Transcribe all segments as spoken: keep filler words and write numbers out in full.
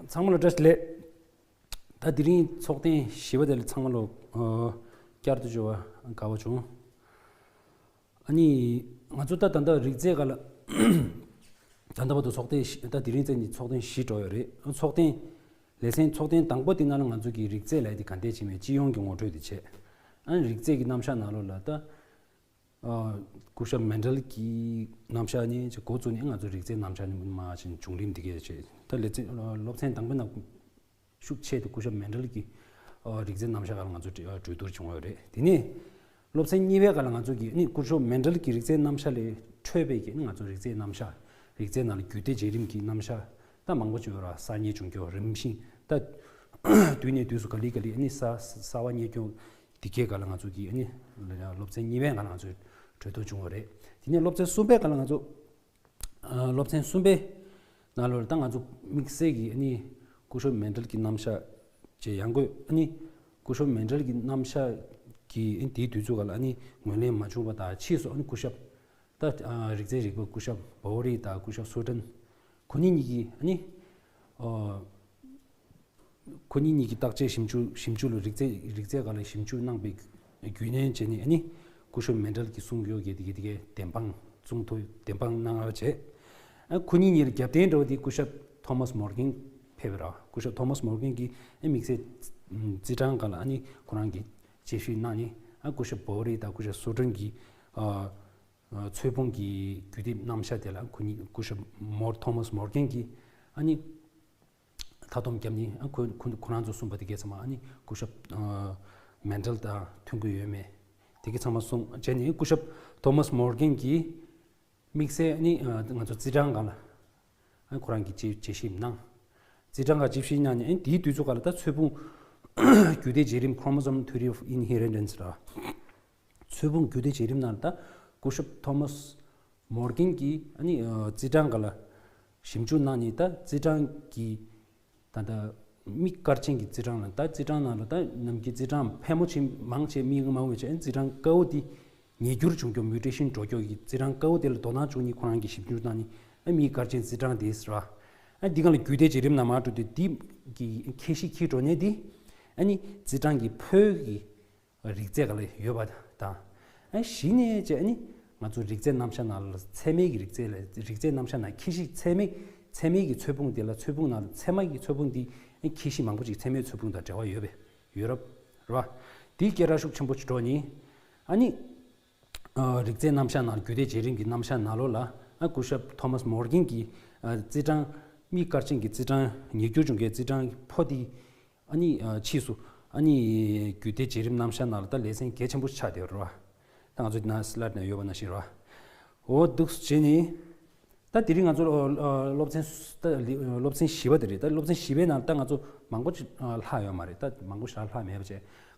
ཚང་མ་ལ་བཀྲ་ཤིས་བདེ་ལེགས། ད་དེ་རིང་ཚོགས་ཐེངས་བཞི་པ་དེ་ལ་ཚང་མ་ལ་ཨ་བསྐྱར་དུ་འབྱོར་བ་དགའ་བ་བྱུང་། ཨ་ནི་ང་ཚོ་ད་ད་ལྟ་རིགས་རྫས་སྒང་ལ་ད་ལྟ་བར་དུ་ཚོགས་ཐེངས་བཞི། ད་དེ་རིང་ཚེས་ནི་ཚོགས་ཐེངས་བཞི་འགྲོ་ཡོད་རེད། ཚོགས་ཐེངས་ལེ་ཚན་ཚོགས་ཐེངས་དང་པོ་དེ་ནང་ལ་ང་ཚོ་གིས་རིགས་རྫས་ལབ་ཡ་དེ་ག་འདྲས་བྱེད་མེད་སྤྱི་ཡོངས་ཀྱི་ངོ་སྤྲོད་དེ་བྱས། ཨ་ནི་རིགས་རྫས་ཀྱི་རྣམ་གཞག་ནང་ལོགས་ལ་ད། ཨ་སྐུ་ཞབས་མན་ཌལ་གྱི་རྣམ་གཞག་ནས་འགོ་བཙུགས་ནས་ང་ཚོ་རིགས་རྫས་རྣམ་གཞག་ནས་མར་ཕྱིན་བྱུང་རིམ་འདི་གས་བྱས། ད་ལེ་ཚན་སློབ་ཚན་དང་པོའི་ནང་ཤུགས་ཆེ་དེ་སྐུ་ཞབས་མན་ཌལ་གྱི་ཨ་རིགས་རྫས་རྣམ་གཞག་སྒང་ལ་ང་ཚོ་གྲོས་གྲོས་བསྡུར་བྱུང་ཡོད་རེད། དེ་ནས་སློབ་ཚན་གཉིས་པའི་སྒང་ལ་ང་ཚོ་གིས་ནི་སྐུ་ཞབས་མན་ཌལ་གྱི་རིགས་རྫས་རྣམ་གཞག་ལས་འཕྲོས་པའི་གི་ནི་ང་ཚོ་རིགས་རྫས་རྣམ་གཞག་རིགས་རྫས་ནང་ལ་རྒྱུད་སྡེ་བྱེད་རིམ་གྱི་རྣམ་གཞག་ད་མང་པོ་ཅིག་ཡོད་ར། གསར་རྙེད་བྱུང་རྒྱུ་རིམ་བཞིན་ད་དུས་ནས་དུས་སུ་ག་ལེ་ག་ལེ་ནི་གསར་གསར་བ་རྙེད་རྒྱུ་འདི་གའི་སྒང་ལ་ང་ཚོ་གིས་ནི་སློབ་ཚན་གཉིས་པའི་སྒང་ལ་ང་ཚོས་གྲོས་བསྡུར་བྱུང་བ་རེད། དེ་ནས་སློབ་ཚན་གསུམ་པའི་སྒང་ལ་ང་ཚོ་ཨ་སློབ་ཚན་གསུམ་པའི་ནང་ལོགས་ལ་ད་ང་ཚོ་དམིགས་བསལ་གྱི་ཨ་ནི་སྐུ་ཞབས་མན་ཌལ་གྱི་རྣམ་གཞག་བཅས་ཡང་སྒོས་ཨ་ནི་སྐུ་ཞབས་མན་ཌལ་གྱི་རྣམ་གཞག་གི་ཨ་ནི་དེའི་དུས་ཚོད་སྒང་ལ་ཨ་ནི་ངོས་ལེན་མ་བྱུང་བ་དང་ཕྱིས་སུ་ཨ་ནི་སྐུ་ཞབས་ད་ཨ་རིགས་རྫས་རིག་པ་སྐུ་ཞབས་བོ་རི་དང་སྐུ་ཞབས་སུ་ཏན་ཁོ་གཉིས་གཉིས་ཀྱིས་ཨ་ནི་ཨ་ཁོ་གཉིས་གཉིས་ཀྱིས་བརྟག་དཔྱད་ཞིབ་འཇུག་ཞིབ་འཇུག་ལ་རིགས་རྫས་རིགས་རྫས་སྒང་ལ་ཞིབ་འཇུག་གནང་པའི་བརྒྱུད་ནས་བྱས་ནས་ཨ་ནི་སྐུ་ཞབས་མན་ཌལ་གྱིས་གསུང་ཡོད་ཀྱི་དེ་གའི་དེ་གའི་བདེན་དཔང་གསུང་ཐུབ་བདེན་དཔང་གནང་བ་བྱས། ཨ་ཁོ་གཉིས་གཉིས་ལ་རྒྱབ་རྟེན་འདྲ་བོ་དེ་སྐུ་ཞབས་ཐོ་མཱས་མོར་གྷན་ཕེབས་པ་རེད། སྐུ་ཞབས་ཐོ་མཱས་མོར་གྷན་གྱིས་ཨ་དམིགས་བསལ་རྩིས་གྲངས་སྒང་ལ་ཨ་ནི་ཁོ་རང་གིས་དཔྱད་ཞིབ་གནང་ནས་ཨ་སྐུ་ཞབས་བོ་རི་དང་སྐུ་ཞབས་སུ་ཏན་གྱིས་ཨ་ཨ་ཚོས་ཕུང་གི་རྒྱུད་སྡེ་རྣམ་གཞག་དེ་ལ་ཁོ་གཉིས་སྐུ་ཞབས་མོར་ཐོ་མཱས་མོར་གྷན་གྱིས་ཨ་ནི་མཐའ་སྡོམ་བརྒྱབ་ནས་ཨ་ཁོ་ཁོ་ཁོ་རང་ཚོ་གསུངས་པ་དེ་གས་ཚང་མ་ཨ་ནི་སྐུ་ཞབས་ཨ་མན་ཌལ་དང་མཐུན་གྱི་ཡོད་མེད་དེ་གས་ཚང་མ་གསུངས་བྱས་ནས་སྐུ་ཞབས་ཐོ་མཱས་མོར་གྷན་གྱིས་དམིགས་བསལ་ཨ་ནི་ཨ་ང་ཚོ་རྩིས་གྲངས་སྒང་ལ་ཨ་ཁོ་རང་གིས་དཔྱད་དཔྱད་ཞིབ་གནང་། རྩིས་གྲངས་སྒང་དཔྱད་ཞིབ་གནང་ནས་ཨ་ནི་དེའི་དུས་ཚོད་སྒང་ལ་ད་ཚོས་ཕུང་རྒྱུད་སྡེ་བྱེད་རིམ་chromosome theory of inheritance ར། ཚོས་ཕུང་རྒྱུད་སྡེ་བྱེད་རིམ་ནང་ལ་ད་སྐུ་ཞབས་ཐོ་མཱས་མོར་གྷན་གྱིས་ཨ་ནི་ཨ་རྩིས་གྲངས་སྒང་ལ་ཞིབ་འཇུག་གནང་ནས་ད་རྩིས་གྲངས་ཀྱི་ད་ལྟ་མིག་དཀར་ཆེན་གྱི་རྩིས་གྲངས་ལ་ད་རྩིས་གྲངས་ནང་ལ་ད་ནམ་རྒྱུན་རྩིས་གྲངས་ཕལ་མོ་ཆེ་མང་ཆེ་མིག་མང་བོ་ཆེ་རྩིས་གྲངས་དཀར་བོ་དེ་ཉིས་འགྱུར་བྱུང་རྒྱུ་mutation འགྲོ་རྒྱུ་གི་རྩིས་གྲངས་དཀར་བོ་དེ་ལ་དོ་སྣང་བྱུང་ནས་ཁོ་རང་གིས་ཞིབ་འཇུག་གནང་ནས་ཨ་མིག་དཀར་ཆེན་རྩིས་གྲངས་དེ་ཟེར་བ། ཨ་འདི་གང་ལ་རྒྱུད་སྡེ་བྱེད་རིམ་ནང་མར་འགྲོ་དུས་འདི་གི་ཁྱད་གཞི་འཁྱེར་འགྲོ་ནས་འདི་ཨ་ནི་རྩིས་གྲངས་ཀྱི་ཕོའི་གི་རིགས་རྫས་སྒང་ལ་ཡོད་པ་དང་། ཨ་གཞི་ནས་བྱས་ཨ་ནི་ང་ཚོ་རིགས་རྫས་རྣམ་གཞག་ནང་ལ་ཚད་མའི་གི་རིགས་རྫས་ལ་རིགས་རྫས་རྣམ་གཞག་ནང་ཁྱད་གཞི་ཚད་མའི་ཚད་མའི་གི་ཚོས་ཕུང་དེ་ལ་ཚོས་ཕུང་ནང་ལ་ཚད་མ་གི་ཚོས་ཕུང་དེ་ཨ་ཁྱད་གཞི་མང་པོ་ཅིག་ཚད་མའི་ཚོས་ཕུང་དང་འབྲེལ་བ་ཡོད་པས་ཡོད་རབས་རེད་བ། དེའི་སྐད་གྲགས་ཤུགས་ཆེན་པོ་ཅིག་འགྲོ་ནི་ཨ་ནི། ཨ་རིགས་རྫས་རྣམ་གཞག་ནང་རྒྱུད་སྡེ་བྱེད་རིམ་གྱི་རྣམ་གཞག་ནང་ལོགས་ལ་ཨ་སྐུ་ཞབས་ཐོ་མཱས་མོར་གྷན་གྱིས་ཨ་རྩིས་གྲངས་མིག་དཀར་ཆེན་གྱི་རྩིས་གྲངས་ཉིས་འགྱུར་བྱུང་མཁན་རྩིས་གྲངས་ཕོ་དེ་ཨ་ནི་ཨ་ཕྱིས་སུ་ཨ་ནི་རྒྱུད་སྡེ་བྱེད་རིམ་རྣམ་གཞག་ནང་ལ་ད་ལེ་ཚན་གལ་ཆེན་པོ་ཆགས་བསྡད་ཡོད་རེད་བ། ད་ང་ཚོ་ནང་slide ནང་ཡོད་པ་ནང་བཞིན་རེད་བ། འོ་འདུག་སེ་བྱས་ནས། ད་དེ་རིང་ང་ཚོ་ཨ་ཨ་སློབ་ཚན་ད་ལི་ཨ་སློབ་ཚན་བཞི་པ་དེ་རེད། ད་སློབ་ཚན་བཞི་པའི་ནང་ད་ང་ཚོ་མང་པོ་ཅིག་ཨ་ལྷག་ཡོད་མ་རེད། ད་མང་པོ་ཞིག་ལྷག་མེད་པ་བྱས་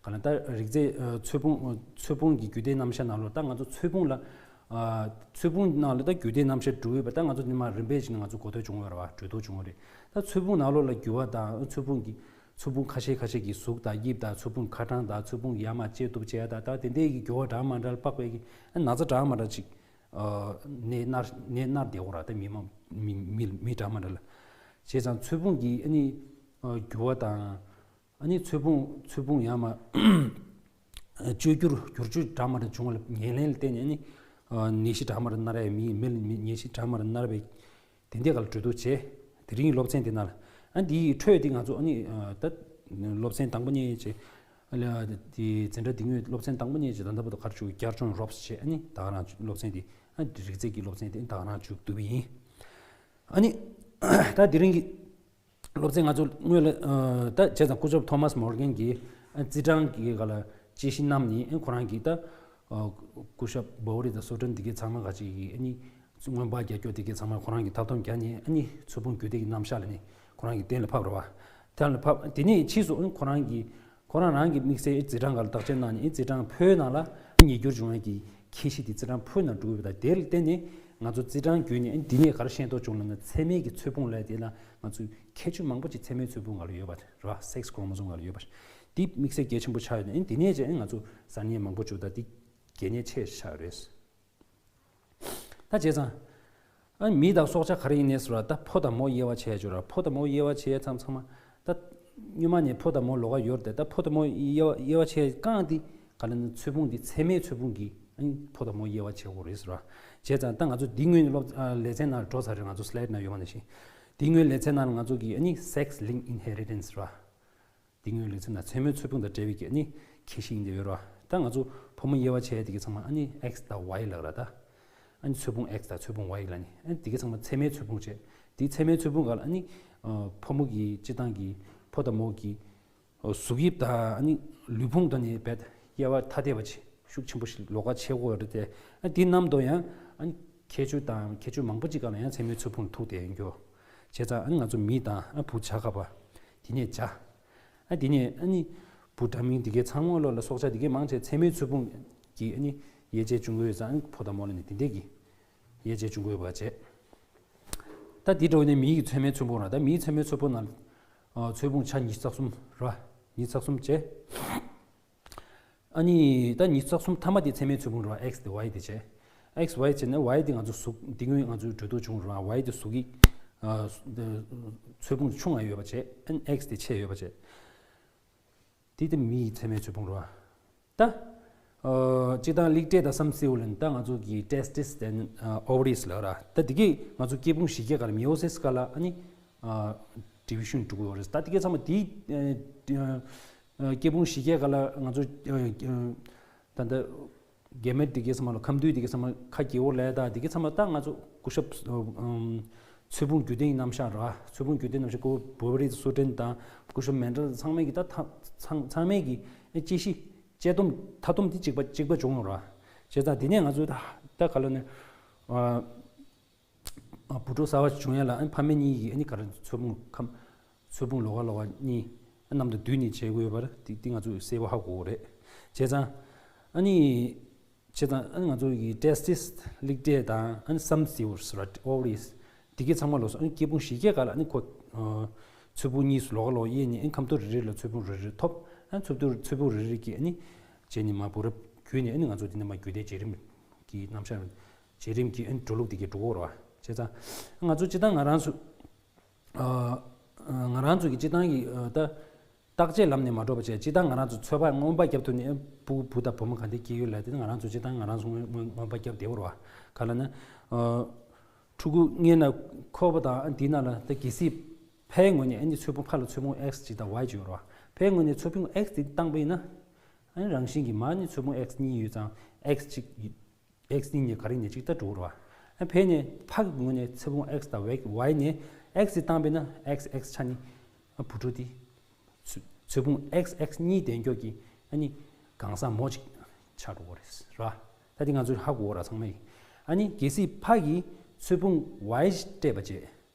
ག་ལ་ད་རིགས་རྫས་ཨ་ཚོས་ཕུང་ཨ་ཚོས་ཕུང་གི་རྒྱུད་སྡེ་རྣམ་གཞག་ནང་ལོགས་ད་ང་ཚོ་ཚོས་ཕུང་ལ་ཨ་ཚོས་ཕུང་ནང་ལ་ད་རྒྱུད་སྡེ་རྣམ་གཞག་དྲུག་ཡོད་པ་ད་ང་ཚོ་ནི་མ་རིམ་པས་ཅིག་ནས་ང་ཚོ་གོ་ཐོས་བྱུང་བ་རེད་བ། གྲོས་བསྡུར་བྱུང་བ་རེད། ད་ཚོས་ཕུང་ནང་ལོགས་ལ་འགྱུར་བ་དང་ཚོས་ཕུང་གི་ཚོས་ཕུང་ཁ་ཤས་ཁ་ཤས་ཀྱི་གཟུགས་དང་དབྱིབས་དང་ཚོས་ཕུང་ཁ་གྲངས་དང་ཚོས་ཕུང་ཡར་མར་བཅད་གཏུབ་བྱས་ཡ་ད་ད་དེ་འདྲའི་གི་འགྱུར་བ་འདྲ་མི་འདྲ་ལ་དཔག་པའི་གི་ཨ་ན་ཚ་འདྲ་མི་འདྲ་ཅིག་ནད་མནར་ནད་མནར་བསྡད་ཡོད་རེད་ད་མི་མང་མི་མི་མི་འདྲ་མི་འདྲ་ལ། བྱས་ཙང་ཚོས་ཕུང་གི་ཨ་ནི་འགྱུར་བ་དང་ཨ་ནི་ཚོས་ཕུང་ཚོས་ཕུང་ཡར་མར་བཅོས་བསྒྱུར་བསྒྱུར་བཅོས་འདྲ་མི་འདྲ་བྱུང་བ་ལ་ཉེར་ལེན་ལ་བརྟེན་ནས་ཨ་ནི་ནད་གཞི་འདྲ་མི་འདྲ་མནར་ཡ་མི་མི་ལ་ནད་གཞི་འདྲ་མི་འདྲ་མནར་བའི་དེ་འདྲའི་སྒང་ལ་གྲོས་བསྡུར་བྱས། དེ་རིང་གི་སློབ་ཚན་དེ་ནང་ལ་ཨ་འདིའི་འཕྲོས་དེ་ང་ཚོ་ཨ་ནི་ད་སློབ་ཚན་དང་པོ་གཉིས་བྱས། ཨ་ལ་དེ་འཛིན་གྲྭ་འདི་སྔོན་སློབ་ཚན་དང་པོ་གཉིས་བྱས་ད་ལྟ་བར་དུ་ག་རེ་བྱུང་བསྐྱར་སྦྱོང་རོབ་ཙམ་བྱས་ཨ་ནི་ད་ག་རང་སློབ་ཚན་དེ་ཨ་རིགས་རྫས་ཀྱི་སློབ་ཚན་དེ་ཨ་ད་ག་རང་མཇུག་བསྡུ་བ་ཡིན། ཨ་ནི་ད་དེ་རིང་གི་སློབ་ཚན་ང་ཚོ་སྔོན་ལ་ཨ་ད་བྱས་ཙང་སྐུ་ཞབས་ཐོ་མཱས་མོར་གྷན་གྱིས་ཨ་རྩིས་གྲངས་ཀྱི་སྒང་ལ་དཔྱད་གཞི་བསྣམས་ནས་ཨ་ཁོ་རང་གིས་ད་ཨ་སྐུ་ཞབས་བོ་རི་དང་སུ་ཏན་འདི་གའི་ཚང་མ་ག་ཅིག་གིས་ཨ་ནི་སྔོན་དཔག་རྒྱག་རྒྱུ་འདི་གའི་ཚང་མ་ཁོ་རང་གིས་མཐའ་སྡོམ་བརྒྱབ་ནས་ཨ་ནི་ཚོས་ཕུང་རྒྱུད་སྡེ་གི་རྣམ་གཞག་ལ་ནི་ཁོ་རང་གིས་གཏན་ལ་ཕབ་རེད་བ། གཏན་ལ་ཕབ་དེ་ནས་ཕྱིས་སུ་ཨ་ནི་ཁོ་རང་གིས་ཁོ་རང་རང་གི་དམིགས་བསལ་རྩིས་གྲངས་སྒང་ལ་བརྟག་དཔྱད་གནང་ནས་རྩིས་གྲངས་ཕོའི་ནང་ལ་ཉིས་འགྱུར་བྱུང་བའི་གི་ཁྱད་གཞི་དེ་རྩིས་གྲངས་ཕོའི་ནང་འགྲོ་གི་ཡོད་པ་དང་དེ་ལ་བརྟེན་ནས་ང་ཚོ་རྩིས་གྲངས་བརྒྱུད་ནས་འདི་ནས་ག་རེ་ཤེས་རྟོགས་བྱུང་ལབ་ན་ཚད་མའི་གི་ཚོས་ཕུང་ལབ་དེ་ལ་ང་ཚོས་ཁྱད་ཆོས་མང་པོ་ཅིག་ཚད་མའི་ཚོས་ཕུང་སྒང་ལ་ཡོད་པ་རེད་བ། སེག་སི་ཀོ་རོ་མོ་སོམ་སྒང་ལ་ཡོད་པ་རེད། འདི་དམིགས་བསལ་གལ་ཆེན་པོ་ཆགས་ཡོད་ནས་འདི་ནས་ཀྱང་ང་ཚོ་གསར་རྙེད་མང་པོ་བྱུང་ད་འདི་གལ་གནད་ཆེ་ཆགས་རེད། ད་བྱས་ཙང་ ཨ་མི་དང་སྲོག་ཆགས་ག་རེ་ཡིན་ནས་ཟེར་བ། ད་ཕོ་དང་མོ་དབྱེ་བ་ཕྱེ་ཡ་ཅིག་ཡོད་ར། ཕོ་དང་མོ་དབྱེ་བ་ཕྱེ་ཡ་ཚང་ཚང་མ་ད་སྔོན་མ་ནས་ཕོ་དང་མོ་ལོགས་ཀ་ཡོད་རེད་དེ། ད་ཕོ་དང་མོ་དབྱེ་བ་དབྱེ་བ་ཕྱེ་ཡ་རྐང་དེ་ག་ལ་ནི་ཚོས་ཕུང་དེ་ཚད་མའི་ཚོས་ཕུང་གིས་ཨ་ནི་ཕོ་དང་མོ་དབྱེ་བ་ཕྱེ་དགོས་རེད་ཟེར་བ། བྱས་ཙང་ད་ང་ཚོ་འདི་སྔོན་སློབ་ཨ་ལེ་ཚན་ནང་འགྲོ་ཚར་རེད། ང་ཚོ་slide་ནང་ཡོད་མ་ནང་བཞིན། འདི་སྔོན་ལེ་ཚན་ནང་ང་ཚོ་གིས་ཨ་ནི་sex linked inheritance་ཟེར་བ། འདི་སྔོན་ལེ་ཚན་ནང་ཚད་མའི་ཚོས་ཕུང་དང་འབྲེལ་བའི་གི་ཨ་ནི་ཁྱད་གཞི་ཡིན་དེ་ཡོད་ར། ད་ང་ཚོ་ཕོ་མོ་དབྱེ་བ་ཕྱེ་ཡ་དེ་གི་ཚང་མ་ཨ་ནི་X་དང་Y་ལབ་ར། ད་ཨ་ནི་ཚོས་ཕུང་X་དང་ཚོས་ཕུང་Y་ལབ་ནི་ཨ་ནི་དེ་གི་ཚང་མ་ཚད་མའི་ཚོས་ཕུང་བྱས། དེ་ཚད་མའི་ཚོས་ཕུང་ག་ལ་ཨ་ནི་ཕོ་མོ་གི་སྤྱི་བཏང་གི་ཕོ་དང་མོ་གི་གཟུགས་དབྱིབས་དང་ཨ་ནི་ལུས་ཕུང་དང་ནི་རྦད་དབྱེ་བ་ཐ་དད་པ་ཆེ་ཤུགས་ཆེན་པོ་ཞིག་ལོགས་ཀ་ཕྱེ་དགོས་རེད་དེ། ཨ་དེ་རྣམས་དོ་ཡང་ཨ་ནི་ཁྱད་ཆོས་དང་ཁྱད་ཆོས་མང་པོ་ཅིག་ག་ལ་ཡང་ཚད་མའི་ཚོས་ཕུང་ལ་ཐུག་བསྡད་ཡོད་རྒྱུ། བྱས་ཙང་ཨ་ནི་ང་ཚོ་མི་དང་ཨ་བུ་བྱ་ག་པ་དེ་ནས་བྱ། ཨ་དེ་ནས་ཨ་ནི་བུ་འདྲ་མིན་དེ་གའི་ཚང་མ་ལོ་ལ་སྲོག་ཆགས་དེ་གའི་མང་ཆེ་ཚད་མའི་ཚོས་ཕུང་གི་ཨ་ནི་དབྱེ་དཔྱད་བྱུང་གི་ཡོད་ཙང་ཨ་ནི་ཕོ་དང་མོ་ལ་ནི་དེ་འདྲས་ཀྱི་དབྱེ་དཔྱད་བྱུང་གི་ཡོད་པ་བྱས། ད་དེ་འདྲ་བོ་ནས་མིའི་ཚད་མའི་ཚོས་ཕུང་ར། ད་མིའི་ཚད་མའི་ཚོས་ཕུང་ནང་ཨ་ཚོས་ཕུང་ཆ་ཉི་ཤུ་རྩ་གསུམ་ར། ཉི་ཤུ་རྩ་གསུམ་བྱས། ཨ་ནི་ད་ཉི་ཤུ་རྩ་གསུམ་མཐའ་མ་དེ་ཚད་མའི་ཚོས་ཕུང་རེད་བ། X་དེ་Y་དེ་བྱས། X Y་བྱས་ན་Y་དེ་ང་ཚོ་གཟུགས་འདི་སྔོན་ང་ཚོའི་འགྲོ་འདུག་བྱུང་རེད་བ། Y་དེ་གཟུགས་ཀྱི་ཨ་ཚོས་ཕུང་ཆུང་ང་ཡོད་པ་བྱས། ཨ་ནི་X་དེ་ཆེ་ཡོད་པ་བྱས། དེ་དེ་མི་ཡི་ཚད་མའི་ཚོས་ཕུང་རེད་བ། ད་ཨ་སྤྱིར་བཏང་ལིག་ཏྲེ་དང་སམ་སེའུ་ལ་ནི་ད་ང་ཚོ་གི་testis and ovaries་ལ་ར། ད་དེ་གི་ང་ཚོ་སྐྱེས་ཕུང་བཞི་ཀའི་སྒང་ལ་meiosis་སྒང་ལ་ཨ་ནི་ཨ་division་འགྲོ་གི་ཡོད་རེད། ད་དེ་གི་ཚང་མ་དེ་ཨ་སྐྱེས་ཕུང་བཞི་ཀའི་སྒང་ལ་ང་ཚོ་ཨ་ཨ་ད་ལྟ་གེ་མེཊ་དེ་གའི་ཚང་མ་ལ་ཁམས་འདུས་དེ་གའི་ཚང་མ་ཁ་རྒྱལ་བོ་ལས་ད་དེ་གའི་ཚང་མ་ད་ང་ཚོ་སྐུ་ཞབས་ཨམ་ཚོས་ཕུང་རྒྱུད་ལྡན་རྣམ་གཞག་ར། ཚོས་ཕུང་རྒྱུད་ལྡན་རྣམ་གཞག་ཀོ་བོ་རི་སུ་ཏྲེན་དང་སྐུ་ཞབས་མེན་ཌལ་ཚང་མས་ཀྱི་ད་ད་ཚང་ཚང་མས་ཀྱི་དཔྱད་གཞི་དཔྱད་སྡོམ་མཐའ་སྡོམ་དེ་གཅིག་པ་གཅིག་པ་བྱུང་ཡོད་ར། བྱས་ཙང་དེ་ནས་ང་ཚོས་ད་ད་ག་ལ་ནས་ཨ། ཨ་བུ་ཕྲུག་གསར་བ་བྱུང་ཡ་ལ་ཨ་ནི་ཕ་མ་གཉིས་ཀྱིས་ཨ་ནི་ག་རེ་ཚོས་ཕུང་ཁམས་ཚོས་ཕུང་ལོགས་ཀ་ལོགས་ཀ་གཉིས་ཨ་མཉམ་དུ་བསྡུས་ནས་བྱེད་དགོས་ཡོད་པ་རེད། དེ་དེ་ང་ཚོས་གསལ་པོ་ཧ་གོ་དགོས་རེད། བྱས་ཙང་ཨ་ནི་བྱས་ཙང་ཨ་ནི་ང་ཚོ་གི་testis་ལིག་ཏྲེ་དང་ཨ་ནི་སམ་སེའུ་ར་ovaries་དེ་གའི་ཚང་མ་ལོགས་སུ་ཨ་ནི་སྐྱེས་ཕུང་བཞི་ཀའི་སྒང་ལ་ཨ་ནི་ཁོ་ཨ་ཚོས་ཕུང་གཉིས་སུ་ལོགས་ཀ་ལོགས་དབྱེ་ནས་ཨ་ནི་ཁམས་ཐོག་རེ་རེ་ལ་ཚོས་ཕུང་རེ་རེ་ཐོབ། ཨ་ནི་ཚོས་ཕུང་ཚོས་ཕུང་རེ་རེ་གིས་ཨ་ནི་བྱས་ནས་མར་བུ་རབས་བརྒྱུད་ནས་ཨ་ནི་ང་ཚོ་དེ་ནས་མར་རྒྱུད་སྡེ་བརྗེ་རིམ་གྱི་རྣམ་གཞག་བརྗེ་རིམ་གྱི་ཨ་ནི་འགྲོ་ལུགས་དེ་གའི་འགྲོ་གི་ཡོད་རེད་བ། བྱས་ཙང་ང་ཚོ་སྤྱིར་བཏང་ང་རང་ཚོ་ཨ་ང་རང་ཚོ་གི་སྤྱིར་བཏང་གི་ཨ་ད་བརྟག་དཔྱད་ལམ་ནས་མ་འགྲོ་བ་བྱས། སྤྱིར་བཏང་ང་རང་ཚོ་ཚོད་དཔག་སྔོན་དཔག་བརྒྱབ་ཐུབ་ནས་བུ་བུ་དང་བུ་མོ་ག་འདྲ་སྐྱེ་ཡོད་ལབ་དེ་ང་རང་ཚོ་སྤྱིར་བཏང་ང་རང་ཚོ་སྔོན་སྔོན་སྔོན་དཔག་བརྒྱབ་བསྡད་ཡོད་རེད་བ། ག་ལ་ན་ཨ་ཕྲུ་གུ་མངལ་ནང་འཁོར་བ་དང་ཨ་འདི་ནང་ལ་ད་གལ་སྲིད་ཕའི་ངོས་ནས་ཨ་ནི་ཚོས་ཕུང་ཕ་ལ་ཚོས་ཕུང་X་གཅིག་དང་Y་གཅིག་ཡོད་རེད་བ། ཕའི་ངོས་ནས་ཚོས་ཕུང་X་དེ་བཏང་པ་ཡིན་ན་ཨ་ནི་རང་བཞིན་གྱིས་མར་ནི་ཚོས་ཕུང་X་གཉིས་ཡོད་ཙང་X་གཅིག X་གཉིས་ནས་ག་རེ་ནས་གཅིག་ད་འགྲོ་གི་རེད་བ། ཨ་ཕའི་ནས་ཕ་གི་ངོས་ནས་ཚོས་ཕུང་X་དང་Y་ནས་X་དེ་བཏང་པ་ཡིན་ན་X X་ཆ་ནི་ཨ་བུ་ཕྲུག་དེ་ཚོས་ཚོས་ཕུང་X X་གཉིས་ལྡན་ཀྱོག་གི་ཨ་ནི་གང་ཟག་མོ་གཅིག་ཆགས་འགྲོ་གི་རེད་ར། ད་དེ་ང་ཚོས་ཧ་གོ་ར་ཚང་མས། ཨ་ནི་གལ་སྲིད་ཕ་གིས་ཚོས་ཕུང་Y་སྤྲད་པ་བྱས།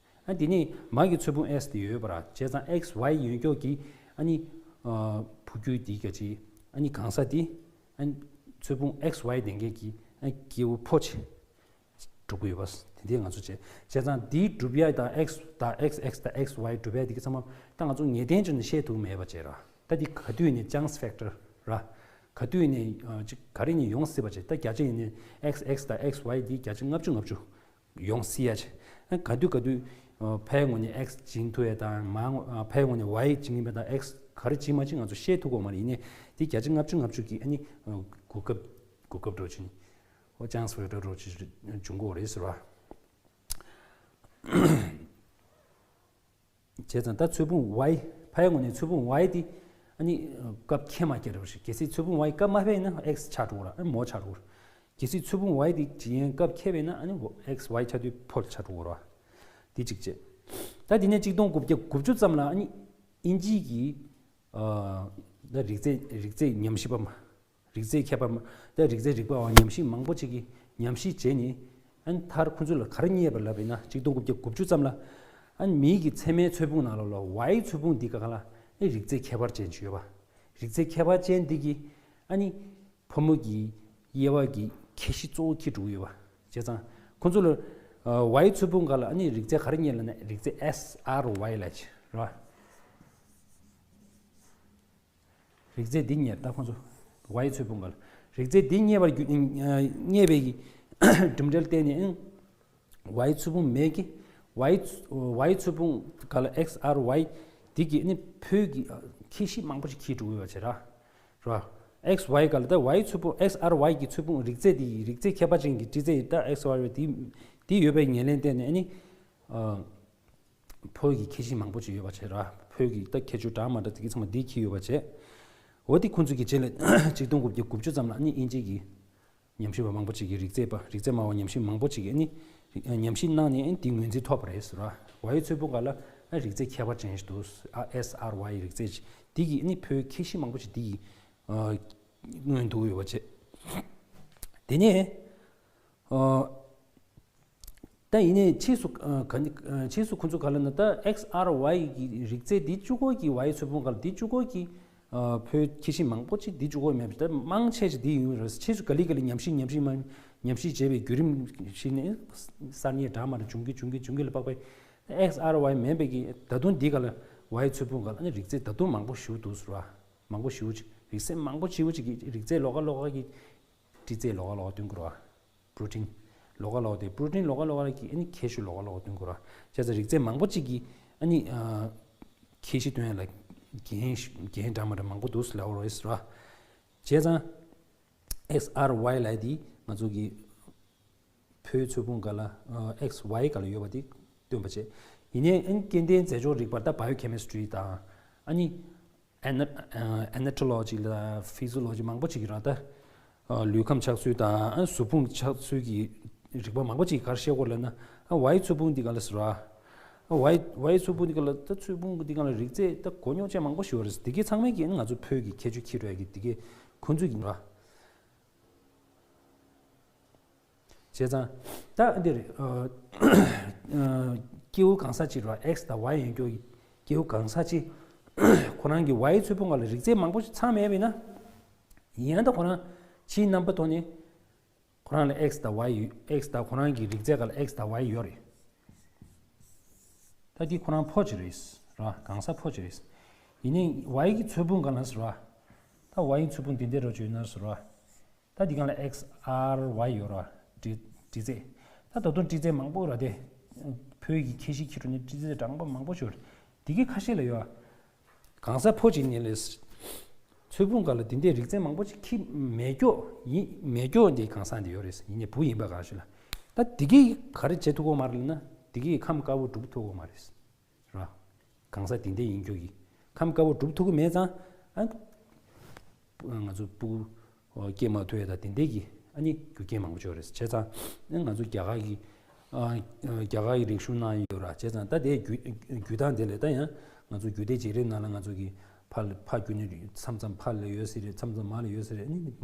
ཨ་དེ་ནས་མ་གི་ཚོས་ཕུང་X་དེ་ཡོད་པ་ར། བྱས་ཙང་X Y་ཡོད་ཀྱོག་གི་ཨ་ནི་ཨ་བུ་རྒྱུད་དེ་ག་ཅི་ཨ་ནི་གང་ཟག་དེ་ཨ་ནི་ཚོས་ཕུང་X Y་ལྡན་མཁན་གྱི་ཨ་སྐྱེ་བོ་ཕོ་ཆེ་འགྲོ་གི་ཡོད་པ་དེ་འདྲའི་ང་ཚོ་བྱས། བྱས་ཙང་དེའི་གྲུབ་ཡ་དང་X་དང་X X་དང་X Y་གྲུབ་ཡ་དེ་གི་ཚང་མ་ད་ང་ཚོ་ངེས་གཏན་བྱས་ནས་བཤད་ཐུབ་མེད་པ་བྱས་ར། ད་དེ་ག་དུས་ནས་chance factor་ར། ག་དུས་ནས་ཨ་ཅིག་ག་རེ་ནས་ཡོང་སྲིད་པ་བྱས། ད་བརྒྱ་ཆ་ཡིན་ནས་X X་དང་X Y་དེ་བརྒྱ་ཆ་ལྔ་བཅུ་ལྔ་བཅུ་ཡོང་སྲིད་ཡ་ཆེ། ཨ་ག་དུས་ག་དུས་ཨ་ཕའི་ངོས་ནས་X་སྦྱིན་ཐུབ་ཡ་དང་མ་ངོ་ཨ་ཕའི་ངོས་ནས་Y་སྦྱིན་གྱི་མེད་དང་X་ག་རེ་སྦྱིན་མ་སྦྱིན་ང་ཚོ་ཤེས་ཐུབ་ཀྱི་ཡོད་མ་རེད། ཡིན་ནའི་དེ་བརྒྱ་ཆ་ལྔ་བཅུ་ལྔ་བཅུ་གི་ཨ་ནི་ཨ་གོ་སྐབས་གོ་སྐབས་འདྲ་བོ་ཅིག་ཨོ་chance factor་འདྲ་བོ་ཅིག་འབྱུང་གི་ཡོད་རེད་ཟེར་བ། བྱས་ཙང་ད་ཚོས་ཕུང་Y་ཕའི་ངོས་ནས་ཚོས་ཕུང་Y་དེ་ཨ་ནི་སྐབས་འཁེལ་མ་འཁེལ་རེད་པ་ཞིག་གལ་སྲིད་ཚོས་ཕུང་Y་སྐབས་མ་འཁེལ་ན་X་ཆགས་འགྲོ་གི་རེད། ཨ་ནི་མོ་ཆགས་འགྲོ་གི་རེད། གལ་སྲིད་ཚོས་ཕུང་Y་དེ་ཇི་ཡན་སྐབས་འཁེལ་བས་ན་ཨ་ནི་X Y་ཆགས་དུས་ཕོ་ཆགས་འགྲོ་གི་རེད་བ། དེ་གཅིག་བྱས། ད་དེ་ནས་གཅིག་སྟོང་དགུ་བརྒྱ་དགུ་བཅུ་ཙམ་ལ་ཨ་ནི་དབྱིན་ཇིའི་གི་ཨ་ད་རིགས་རྫས་རིགས་རྫས་ཉམས་ཞིབ་པ་མ་རིགས་རྫས་མཁས་པ་མ་ད་རིགས་རྫས་རིག་པ་བ་ཉམས་ཞིབ་མང་པོ་ཅིག་གིས་ཉམས་ཞིབ་བྱས་ནས་ཨ་ནི་མཐར་ཁོ་ཚོ་ལ་ག་རེ་རྙེད་པ་ལབ་པ་ཡིན་ན་གཅིག་སྟོང་དགུ་བརྒྱ་དགུ་བཅུ་ཙམ་ལ་ཨ་ནི་མིའི་གི་ཚད་མའི་ཚོས་ཕུང་ནང་ལོགས་ལ་Y་ཚོས་ཕུང་འདི་ག་ག་ལ་ཨ་ནི་རིགས་རྫས་ཁྱད་པར་ཅན་ཅིག་ཡོད་པ། རིགས་རྫས་ཁྱད་པར་ཅན་འདི་གིས་ཨ་ནི་ཕོ་མོ་གི་དབྱེ་བ་གི་ཁྱད་གཞི་གཙོ་བོ་འཁྱེར་འགྲོ་གི་ཡོད་པ། བྱས་ཙང་ཁོ་ཚོ་ལ་ཨ་Y་ཚོས་ཕུང་སྒང་ལ་ཨ་ནི་རིགས་རྫས་ག་རེ་རྙེད་ལབ་ན་རིགས་རྫས་S R Y་ལབ་ཅིག་རེད་བ། རིགས་རྫས་འདི་རྙེད་ད་ཁོ་ཚོ་Y་ཚོས་ཕུང་སྒང་ལ་རིགས་རྫས་འདི་རྙེད་པར་རྒྱུ་ཨ་རྙེད་པའི་གི་གྲུབ་འབྲས་བརྟེན་ནས་ཨ་ Y་ཚོས་ཕུང་མེད་ཀྱི། Y Y་ཚོས་ཕུང་ག་ལ་X R Y་དེ་གི་ནི་བོད་ཀྱི་ཁྱད་གཞི་མང་པོ་ཞིག་འཁྱེར་འགྲོ་གི་ཡོད་པ་བྱས་ར། ར། X Y་ག་ལ་ད་Y་ཚོས་ཕུང་X R Y་གི་ཚོས་ཕུང་རིགས་རྫས་དེ་ཡི་རིགས་རྫས་ཁྱད་པར་ཅན་གྱི་ཊི་ཛེཌ་ད་X R Y་དེ་དེ་ཡོད་པའི་ངོས་ལེན་བསྟན་ནས་ནི། བོད་ཀྱི་ཁྱད་གཞི་མང་པོ་ཅིག་ཡོད་པ་བྱས་ར། བོད་ཀྱི་ད་ཁྱད་ཆོས་འདྲ་མ་འདྲ་དེ་གི་ཚང་མ་འདི་འཁྱེར་ཡོད་པ་བྱས། འོ་དེ་ཁོང་ཚོ་གི་རྗེས་ལ་ཆིག་སྟོང་དགུ་བརྒྱ་དགུ་བཅུ་ཙམ་ལ་ནི་དབྱིན་ཇི་གི་ཉམས་ཞིབ་པ་མང་པོ་ཅིག་གིས་རིགས་རྫས་པ་རིགས་རྫས་སྨྲ་བ་ཉམས་ཞིབ་མང་པོ་ཅིག་གིས་ནི་ཉམས་ཞིབ་གནང་ནས་དེ་ངོས་འཛིན་ཐོབ་པ་རེད་ཟེར་བ། Y་ཚོས་ཕུང་ག་ལ་རིགས་རྫས་ཁྱད་པར་ཅན་ཞིག་འདུག X R Y་རིགས་རྫས་ཅིག་དེ་གིས་ནི་བོད་ཁྱད་གཞི་མང་པོ་ཅིག་དེ་གིས་མངོན་ཐུབ་ཡོད་པ་བྱས། དེ་ནས། ད་ཡིན་ནའི་ཕྱིས་སུ་ག་ཕྱིས་སུ་ཁོ་ཚོ་ག་ལ་ན་ད་X R Y་གི་རིགས་རྫས་འདི་གཅིག་པོ་གི་Y་ཚོས་ཕུང་ག་ལ་འདི་གཅིག་པོ་གི་བོད་ཁྱད་གཞི་མང་པོ་ཅིག་འདི་གཅིག་པོ་མེད་པ་ད་མང་ཆེ་ཞིག་འདི་ཡིན་རེད། ཕྱིས་སུ་ག་ལེ་ག་ལེ་ཉམས་ཞིབ་ཉམས་ཞིབ་མ་ཉམས་ཞིབ་བྱས་པའི་བརྒྱུད་རིམ་ཞིག་ནས་གསར་རྙེད་འདྲ་མ་འདྲ་བྱུང་གི་བྱུང་གི་བྱུང་གི་ལ་དཔག་པའི་X R Y་མེད་པའི་གི་ད་དུང་འདི་ག་ལ་Y་ཚོས་ཕུང་ག་ལ་ནི་རིགས་རྫས་ད་དུང་མང་པོ་ཞིག་འདུག་ཟེར་བ། མང་པོ་ཞིག་ཅིག་རིགས་རྫས་མང་པོ་ཞིག་ཅིག་གི་རིགས་རྫས་ལོགས་ཀ་ལོགས་ཀ་གི་ཊི་ཛེཌ་ལོགས་ཀ་ལོགས་ཀ་སྟོན་གི་རེད་བ། པྲོ་ཊིན་ལོགས་ཀ་ལོགས་ཀ་དེ་པྲོ་ཊིན་ལོགས་ཀ་ལོགས་ཀ་གི་ཨ་ནི་ཁྱད་ཆོས་ལོགས་ཀ་ལོགས་ཀ་སྟོན་གི་རེད་བ། བྱས་ཙང་རིགས་རྫས་མང་པོ་ཅིག་གི་ཨ་ནི་ཁྱད་གཞི་སྟོན་ཡ་ལ་འགན་འགན་འདྲ་མ་འདྲ་མང་པོ་འདུག་ལབ་རེད་བ། བྱས་ཙང་X R Y་ལབ་དེ་ང་ཚོ་གི་བོད་ཚོས་ཕུང་ག་ལ་X Y་ག་ལ་ཡོད་པ་དེ་སྟོན་པ་བྱས། ཡིན་ནའི་ཨ་ནི་སྐྱེ་ལྡན་རྫས་སྦྱོར་རིག་པ་ད་བྷ་ཡོ་ཁེ་མི་སི་ཊི་རི་དང་ཨ་ནི། Ana- Anatology་ལ་Physiology་མང་པོ་ཅིག་གིས་ར་ད། ལུས་ཁམས་ཆགས་ཚུལ་དང་གཟུགས་ཕུང་ཆགས་ཚུལ་གྱི་རིག་པ་མང་པོ་ཅིག་ག་རེ་བཤད་ཀྱི་ཡོད་ལབ་ན། Y་ཚོས་ཕུང་འདི་ག་ལ་ཟེར་བ། Y Y་ཚོས་ཕུང་འདི་ག་ལ་ད་ཚོས་ཕུང་འདི་ག་ལ་རིགས་རྫས་ད་གོ་མྱོང་ཅན་མང་པོ་ཞིག་ཡོད་རེད། འདི་གའི་ཚང་མའི་གིས་ང་ཚོ་བོད་ཀྱི་ཁྱད་ཆོས་འཁྱེར་ཡོད་ཀྱི་འདི་གའི་ཁོ་ཚོས་ཀྱིས་ར། བྱས་ཙང་། ད་འདིར་སྐྱེ་བོ་གང་ཟག་ཅིག་རེད་བ། X་དང་Y་ཡིན་རྒྱུ་ཡི་སྐྱེ་བོ་གང་ཟག་ཅིག་ཁོ་རང་གི་Y་ཚོས་ཕུང་ག་ལ་རིགས་རྫས་མང་པོ་ཞིག་ཚང་མེད་པ་ཡིན་ན། ཡིན་ཡང་ད་ཁོ་རང་ཕྱིའི་རྣམ་པ་ཐོག་ནས་ཁོ་རང་ལ་X་དང་Y་ཡོད། X་དང་ཁོ་རང་གི་རིགས་རྫས་ག་ལ་X་དང་Y་ཡོད་རེད། ད་འདི་ཁོ་རང་ཕོ་གཅིག་རེད་ར། གང་ཟག་ཕོ་གཅིག་རེད། ཡིན་ནའི་Y་གི་ཚོས་ཕུང་ག་ལ་ཟེར་བ། ད་Y་གི་ཚོས་ཕུང་འདི་འདྲ་རོ་ཅིག་ཡོད་ན་ཟེར་བ། ད་འདི་གང་ལ་X R Y་ཡོད་ར། ཊི་ཊི་ཛེཌ། ད་ད་དུང་ཊི་ཛེཌ་མང་པོ་ར་དེ། བོད་ཀྱི་ཁྱད་གཞི་འཁྱེར་འགྲོ་ནས་ཊི་ཛེཌ་གྲངས་ཀ་མང་པོ་ཞིག་ཡོད་རེད། འདི་གའི་ཁ་ཤས་ལ་ཡོད། གང་ཟག་ཕོ་གཅིག་ནས་ལས། ཚོས་ཕུང་ག་ལ་འདི་འདྲའི་རིགས་རྫས་མང་པོ་ཅིག་འཁྱེར་མེད་རྒྱུ་ཡིན། མེད་རྒྱུ་འདི་གང་ཟག་འདི་ཡོད་རེད། ཡིན་ནའི་བུ་ཡིན་པ་ག་ཞིག་ལ། ད་འདི་གའི་ག་རེ་བྱེད་ཐུབ་ཀྱི་ཡོད་མ་རེད་ལབ་ན། འདི་གའི་ཁམས་དཀར་པོ་སྒྲུབ་ཐུབ་ཀྱི་ཡོད་མ་རེད། ར། གང་ཟག་དེ་འདྲ་ཡིན་རྒྱུ་གི་ཁམས་དཀར་པོ་སྒྲུབ་ཐུབ་ཀྱི་མེད་ཙང་། ཨ། ང་ཚོ་སྤུ་གུ་སྐྱེ་མ་ཐུབ་ཡ་དང་དེ་འདྲ་གི་ཨ་ནི་རྒྱུ་རྐྱེན་མང་པོ་ཅིག་ཡོད་རེད། བྱས་ཙང་ཨ་ང་ཚོ་རྒྱ་གར་གི་ཨ་རྒྱ་གར་གི་རིག་གཞུང་ནང་ཡོད་ར། བྱས་ཙང་ད་དེ་རྒྱུད་རྒྱུད་སྟངས་དེ་ལས་ད་ཡང་ང་ཚོ་རྒྱུད་སྡེ་བརྗེ་རིམ་ནང་ལ་ང་ཚོ་གི་ཕར་ཕར་རྒྱུད་ནས་མཚམས་མཚམས་ཕར་ལ་ཡོད་ས་རེད། མཚམས་མཚམས་མར་ལ་ཡོད་ས་རེད། ཨ་ནི་མ་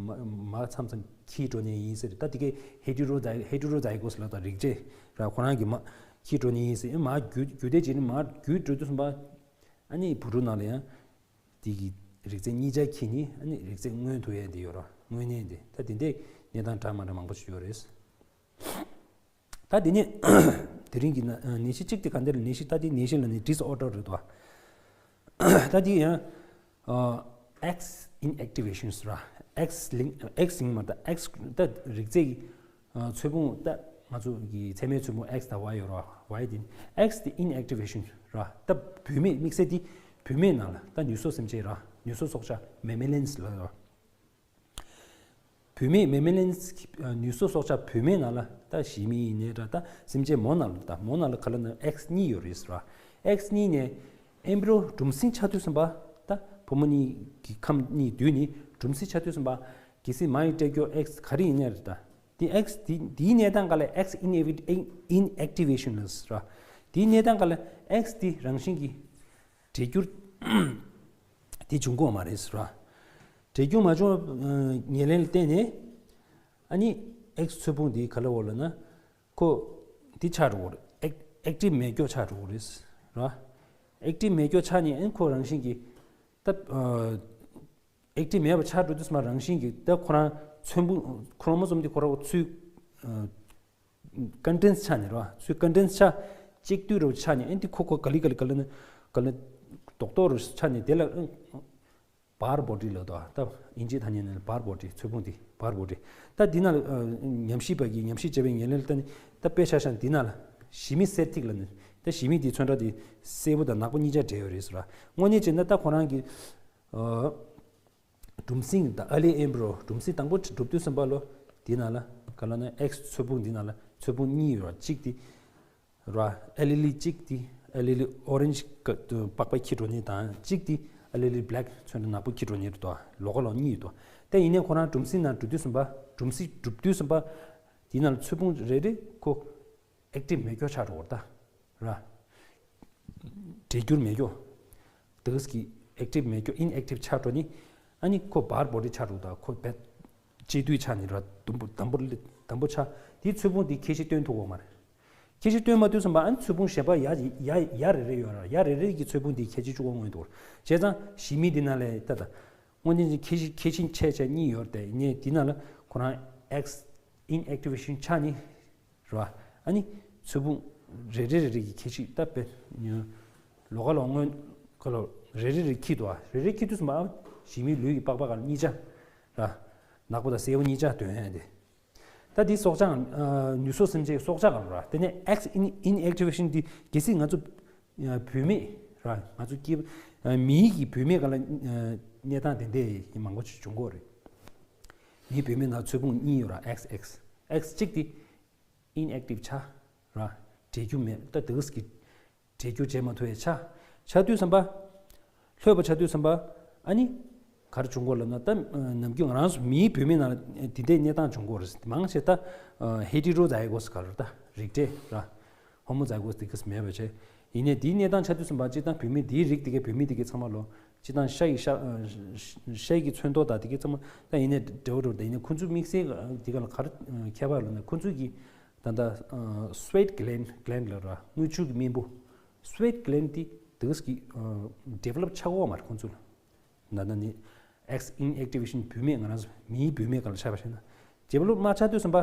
མར་མཚམས་མཚམས་འཁྱེར་འགྲོ་ནས་ཡིན་ས་རེད། ད་དེ་གའི་ཧེ་ཊི་རོ་ཛའི་ཧེ་ཊི་རོ་ཛའི་གོ་སི་ལབ་དང་རིགས་རྫས་ར་ཁོ་རང་གི་མ། འཁྱེར་འགྲོ་ནི་ཡིན་ཟེར། མར་རྒྱུད་རྒྱུད་སྡེ་བརྗེ་རིམ་མར་རྒྱུད་འགྲོ་དུས་ཙམ་པ། ཨ་ནི་བུ་ཕྲུག་ནང་ལ་ཡང་། དེ་གི་རིགས་རྫས་གཉིས་ཆ་འཁྱེར་ནི་ཨ་ནི་རིགས་རྫས་མངོན་ཐུབ་ཡས་དེ་ཡོད་ར། མངོན་གནས་དེ་ད་དེ་འདྲའི་གནས་སྟངས་འདྲ་མ་འདྲ་མང་པོ་ཞིག་ཡོད་རེད། ད་དེ་ནས་དེ་རིང་གི་ན་ནད་གཞི་གཅིག་དེ་ག་འདྲ་ལ་ནད་གཞི་ད་དེ་ནད་གཞི་ལ་ནི་disorder་རེད་དོ། ད་དེ་ཡང་X་inactivation་ཟེར་བ། X་link X་ཡིན་མ་ད་X་ད་རིགས་རྫས་ཀྱི་ཚོས་ཕུང་ད་ང་ཚོ་གི་ཚད་མའི་ཚོས་ཕུང་X་དང་Y་ཡོད་ར། Y་དེ་X་དེ་inactivation་ར། ད་བུད་མེད་དམིགས་བསལ་དེ་བུད་མེད་ནང་ལ་ད་ནུས་སོགས་སེམས་ཅན་ར། ནུས་སོགས་སྲོག་ཆགས་mammalians་ལ་ར། བུད་མེད་mammalians་ནུས་སོགས་སྲོག་ཆགས་བུད་མེད་ནང་ལ་ད་གཞི་མི་ཡིན་ནའི་འདྲ་ད་སེམས་ཅན་མོ་ནང་ལ་ད་མོ་ནང་ལ་ག་ལ་ན་X་གཉིས་ཡོད་རེད་ཟེར་བ། X་གཉིས་ནས་embryo་གྲུམ་སྲིན་ཆགས་དུས་ཙམ་པ་ད་ཕོ་མོ་གཉིས་ཀྱི་ཁམས་གཉིས་འདུས་ནས་གྲུམ་སྲིན་ཆགས་དུས་ཙམ་པ་གལ་སྲིད་མ་ཡི་སྤྲད་རྒྱུ་X་ག་རེ་ཡིན་ནའི་རེད་ད། དེ་X་དེ་དེའི་གནས་སྟངས་ག་ལ་X་inactivation་ལ་ཟེར་བ། དེའི་གནས་སྟངས་ག་ལ་X་དེ་རང་བཞིན་གྱིས་བྲེག་འགྱུར་དེ་བྱུང་གི་ཡོད་མ་རེད་ཟེར་བ། བྲེག་འགྱུར་མ་བྱུང་བའི་ཉེར་ལེན་ལ་བརྟེན་ནས་ཨ་ནི་X་ཚོས་ཕུང་དེ་ག་ལ་འོ་ལ་ན་ཁོ་དེ་ཆགས་འགྲོ་གི་རེད། Active་མེད་རྒྱུ་ཆགས་འགྲོ་གི་རེད་ཟེར་བ། Active་མེད་རྒྱུ་ཆགས་ནས་ཨ་ནི་ཁོ་རང་བཞིན་གྱིས་ད་Active་མེད་པ་ཆགས་འགྲོ་དུས་ཙམ་པ་རང་བཞིན་གྱིས་ད་ཁོ་རང་ཚོས་ཕུང་chromosome་དེ་ཁོ་རང་ཚོས་contents་ཆགས་ནས་ར། ཚུར་contents་ཆགས་གཅིག་བསྡུས་རུ་ཆགས་ནས་ཨ་ནི་ཁོ་ཁོ་ག་ལེ་ག་ལེ་ག་ལེ་ནི་ག་ལེ་རྡོག་རྡོག་རུ་ཆགས་ནས་དེ་ལ་ཨ་ནི་barren body་ལབ་དོ། ད་ཨིན་ཇི་ཐ་སྙད་ནི་barren body་ཚོས་ཕུང་དེ་ བར་བོ་ཌི། ད་འདི་ནང་ལ་ཨ་ཉམས་ཞིབ་པ་གིས་ཉམས་ཞིབ་བྱས་པའི་ངོས་ལེན་ལ་ལྟ་ནི་ད་དཔེ་ཆ་ཤང་འདི་ནང་ལ་གཞི་མེད་གསེར་ཐིག་ལ་ནི་ད་གཞི་མེད་འདི་ཚོན་ཁྲ་འདི་སེར་པོ་དང་ནག་པོ་གཉིས་ཆ་འདྲེས་ཡོད་རེད་ཟེར་བ། དངོས་གནས་བྱས་ན་ད་ཁོ་རང་གི་ཨ་གྲུམ་ཟིང་དང་ཨ་ལི་ཨེམ་བྷ་རོ། གྲུམ་ཟིང་དང་པོ་གྲུབ་དུས་ཙམ་པ་ལོ་འདི་ནང་ལ་ག་ལ་ན་ཨེག་སི་ཚོས་ཕུང་འདི་ནང་ལ་ཚོས་ཕུང་གཉིས་ཡོད་ར། གཅིག་འདི་ར་ཨ་ལི་ལི་གཅིག་འདི་ཨ་ལི་ལི་ཨོ་རེན་ཇི་པགས་པ་འཁྱེར་འགྲོ་ནི་དང་གཅིག་འདི་ཨ་ལི་ལི་བྷེ་ལེག་ཚོན་ཁྲ་ནག་པོ་འཁྱེར་འགྲོ་ནི་རེད་དོ། ལོགས་ཀ་ལོགས་གཉིས་ཡོད་དོ། ད་ཡིན་ནའི་ཁོ་རང་གྲུམ་ཟིང་ནང་གྲུབ་དུས་ཙམ་པ་གྲུམ་ཟིང་གྲུབ་དུས་ཙམ་པ་འདི་ནང་ལ་ཚོས་ཕུང་རེ་རེ་ཁོ་ཨེག་ཊིབ་མེད་སྐྱོ་ཆགས་འགྲོ་བར་ད་ར། འདྲེས་འགྱུར་མེད་སྐྱོ། དེ་གི་ཨེག་ཊིབ་མེད་སྐྱོ་ཨིན་ཨེག་ཊིབ་ཆགས་འགྲོ་ནི། ཨ་ནི་ཁོ་བར་བོ་ཌི་ཆགས་འགྲོ་ད་ཁོ་བེད་ཅེ་དུས་ཆགས་ནི་ར། དུམ་བུ་དམ་པོ་དམ་པོ་ཆགས། དེའི་ཚོས་ཕུང་དེ་ཁྱད་གཞི་སྟོན་ཐུབ་ཀྱི་མ་རེད། ཁྱད་གཞི་སྟོན་མ་ཐུབ་ཙམ་པ་ཨ་ནི་ཚོས་ཕུང་གཞན་པ་ཡ་ཡ་ཡ་རེ་རེ་ཡོད་ར། ཡ་རེ་རེ་གི་ཚོས་ཕུང་དེ་ཁྱད་གཞི་གཅིག་པོ་མངོན་འདུག་བྱས་ཙང་གཞི་མེད་འདི་ནང་ལ་ད་ད་དངོས་གནས་ཀྱི་ཁྱད་གཞི་ཁྱད་གཞི་ཆེ་ཆེ་གཉིས་ཡོད་རེད་དེ། ངས་འདི་ནང་ལ་ཁོ་རང་ཨེག་སི་ཨིན་ཨེག་ཊི་ཝེ་ཤན་ཆགས་ནི། རེད་བ། ཨ་ནི་ཚོས་ཕུང་རེ་རེ་རེ་རེ་གི་ཁྱད་གཞི་ད་དཔེ་ལོགས་ཀ་ལོགས་སྔོན་ཀ་ལོགས་རེ་རེ་རེ་འཁྱེར་འདུག་བ། རེ་རེ་འཁྱེར་དུས་ཙམ་པ་གཞི་མེད་ལུས་ཀྱི་པགས་པ་ག་ལ་གཉིས་ཆ་ར། ནག་པོ་དང་སེར་པོ་གཉིས་ཆ་འདོན་ཡ་དེ། ད་འདི་སྲོག་ཆགས་ཨ་ནུས་སོགས་སེམས་ཅན་སྲོག་ཆགས་ག་ལ་ར། དེ་ནས་ཨེག་སི་ཨིན་ཨིན་ཨེག་ཊི་ཝེ་ཤན་འདི་གལ་སྲིད་ང་ཚོ་ཨ་བུད་མེད་ར། ང་ཚོ་སྐྱེ་ཨ་མིའི་གི་བུད་མེད་ག་ལ་ཨ་གནས་སྟངས་དེ་འདྲ་མང་པོ་ཞིག་བྱུང་གི་ཡོད་རེད། མིའི་བུད་མེད་ནང་ཚོས་ཕུང་གཉིས་ཡོད་ར། ཨེག་སི་ཨེག་སི་ཨེག་སི་གཅིག་དེ་ཨིན་ཨེག་ཊིབ་ཆགས་ར། འདྲེས་རྒྱུ་མེད། ད་དེ་གི་འདྲེས་རྒྱུ་བྱེད་མ་ཐུབ་པའི་ཆ། ཆགས་དུས་ཙམ་པ། ལྷོད་པ་ཆགས་དུས་ཙམ་པ། ཨ་ནི། ག་རེ་བྱུང་གོ་ལབ་ན་ད་ནམ་རྒྱུན་ང་རང་ཚོ་མིའི་བུད་མེད་ནང་ལ་དེ་འདྲའི་གནས་སྟངས་བྱུང་གོ་རེད། མང་ཆེ་ད་ཧེ་ཊི་རོ་ཛའི་གོ་སི་ག་ལ་ད་རིགས་འདྲ་ར། ཧོ་མོ་ཛའི་གོ་སི་དེ་གི་མེད་པ་བྱས། ཡིན་ནའི་དེའི་གནས་སྟངས་ཆགས་དུས་ཙམ་པ་སྤྱིར་བཏང་བུད་མེད་དེའི་རིགས་དེ་གའི་བུད་མེད་དེ་གའི་ཚང་མ་ལོ། སྤྱིར་བཏང་ཤ་ཡི་ཤ་ཤ་ཡི་ཚོན་མདོག་དང་དེ་གའི་ཚང་མ་ད་ཡིན་ནའི་འདྲ་བོ་འདྲ་བོ། ད་ཡིན་ནའི་ཁོང་ཚོའི་དམིགས་བསལ་དེ་ག་ལ་ག་རེ་ཁྱད་པར་ལབ་ན་ཁོང་ཚོའི་གི་ད་ལྟ་སུ་ཝེ་ཊི་གི་ལེན་གི་ལེན་ལབ་ར། རྔུལ་ཆུ་གི་རྨེན་བུ། སུ་ཝེ་ཊི་གི་ལེན་དེ་དེ་ག་གི་ཌི་ཝེ་ལོབ་ཆགས་ཡོད་མ་རེད་ཁོང་ཚོ་ལ། ད་ལྟ་ནི་ཨེག་སི་ཨིན་ཨེག་ཊི་ཝེ་ཤན་བུད་མེད་ང་རང་ཚོ་མིའི་བུད་མེད་སྒང་ལ་ཆ་བཞག་ན། ཌི་ཝེ་ལོབ་མ་ཆགས་དུས་ཙམ་པ་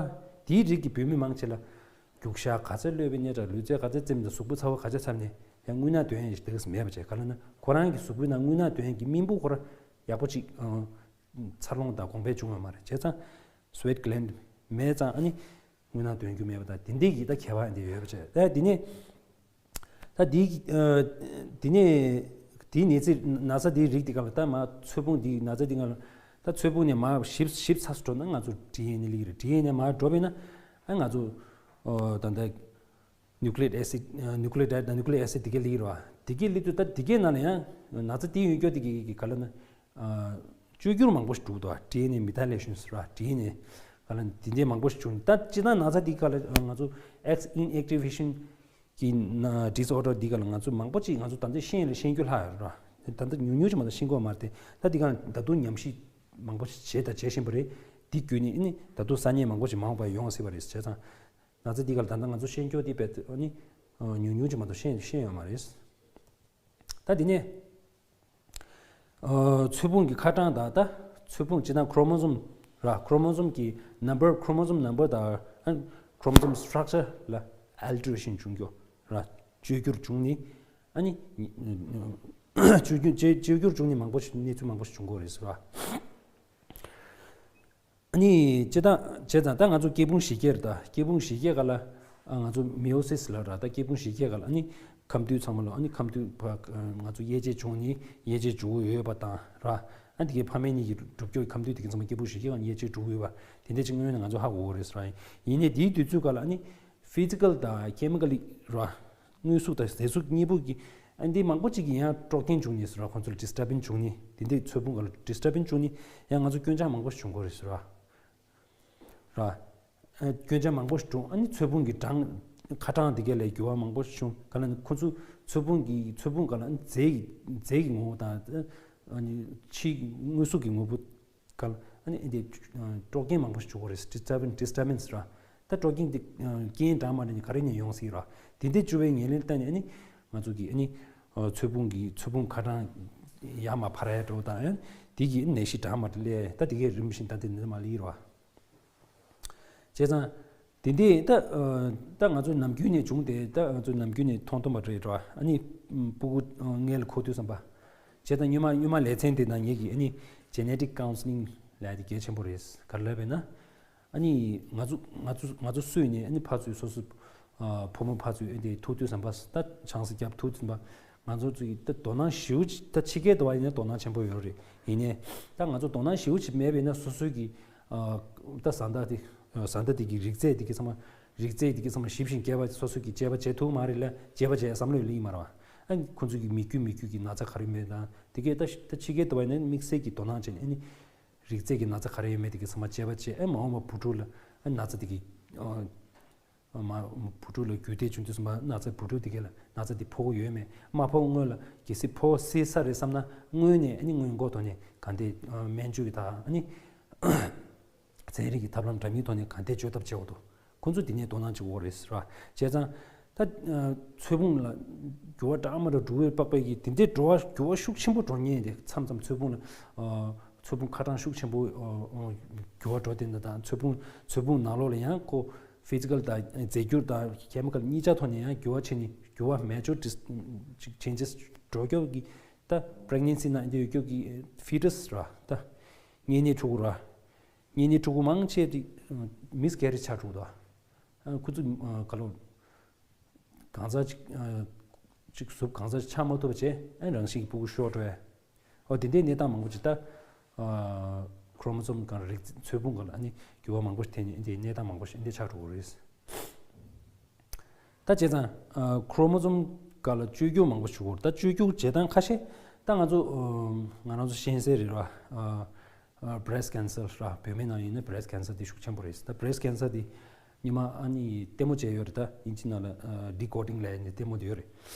དེའི་རིགས་ཀྱི་བུད་མེད་མང་ཆེ་ལ་རྒྱུག་ཤར་ག་ཚོད་གློད་པའི་གནས་འདྲ། ལུས་རྩལ་ག་ཚོད་རྩེད་མོ་དང་གཟུགས་པོ་ཚ་བོ་ག་ཚོད་འཚབ་ནས་ཡང་རྔུལ་ནག་འདོན་ཡས་དེ་ག་མེད་པ་བྱས། ག་ལ་ན་ཁོ་རང་གི་གཟུགས་པོའི་ནང་རྔུལ་ནག་འདོན་ཡས་ཀྱི་རྨེན་བུ་ཁོ་ར་ཡག་པོ་ཅིག་འཚར་ལོངས་དང་གོང་འཕེལ་བྱུང་ཡོད་མ་རེད། བྱས་ཙང་སུ་ཝེ་ཊི་གི་ལེན་མེད་ཙང་ཨ་ནི། རྔུལ་ནག་འདོན་རྒྱུ་མེད་པ་དང་དེ་འདྲའི་གི་ད་ཁྱད་པར་འདི་ཡོད་པ་བྱས། ད་འདི་ནས་ད་འདི་ཨ་འདི་ནས་འདིའི་ནད་རིགས་ན་ཚ་འདིའི་རིགས་འདི་ག་ལ་ད་མ་ཚོས་ཕུང་འདི་ན་ཚ་འདི་ག་ལ་ད་ཚོས་ཕུང་ནས་མ་ཞིབ་ཞིབ་ཚགས་སུ་འགྲོ་ན་ང་ཚོ་ཌི་ཨེན་ཨེ་སླེབས་ཀྱི་རེད། ཌི་ཨེན་ཨེ་མ་འགྲོ་བས་ན་ཨ་ང་ཚོ་ཨོ་ད་ད་ནིའུ་ཀི་ལི་ཡིག་ཨེ་སིཌ་ནིའུ་ཀི་ལི་ཡིག་ནིའུ་ཀི་ལི་ཡིག་ཨེ་སིཌ་འདི་ག་སླེབས་ཀྱི་རེད་བ། འདི་ག་སླེབས་དུས་ད་འདི་གའི་ནང་ལ་ཡང་ན་ཚ་འདི་ཡོད་རྒྱུ་འདི་ག་ག་ལ་ན། བཅོས་བསྒྱུར་མང་པོ་ཞིག་འགྲོ་གི་འདུག་ཌི་ཨེན་ཨེ་མེ་ཐའི་ལེ་ཤན་ཟེར་བ། ཌི་ཨེན་ཨེ་ག་ལ་འདི་འདྲའི་མང་པོ་ཞིག་བྱུང་། ད་སྤྱིར་བཏང་ན་ཚ་འདི་ག་ལ་ང་ཚོ་ཨེག་སི་ཨིན་ཨེག་ཊི་ཝེ་ཤན་གྱི་ཌི་སི་ཨོར་ཌར་འདི་ག་ལ་ང་ཚོ་མང་པོ་ཅིག་ང་ཚོ་ད་ལྟ་ཤེས་ལ་ཤེས་རྒྱུ་ལྷག་ཡོད་ར། ད་ལྟ་ཉུང་ཉུང་ཅིག་མ་གཏོགས་ཤེས་ཀྱི་ཡོད་མ་རེད་དེ། ད་འདི་ག་ལ་ད་དུང་ཉམས་ཞིབ་མང་པོ་ཞིག་བྱས་དང་བྱེད་བཞིན་པ་རེད། འདི་བརྒྱུད་ནས་ཨ་ནི་ད་དུང་ས་གནས་མང་པོ་ཞིག་མ་འོངས་པར་ཡོང་སྲིད་པ་རེད། བྱས་ཙང་ན་ཚ་འདི་ག་ལ་ད་ལྟ་ང་ཚོ་ཤེས་རྒྱུ་འདི་དཔེ་ཨ་ནི་ཉུང་ཉུང་ཅིག་མ་གཏོགས་ཤེས་ཤེས་ཡོད་མ་རེད། ད་འདི་ནས། ཨ་ཚོས་ཕུང་གི་ཁ་གྲངས་དང་ད་ཚོས་ཕུང་སྤྱིར་བཏང་ཁོ་རོ་མོ་སོམ་ར། ཁོ་རོ་མོ་སོམ་གི་ནམ་བར། ཁོ་རོ་མོ་སོམ་ནམ་བར་དང་ཨ་ཁོ་རོ་མོ་སོམ་སི་ཊྲག་ཅར་ལ་ཨལ་ཊེ་རེ་ཤན་བྱུང་རྒྱུ་ར། བཅོས་བསྒྱུར་བྱུང་ནི་ཨ་ནི་བཅོས་བསྒྱུར་བཅོས་བཅོས་བསྒྱུར་བྱུང་ནི་མང་པོ་ཞིག་གནས་ཚུལ་མང་པོ་ཞིག་བྱུང་གི་ཡོད་རེད་ཟེར་བ། ཨ་ནི་སྤྱིར་བཏང་བྱས་ཙང་ད་ང་ཚོ་སྐྱེ་ཕུང་བཞི་བརྒྱད་རེད། ད་སྐྱེ་ཕུང་བཞི་བརྒྱད་སྒང་ལ་ཨ་ང་ཚོ་མེ་ཡོ་སིས་ལབ་ར། ད་སྐྱེ་ཕུང་བཞི་བརྒྱད་སྒང་ལ་ཨ་ནི་ཁམས་འདུས་ཚང་མ་ལ་ཨ་ནི་ཁམས་འདུས་ཕ་ང་ཚོ་དབྱེ་དཔྱད་བྱུང་ནི་དབྱེ་དཔྱད་འགྲོ་གི་ཡོད་པ་དང་ར། ཨ་དེ་གའི་ཕ་མེས་གཉིས་ཀྱི་གྲུབ་སྐྱོར་ཁམས་འདུས་དེ་གའི་ཚང་མ་སྐྱེ་ཕུང་བཞི་བརྒྱད་སྒང་དབྱེ་དཔྱད་འགྲོ་གི་ཡོད་པ་དེ་འདྲ་ཅིག་སྔོན་ནས་ང་ཚོ་ཧ་གོ་གི་རེད་ཟེར་ར། ཡིན་ནའི་དེའི་དུས་ཚོད་སྒང་ལ་ཨ་ནི་ཕི་ཛི་ཀལ་དང་ཁེ་མི་ཀལ་ར། དངོས་ཟོག་དང་ཟས་ཟོག་གཉིས་པོ་གི་ཨ་འདི་མང་པོ་ཅིག་གི་ཡང་དཀྲོག་རྐྱེན་བྱུང་ནས་ཟེར་བ། ཁོང་ཚོ་ལ་ཌི་སི་ཊར་བེན་སི་བྱུང་ནས་དེ་འདྲའི་ཚོས་ཕུང་སྒང་ལ་ཌི་སི་ཊར་བེན་སི་བྱུང་ནས་ཡང་ང་ཚོ་སྐྱོན་ཆག་མང་པོ་ཞིག་བྱུང་གི་རེད་ཟེར་བ། ར། ཨ་སྐྱོན་ཆག་མང་པོ་ཞིག་བྱུང་། ཨ་ནི་ཚོས་ཕུང་གི་གྲངས་ཁ་གྲངས་དེ་ག་ལ་འགྱུར་བ་མང་པོ་ཞིག་བྱུང་། ག་ལ་ནི་ཁོང་ཚོ་ཚོས་ཕུང་གི་ཚོས་ཕུང་སྒང་ལ་ཨ་ནི་རྫས་ཀྱི་རྫས་ཀྱི་ངོ་བོ་དང་ཨ་ནི་ཕྱིའི་དངོས་ཟོག་གི་ངོ་བོ་སྒང་ལ་ཨ་ནི་ཨ་འདི་དཀྲོག་རྐྱེན་མང་པོ་ཞིག་བྱུང་གི་རེད། ཌི་སི་ཊར་བེན་སི་ཌི་སི་ཊར་བེན་སི་ར། ད་དཀྲོག་རྐྱེན་འདི་རྐྱེན་གྲངས་མ་འདྲ་ནི་ག་རེ་ནས་ཡོང་སྲིད་ར། དེ་འདྲའི་བྱུང་བའི་ངོས་ལེན་བལྟས་ནས་ཨ་ནི་ང་ཚོ་གི་ཨ་ནི་ཚོས་ཕུང་གི་ཚོས་ཕུང་ཁ་གྲངས་ཡར་མར་འཕར་ཡ་འགྲོ་དང་ཨ་ནི་དེ་གི་ནད་གཞི་གྲངས་མ་འདྲ་སླེབས། ད་དེ་གའི་རིམ་བཞིན་ད་དེ་འདི་མ་སླེབས་ར། བྱས་ཙང་། དེ་འདི་ད་ཨ་ད་ང་ཚོ་ནམ་རྒྱུན་ནས་བྱུང་སྟེ་ད་ང་ཚོ་ནམ་རྒྱུན་ནས་མཐོང་སྟོན་པ་རེད་ར། ཨ་ནི་སྤུ་གུ་ཨ་མངལ་ལ་འཁོར་དུས་ཙམ་པ། བྱས་ཙང་སྔོན་མ་སྔོན་མ་ལེ་ཚན་དེ་ནང་ངེད་ཀྱིས་ཨ་ནི་ཇེ་ནེ་ཊིག་ཀའུན་སི་ལིང་ ལས་དེ་གལ་ཆེན་པོ་རེད། ག་རེ་ལབ་པས་ན། ཨ་ནི་ང་ཚོ་ང་ཚོ་ང་ཚོ་སུ་ཡིན་ནའི་ཨ་ནི་ཕར་ཚུར་སོ་སོ་ཨ་ཕོ་མོ་ཕར་ཚུར་ཨ་འདི་ཐུག་དུས་ཙམ་པ་ད་ཆང་ས་བརྒྱབ་ཐུག་དུས་ཙམ་པ་ང་ཚོ་ཚོ་གི་ད་དོ་སྣང་ཞེ་པོ་ཅིག་ད་ཕྱི་རྒྱལ་དུ་བ་ཡིན་ན་དོ་སྣང་ཆེན་པོ་ཡོད་རེད། ཡིན་ནའི་ད་ང་ཚོ་དོ་སྣང་ཞེ་པོ་ཅིག་མེད་པས་ན་སོ་སོའི་གི་ཨ་ད་བཟའ་ཟླ་དེ་བཟའ་ཟླ་དེ་གི་རིགས་རྫས་དེ་གི་ཚང་མ་རིགས་རྫས་དེ་གི་ཚང་མ་ཞིབ་ཅིང་རྒྱས་པ་སོ་སོ་གི་དཔྱད་པ་བྱེད་ཐུབ་མ་རེད་ལ་དཔྱད་པ་བྱེད་བསམ་བློ་ཡོད་ལ་ཡིན་མ་རེད་བ། ཨ་ཁོ་ཚོ་གི་མི་རྒྱུད་མི་རྒྱུད་ཀྱི་ན་ཚ་ག་རེ་མེད་དང་དེ་གས་ད་ད་ཕྱི་རྒྱལ་དུ་བ་ཡིན་ན་དམིགས་བསལ་གྱི་དོ་སྣང་བྱས་ནས་ཨ་ནི། རིགས་རྫས་ཀྱི་ན་ཚ་ག་རེ་ཡོད་མེད་དེ་གའི་ཚང་མ་དཔྱད་པ་བྱས། ཨེ་མ་འོངས་པ་བུ་ཕྲུག་ལ་ཨེ་ན་ཚ་དེ་གའི་ཨ་མ་བུ་ཕྲུག་ལ་རྒྱུད་འདེད་བྱུང་དུས་ཙམ་པ་ན་ཚ་བུ་ཕྲུག་དེ་གའི་ལ་ན་ཚ་དེ་ཕོག་གི་ཡོད་མེད། མ་ཕོག་སྔོན་ལ་གལ་སྲིད་ཕོག་སྲིད་ས་རེད་བསམ་ན་སྔོན་ནས་ཨ་ནི་སྔོན་འགོག་ཐོག་ནས་ག་འདྲས་ཨ་སྨན་བཅོས་ཀྱི་ཐོག་ཨ་ནི་ཚན་རིག་གི་ཐབས་ལམ་འདྲ་མིན་ཐོག་ནས་ག་འདྲས་བཅོས་ཐབས་བྱེད་དགོས་འདུག་ཁོང་ཚོ་དེ་ནས་དོ་སྣང་བྱེད་དགོས་རེད་ཟེར་བ། བྱས་ཙང་། ད་ཚོས་ཕུང་ལ་འགྱུར་བ་འདྲ་མི་འདྲ་འགྲོ་བའི་པགས་པའི་གི་དེ་འདྲའི་འགྲོ་བ་འགྱུར་བ་ཤུགས་ཆེན་པོ་འགྲོ་ངེས་དེ་མཚམས་མཚམས་ཚོས་ཕུང་ལ་ཚོས་ཕུང་ཁ་གྲངས་ཤུགས་ཆེན་པོ་འགྱུར་བ་འགྲོ་དེ་འདྲ་དང་ཚོས་ཕུང་ཚོས་ཕུང་ནང་ལོགས་ལ་ཡང་ཁོ་ཕི་ཛི་ཀལ་དང་རྫས་འགྱུར་དང་ཁེ་མི་ཀལ་གཉིས་ཆ་ཐོག་ནས་ཡང་འགྱུར་བ་ཕྱིན་ནས་འགྱུར་བ་མེ་ཇོར་ཅེན་ཇེས་འགྲོ་སྐྱོབ་ཀྱི་ད་པྲེག་ནན་སི་ནང་འདི་ཡོད་སྐྱོབ་ཀྱི་ཕི་ཊས་ར་ད་གཉན་ནད་ཕྲུ་གུ་ར་གཉན་ནད་ཕྲུ་གུ་མང་ཆེ་དེ་མིས་ཀེ་རེཇ་ཆགས་འགྲོ་གི་འདུག་ཁོ་ཚོ་ག་ལོ། གང་ཟག་གཅིག་གཅིག་གཟུགས་གང་ཟག་ཆགས་མ་ཐུབ་པ་བྱས་ཨ་རང་བཞིན་གྱི་ཕྲུ་གུ་ཤོར་འགྲོ་ཡ། ཨོ་དེ་འདྲའི་གནས་སྟངས་མང་པོ་ཅིག་ད། ཁོ་རོ་མོ་སོམ་སྒང་རིགས་ཚོས་ཕུང་སྒང་ལ་ཨ་ནི་འགྱུར་བ་མང་པོ་ཞིག་ཐེབས་ནས་ཨ་འདྲའི་གནས་སྟངས་མང་པོ་ཞིག་ཨ་འདྲའི་ཆགས་འགྲོ་གི་རེད། ད་བྱས་ཙང་ཁོ་རོ་མོ་སོམ་སྒང་ལ་བཅོས་བསྒྱུར་མང་པོ་ཞིག་དགོས་རེད། ད་བཅོས་བསྒྱུར་བྱེད་སྟངས་ཁ་ཤས་ད་ང་ཚོ་ང་རང་ཚོ་ཤེས་གསལ་རེད་བ། breast cancer ར་བུད་མེད་ནང་ཡིན་ན་breast cancer དེ་ཤུགས་ཆེན་པོ་རེད། ད་breast cancer དེ་ཉི་མ་ཨ་ནི་ལྟད་མོ་བྱས་ཡོད་རེད། ད་དབྱིན་ཇི་ནང་ལ་decoding ལབ་ནས་ལྟད་མོ་དེ་ཡོད་རེད།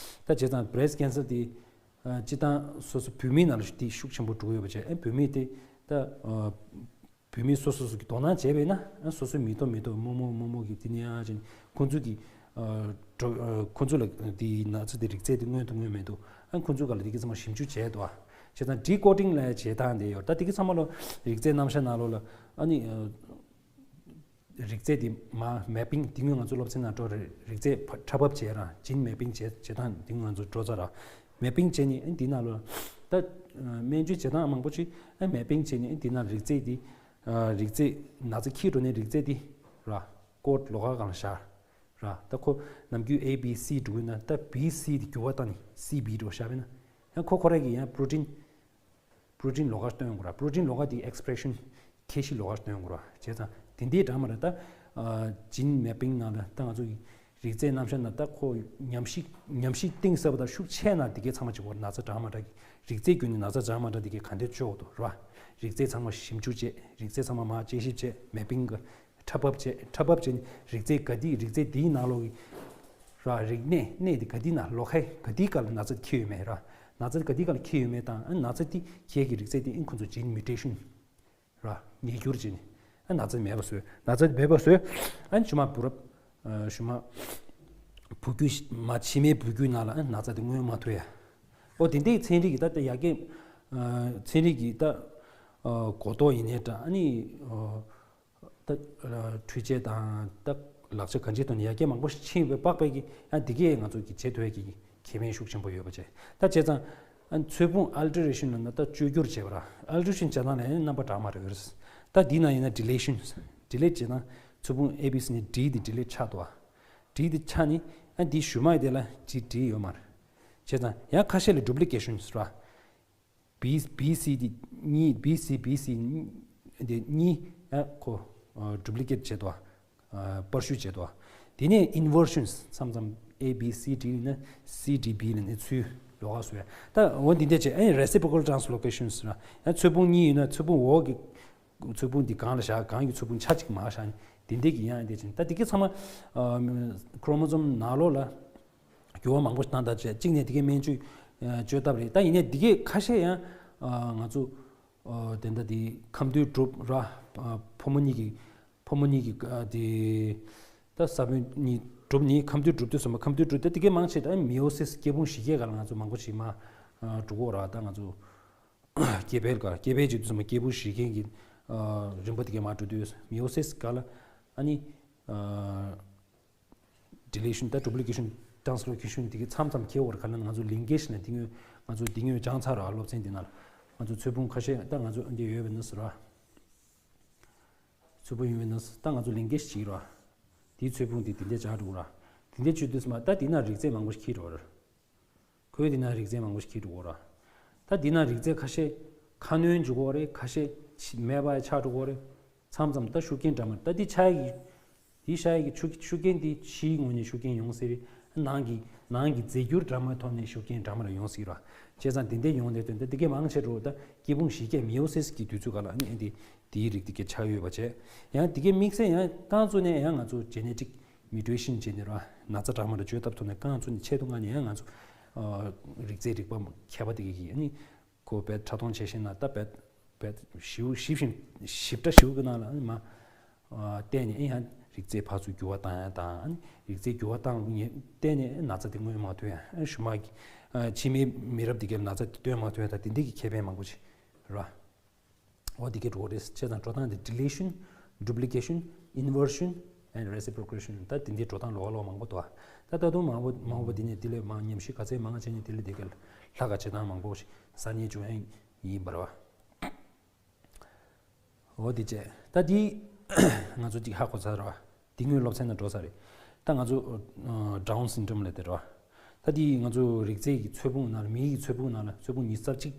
ད་བྱས་ཙང་breast cancer དེ་སྤྱི་བཏང་སོ་སོ་བུད་མེད་ནང་ལ་དེ་ཤུགས་ཆེན་པོ་འགྲོ་ཡོད་པ་བྱས་ཨ་བུད་མེད་དེ་ད་བུད་མེད་སོ་སོ་སོ་གི་དོ་སྣང་བྱས་པས་ན་ཨ་སོ་སོའི་མི་ཐོག་མི་ཐོག་རྨོ་མོ་རྨོ་མོ་གི་དེ་ནས་ཨ་ཅན་ཁོང་ཚོ་གི་འགྲོ་ཁོང་ཚོ་ལ་དེ་ན་ཚ་དེ་རིགས་རྫས་དེ་མངོན་དུ་མངོན་མེད་དུ་ཨ་ཁོང་ཚོ་ག་ལ་དེ་གི་ཚང་མ་ཞིབ་འཇུག་བྱས་འདུག་ཨ་བྱས་ཙང་decoding ལབ་བྱེད་སྟངས་དེ་ཡོད། ད་དེ་གི་ཚང་མ་ལོ་རིགས་རྫས་རྣམ་གཞག་ནང་ལོགས་ལ་ཨ་ནི་རིགས་རྫས་དེ་མ་mapping དེ་སྔོན་ང་ཚོ་སློབ་ཚན་ནང་འགྲོ་རེད། རིགས་རྫས་ཕ་འཁྲབ་ཕབ་བྱས་ར་gene mapping བྱས་བྱེད་སྟངས་དེ་སྔོན་ང་ཚོ་འགྲོ་ཚར་ར་mapping བྱས་ནས་ཨ་འདི་ནང་ལོགས་ད་སྨན་བཅོས་བྱེད་སྟངས་མང་པོ་ཅིག་ཨ་mapping བྱས་ནས་ཨ་འདི་ནང་རིགས་རྫས་དེ་རིགས་རྫས་ན་ཚ་འཁྱེར་འགྲོ་ནས་རིགས་རྫས་དེ་ར་ཀོཌ་ལོགས་ཀ་སྒང་ལ་བཞག་ར། ད་ཁོ་ནམ་རྒྱུན་A B C འགྲོ་གི་ན་ད་B C དེ་འགྱུར་བ་བཏང་ནས་C B འགྲོ་བཞག་པས་ན་ཡང་ཁོ་ཁོ་རང་གི་ཡང་protein protein ལོགས་ཀ་སྟོན་དགོས་ར། protein ལོགས་ཀ་དེ་expression ཁྱད་གཞི་ལོགས་ཀ་སྟོན་དགོས་ར། བྱས་ཙང་དེ་འདྲའི་འདྲ་མ་རེད་ད། gene mapping ནང་ལ་ད་ང་ཚོ་གི་རིགས་རྫས་རྣམ་གཞག་ནང་ད་ཁོ་ཉམས་ཞིབ་ཉམས་ཞིབ་གཏིང་ཟབ་པ་དང་ཤུགས་ཆེ་ན་དེ་གའི་ཚང་མ་བྱེད་དགོས་ར། ན་ཚ་འདྲ་མ་འདྲ་གི་རིགས་རྫས་བརྒྱུད་ནས་ན་ཚ་འདྲ་མ་འདྲ་དེ་གའི་ག་འདྲ་བཅོས་དགོས་འདུག་ར། རིགས་རྫས་ཚང་མ་ཞིབ་འཇུག་བྱས། རིགས་རྫས་ཚང་མ་མར་དཔྱད་ཞིབ་བྱས། mapping གི་འཁྲབ་ཕབ་བྱས། འཁྲབ་ཕབ་བྱས་ནས་རིགས་རྫས་ག་དེ་རིགས་རྫས་དེའི་ནང་ལོགས་ཀྱི་ར་རིགས་གནས་གནས་དེ་ག་དེའི་ནང་ལོགས་ཀའི་ག་དེའི་སྐབས་ལ་ན་ཚ་འཁྱེར་ཡོད་མེད་ར། ན་ཚ་དེ་ག་དེའི་སྐབས་ལ་འཁྱེར་ཡོད་མེད་དང་ཨ་ན་ཚ་དེ་འཁྱེར་གྱི་རིགས་རྫས་དེ་ཨིན་ཁོ་ཚོ་gene mutation ར་ཉེས་འགྱུར་བྱས་ནས་ཨ་ན་ཚ་མེད་པ་བཟོས། ན་ཚ་མེད་པ་བཟོས། ཨ་ཞུ་མ་བུ་རབས་ཨ་ཞུ་མ་བུ་རྒྱུད་མ་ཕྱི་མའི་བུ་རྒྱུད་ནང་ལ་ཨ་ན་ཚ་དེ་མངོན་མ་ཐུབ་ཡ། ཨོ་དེ་འདྲའི་ཚན་རིག་གི་ད་ལྟ་ཡ་གི་ཨ་ཚན་རིག་གི་ད་ཨ་གོ་རྟོགས་ཡིན་ནའི་འདྲ་ཨ་ནི་ཨ། ད་འཕྲུལ་ཆས་དང་ད་ལག་ཆ་གང་ཅིའི་ཐོག་ནས་ཡར་རྒྱས་མང་པོ་ཕྱིན་པའི་པགས་པའི་གི་ཨ་འདི་གས་ང་ཚོ་གི་བྱེད་ཐུབ་ཡས་ཀྱི་ཁེ་ཕན་ཤུགས་ཆེན་པོ་ཡོད་པ་བྱས། ད་བྱས་ཙང་ཨ་ཚོས་ཕུང་ཨལ་ཊི་རེ་ཤན་ལབ་ན་ད་བཅོས་བསྒྱུར་བྱས་པ་ར། ཨལ་ཊི་རེ་ཤན་བྱས་ཙང་ལ་ཡང་རྣམ་པ་འདྲ་མ་འདྲ་ཡོད་རེད། ད་འདི་ན་ཡིན་ན་ཌི་ལེ་ཤན། ཌི་ལེ་ཊི་བྱས་ན་ཚོས་ཕུང་ཨེ་བི་སི་ནས་ཌི་དེ་ཌི་ལེ་ཊི་ཆགས་འདུག་ཨ། ཌི་དེ་ཆགས་ནི་ཨ་འདི་ཞུ་མ་ཡི་དེ་ལ་ཌི་ཌི་ཡོད་མ་རེད། བྱས་ཙང་ཡང་ཁ་ཤས་ལ་ཌུབ་ལི་ཀེ་ཤན་ཟེར་བ། B B C དེ་གཉིས། B C B C དེ་གཉིས་ཨ་ཁོ་ཨ་duplicate བྱེད་དོ། ཨ་པར་བཤུས་བྱེད་དོ། དེ་ནས་inversions མཚམས་མཚམས་A B C D ཡིན་ན་C D B ལ་ནི་ཚུར་ལོགས་ཀ་བཟོ་ཡ། ད་འོ་འདི་འདྲ་བྱས་ཨ་reciprocal translocations ལ་ཡང་ཚོས་ཕུང་གཉིས་ཡོད་ན་ཚོས་ཕུང་འོག་གི་ཚོས་ཕུང་འདི་སྒང་ལ་བཞག་སྒང་གི་ཚོས་ཕུང་ཆ་གཅིག་མར་བཞག་ནི་འདི་འདྲ་གི་ཡང་འདི་བྱས་ནི་ད་འདི་གི་ཚང་མ་ཨ་chromosome ནང་ལོགས་ལ། འགྱུར་བ་མང་པོ་ཞིག་བཏང་ཐབས་བྱས་གཅིག་ནས་དེ་གའི་སྨན་བཅོས་ཨ་བཅོས་ཐབས་རེད། ད་ཡིན་ནའི་དེ་གའི་ཁ་ཤས་ཡང་ཨ་ང་ཚོ་ཨ་དེ་འདྲ་དེ་ཁམས་རྡུལ་གྲུབ་ར། ཨ་ཕོ་མོ་གཉིས་ཀྱི་ཕོ་མོ་གཉིས་ཀྱི་ཨ་དེ་ད་ས་བོན་གཉིས་གྲུབ་ནི་ཁམས་རྡུལ་གྲུབ་དུས་ཙམ་པ་ཁམས་རྡུལ་གྲུབ་ད་དེ་གའི་མང་ཆེ་ད་meiosis སྐྱེས་ཕུང་བཞི་གའི་སྒང་ལ་ང་ཚོ་མང་པོ་ཞིག་མ་ཨ་འགྲོ་གི་ཡོད་ར། ད་ང་ཚོ་སྐྱེ་འཕེལ་སྒང་སྐྱེ་འཕེལ་བྱེད་དུས་ཙམ་པ་སྐྱེས་ཕུང་བཞི་གའི་གི་ཨ་རིམ་པ་དེ་གའི་མར་འགྲོ་དུས་meiosis སྒང་ལ་ཨ་ནི་ཨ། deletion ད་duplication translocation དེ་གའི་མཚམས་མཚམས་ཁྱེར་བར་ག་ན་ང་ཚོ་linkage ལ་འདི་ངོས་ང་ཚོ་འདི་ངོས་སྦྱངས་ཚར་ར། སློབ་ཚན་འདི་ནང་ལ་ང་ཚོ་ཚོས་ཕུང་ཁ་ཤས་ད་ང་ཚོ་འདི་ཡོད་པ་ན་ཟེར་ར། ཚུད་པོ་ཡོང་བའི་ནང་ད་ང་ཚོ་ལེན་གེ་ཞིག་ར། དེའི་ཚོས་ཕུང་དེ་དེ་འདྲས་སྦྱར་འགྲོ་ར། དེ་འདྲས་བྱེད་དུས་སུ་མ་ད་དེ་ན་རིགས་རྫས་མང་པོ་ཞིག་འཁྱེར་འགྲོ་ར། ཁོའི་དེ་ན་རིགས་རྫས་མང་པོ་ཞིག་འཁྱེར་འགྲོ་ར། ད་དེ་ན་རིགས་རྫས་ཁ་ཤས་ཁ་སྣོན་འཇུག་གོ་རེད། ཁ་ཤས་མེད་པ་ཆགས་འགྲོ་གོ་རེད། མཚམས་མཚམས་ད་ཤུགས་རྐྱེན་འདྲ་མ་ད་དེ་ཆ་ཡི་དེའི་ཤ་ཡི་ཤུགས་ཤུགས་རྐྱེན་དེ་ཕྱིའི་ངོས་ནས་ཤུགས་རྐྱེན་ཡོང་སྲིད་རེད། ནང་གི་ནང་གི་རྫས་འགྱུར་འདྲ་མ་ཐོག་ནས་ཤུགས་རྐྱེན་འདྲ་མ་ལ་ཡོང་སྲིད་ར། བྱས་ཙང་དེ་འདྲས་ཡོང་ནས་དོན་ད་དེ་གས་མང་ཆེ་འགྲོ་ད་སྐྱི་བུང་བཞི་བརྒྱ་མི་ཡོ་སིས་ཀྱི་དུས་ཚོད་ག་ལ་ནི་ཨེ་འདི་དེའི་རིགས་དེ་གས་ཆགས་ཡོད་པ་བྱས། ཡང་དེ་གས་དམིགས་བསལ་ཡང་རྐང་བཙུགས་ནས་ཡང་ང་ཚོ་ཇེ་ནེ་ཊིག་མིའུ་ཊེ་ཤན་བྱས་ནས་ར་ན་ཚ་འདྲ་མ་ལ་བཅོས་ཐབས་ཐོག་ནས་རྐང་བཙུགས་ནས་ཆེད་དུ་མངགས་ནས་ཡང་ང་ཚོ་རིགས་རྫས་རིག་པ་མཁས་པ་དེ་གས་ཀྱིས་ནི་ཁོ་བེད་ཕྲ་མཐོང་ཆེ་ཤེས་ན་ད་བེད་བེད་ཞིབ་ཞིབ་ཞིབ་ཞིབ་ཕྲ་ཞིབ་ཀྱི་ནང་ལ་ཨ་ནི་མ་བལྟས་ནས་ཨེ་ཡང་རིགས་རྫས་ཕར་ཚུར་འགྱུར་བ་བཏང་ཡ་དང་ཨ་ནི་རིགས་རྫས་འགྱུར་བ་བཏང་ནས་བལྟས་ནས་ན་ཚ་དེ་མངོན་མ་ཐུབ་ཡ་ཨ་ནི་ཤུ་མ་གི་ཕྱི་མའི་མི་རབས་དེ་གའི་ན་ཚ་དེ་སྟོན་མ་ཐུབ་ཡ་ད་དེ་འདྲས་ཀྱི་ཁེ་ཕན་མང་པོ་ཅིག་ར། འོ་དེ་གའི་འགྲོ་རེད་བྱས་ཙང་འགྲོ་སྟངས་དེ་deletion, duplication, inversion and reciprocation ད་དེ་འདྲའི་འགྲོ་སྟངས་ལོགས་ལོགས་མང་པོ་འདུག་ད་ད་དུང་མང་པོ་མང་པོ་དེ་ནས་དེ་ལས་མང་ཉམས་ཞིབ་ག་ཚད་མང་བྱས་ནས་དེ་ལས་དེ་གའི་ལྷག་ག་བྱེད་སྟངས་མང་པོ་ཞིག་གསར་རྙེད་བྱུང་ཡ་ཡིན་པ་རེད་བ། འོ་དེ་བྱས་ད་དེ་ང་ཚོ་ཅིག་ཧ་གོ་ཚར་རེད་བ། དེ་སྔོན་སློབ་ཚན་ནང་འགྲོ་ཚར་རེད། ད་ང་ཚོ་Down syndrome ལབ་དེ་རེད་བ། ད་དེ་ང་ཚོ་རིགས་རྫས་ཀྱི་ཚོས་ཕུང་ནང་ལ་མིའི་ཚོས་ཕུང་ནང་ལ་ཚོས་ཕུང་ཉི་ཤུ་རྩ་གཅིག་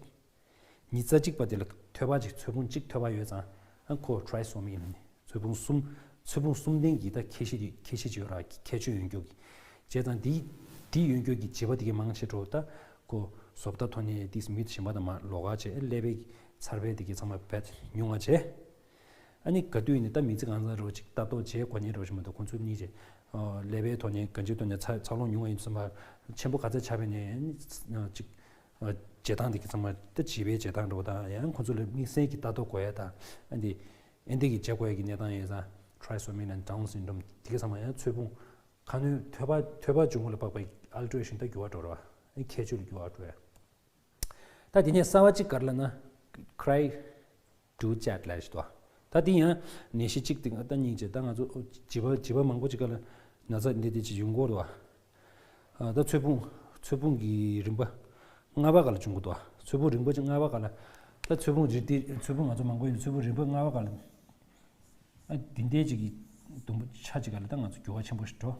ཉི་ཤུ་རྩ་གཅིག་པ་དེ་ལ་ཐོད་པ་གཅིག་ཚོས་ཕུང་གཅིག་ཐོད་པ་ཡོད་ཙང་ཨ་ཁོ་trisomy ལབ་ནས་ཚོས་ཕུང་གསུམ་ཚོས་ཕུང་གསུམ་ལྡན་གྱི་ད་ཁྱད་གཤིས་དེ་ཁྱད་གཤིས་ཅིག་ཡོད་ར། ཁྱད་ཆོས་ཡོད་མཁན་གྱི་བྱས་ཙང་དེ་དེ་ཡོད་མཁན་གྱི་བྱིས་པ་དེ་གའི་མང་ཆེ་འགྲོ་ད་ཁོ་བཟོ་ལྟ་ཐོག་ནས་དེ་མི་གཞན་པ་དང་མ་ལོགས་ཀ་བྱས་ཀླད་པའི་ཚར་པའི་དེ་གའི་ཚང་མ་བེད་ཉུང་བ་བྱས། ཨ་ནི་ག་དུས་ཡིན་ནའི་ད་མི་ཚེ་གང་ཚང་རོ་ཅིག་ལྟ་རྟོག་བྱེད་དགོས་ཉེན་རོ་ཞིག་མི་འདུག་ཁོང་ཚོ་གཉིས་ཀྱིས་ཀླད་པའི་ཐོག་ནས་གང་ཅིའི་ཐོག་ནས་འཚར་འཚར་ལོངས་ཉུང་བ་ཡིན་ཙམ་པ་ཆེན་པོ་ག་ཚད་ཆགས་པའི་ནས་ཅིག་བྱེད་སྟངས་དེ་གི་ཚང་མ་ད་བྱིས་པའི་བྱེད་སྟངས་འགྲོ་དང་ཡང་ཁོང་ཚོ་ལ་དམིགས་བསལ་གྱི་ལྟ་རྟོག་དགོས་ཡ་དང་ཨ་འདི་ཨེ་འདི་གི་བྱེད་དགོས་ཡ་གི་གནས་སྟངས་ཡོད་ཙང་trisomy and Down syndrome དེ་གི་ཚང་མ་ཡང་ཚོས་ཕུང་ཁ་སྣོན་ཐོད་པ་ཐོད་པ་འབྱུང་ཁུངས་ལ་དཔག་པའི་alteration ད་འགྱུར་བ་འགྲོ་ར་བ་ཨ་ཁྱད་ཆོས་ལ་འགྱུར་བ་འགྲོ་ཡ། ད་དེ་ནས་གསར་བ་གཅིག་ག་རེ་ལབ་ན་cry do chat ལབ་ཞིག་འདུག་ད་དེ་ཡང་ནད་གཞི་གཅིག་དེ་ད་གཉིས་བྱས་ད་ང་ཚོ་བྱིས་པ་བྱིས་པ་མང་པོ་ཅིག་ག་ལ་ན་ཚ་འདི་འདི་ཅིག་ཡོང་གི་ཡོད་རེད་བ། ད་ཚོས་ཕུང་ཚོས་ཕུང་གི་རིམ་པ་ལྔ་པ་ག་ལ་བྱུང་གི་འདུག་ཚོས་ཕུང་རིམ་པ་ཅིག་ལྔ་པ་ག་ལ་ད་ཚོས་ཕུང་རིགས་དེ་ཚོས་ཕུང་ང་ཚོ་མང་པོ་ཡོད་ཚོས་ཕུང་རིམ་པ་ལྔ་པ་ག་ལ་ཨ་འདི་འདྲའི་ཅིག་གི་དུམ་བུ་ཆ་ཅིག་ག་ལ་ད་ང་ཚོ་འགྱུར་བ་ཆེན་པོ་ཞིག་འགྲོ།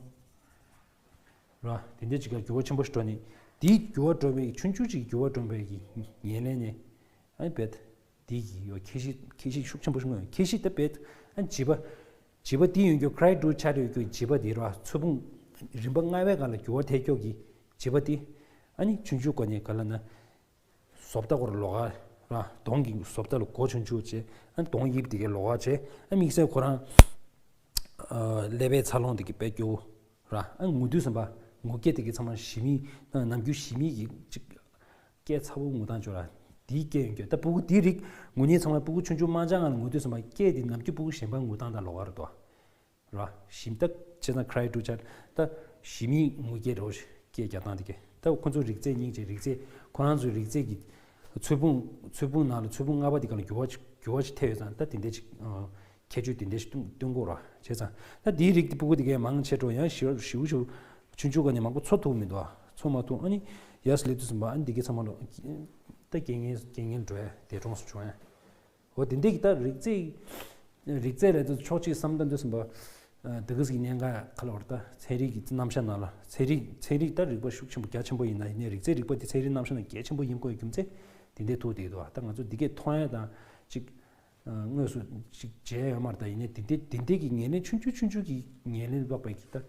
ར། དེ་འདྲའི་ཅིག་ག་འགྱུར་བ་ཆེན་པོ་ཞིག་འགྲོ་ནས་དེའི་འགྱུར་བ་འགྲོ་བའི་ཆུང་ཆུང་ཅིག་འགྱུར་བ་འགྲོ་བའི་གི་ཉེར་ལེན་ནས་ཨ་ནི་བེད་དེའི་གི་ཡོ་ཁྱད་གཤིས་ཁྱད་གཤིས་ཤུགས་ཆེན་པོ་ཞིག་མངོན་ཁྱད་གཤིས་དེ་བེད་ཨ་ནི་བྱིས་པ་བྱིས་པ་དེ་ཡོང་རྒྱུ་cry do chat ཡོད་རྒྱུ་བྱིས་པ་དེ་ར་ཚོས་ཕུང་རིམ་པ་ལྔ་པའི་སྒང་ལ་འགྱུར་བ་ཐེབས་རྒྱུ་གི་བྱིས་པ་དེ་ཨ་ནི་ཆུང་ཆུང་སྒོ་ནས་ག་ལ་ན། བཟོ་ལྟ་སྐོར་ལོགས་ཀ་ར་གདོང་གི་བཟོ་ལྟ་ལ་མགོ་ཆུང་ཆུང་བྱས་ཨ་གདོང་དབྱིབས་དེ་གའི་ལོགས་ཀ་བྱས་ཨ་དམིགས་བསལ་ཁོ་རང་ཀླད་པའི་འཚར་ལོངས་དེ་གའི་དཔེ་སྐྱོ་བོ་ར་ཨ་ངུ་དུས་ཙམ་པ་ངུ་སྐད་དེ་གའི་ཚང་མ་ཞི་མི་ནམ་རྒྱུན་ཞི་མི་གི་ཅིག་སྐད་ཚ་བོ་ངུ་སྟངས་ཅིག་ར་དེའི་སྐད་ཡོང་རྒྱུ་ད་སྤུ་གུ་དེའི་རིགས་ངུ་ཉེན་ཚང་མ་སྤུ་གུ་ཆུང་ཆུང་དམར་འབྱར་ངང་ལ་ངུ་དུས་ཙམ་པ་སྐད་དེ་ནམ་རྒྱུན་སྤུ་གུ་གཞན་པ་ངུ་སྟངས་དང་ལོགས་ཀ་རེད་དོ། ར། ཞི་མི་ད་བྱས་ཙང་cry do chat ད་ཞི་མིའི་ངུ་སྐད་རེད་བ་ཞིག་སྐད་རྒྱག་སྟངས་དེ་གས་ད་ཁོ་ཚོ་རིགས་རྫས་སྙིང་རྗེ་རིགས་རྫས་ཁོ་རང་ཚོའི་རིགས་རྫས་ཀྱི་ཚོས་ཕུང་ཚོས་ཕུང་ནང་ལ་ཚོས་ཕུང་ལྔ་པ་དེ་ག་ལ་འགྱུར་བ་ཅིག་འགྱུར་བ་ཅིག་ཐེབས་ཡོད་ཙང་ད་དེ་འདྲས་ཅིག་ཁྱད་ཆོས་དེ་འདྲས་ཞིག་སྟོན་སྟོན་གོ་ར་བྱས་ཙང་ད་དེའི་རིགས་དེ་སྤུ་གུ་དེ་གས་མང་ཆེ་འགྲོ་ཡང་ཞིབ་ཞིབ་ཞིབ་ཆུང་ཆུང་ག་ནས་མང་པོ་འཚོ་ཐུབ་མི་འདུག་ཨ་འཚོ་མ་ཐུབ་ཨ་ནི་ཡར་སླེབས་དུས་ཙམ་པ་ཨ་ནི་དེ་གས་ཚང་མ་ལ་ད་རྐྱེན་ངན་རྐྱེན་ངན་འགྲོ་ཡ་འདས་གྲོངས་སུ་བྱུང་ཡ། འོ་དེ་འདྲས་ཀྱི་ད་རིགས་རྫས་རིགས་རྫས་ལས་དུ་ཕྱོགས་གཅིག་བསམ་བཏང་དུས་ཙམ་པ། ད་གི་ཟིག་གཉན་ཁ་ཁ་ལ་བར་ད་ཚན་རིག་གི་རྣམ་གཞག་ནང་ལ་ཚན་རིག་ཚན་རིག་ད་རིག་པ་ཤུགས་ཆེན་པོ་རྒྱ་ཆེན་པོ་ཡིན་ན་ཡིན་ནའི་རིགས་རྫས་རིག་པ་དེ་ཚན་རིག་རྣམ་གཞག་ནང་གལ་ཆེན་པོ་ཡིན་དགོས་རྒྱུ་མཚན་དེ་འདྲས་ཐུག་བསྡད་འདུག་ད་ང་ཚོ་འདི་གས་མཐོང་ཡ་དང་ཅིག་དངོས་སུ་ཅིག་མཇལ་ཡོད་མ་རེད་ད་ཡིན་ནའི་དེ་འདྲས་དེ་འདྲས་ཀྱི་ངན་ལན་ཆུང་ཆུང་ཆུང་ཆུང་གི་ངན་ལན་སློག་པའི་གི་ད།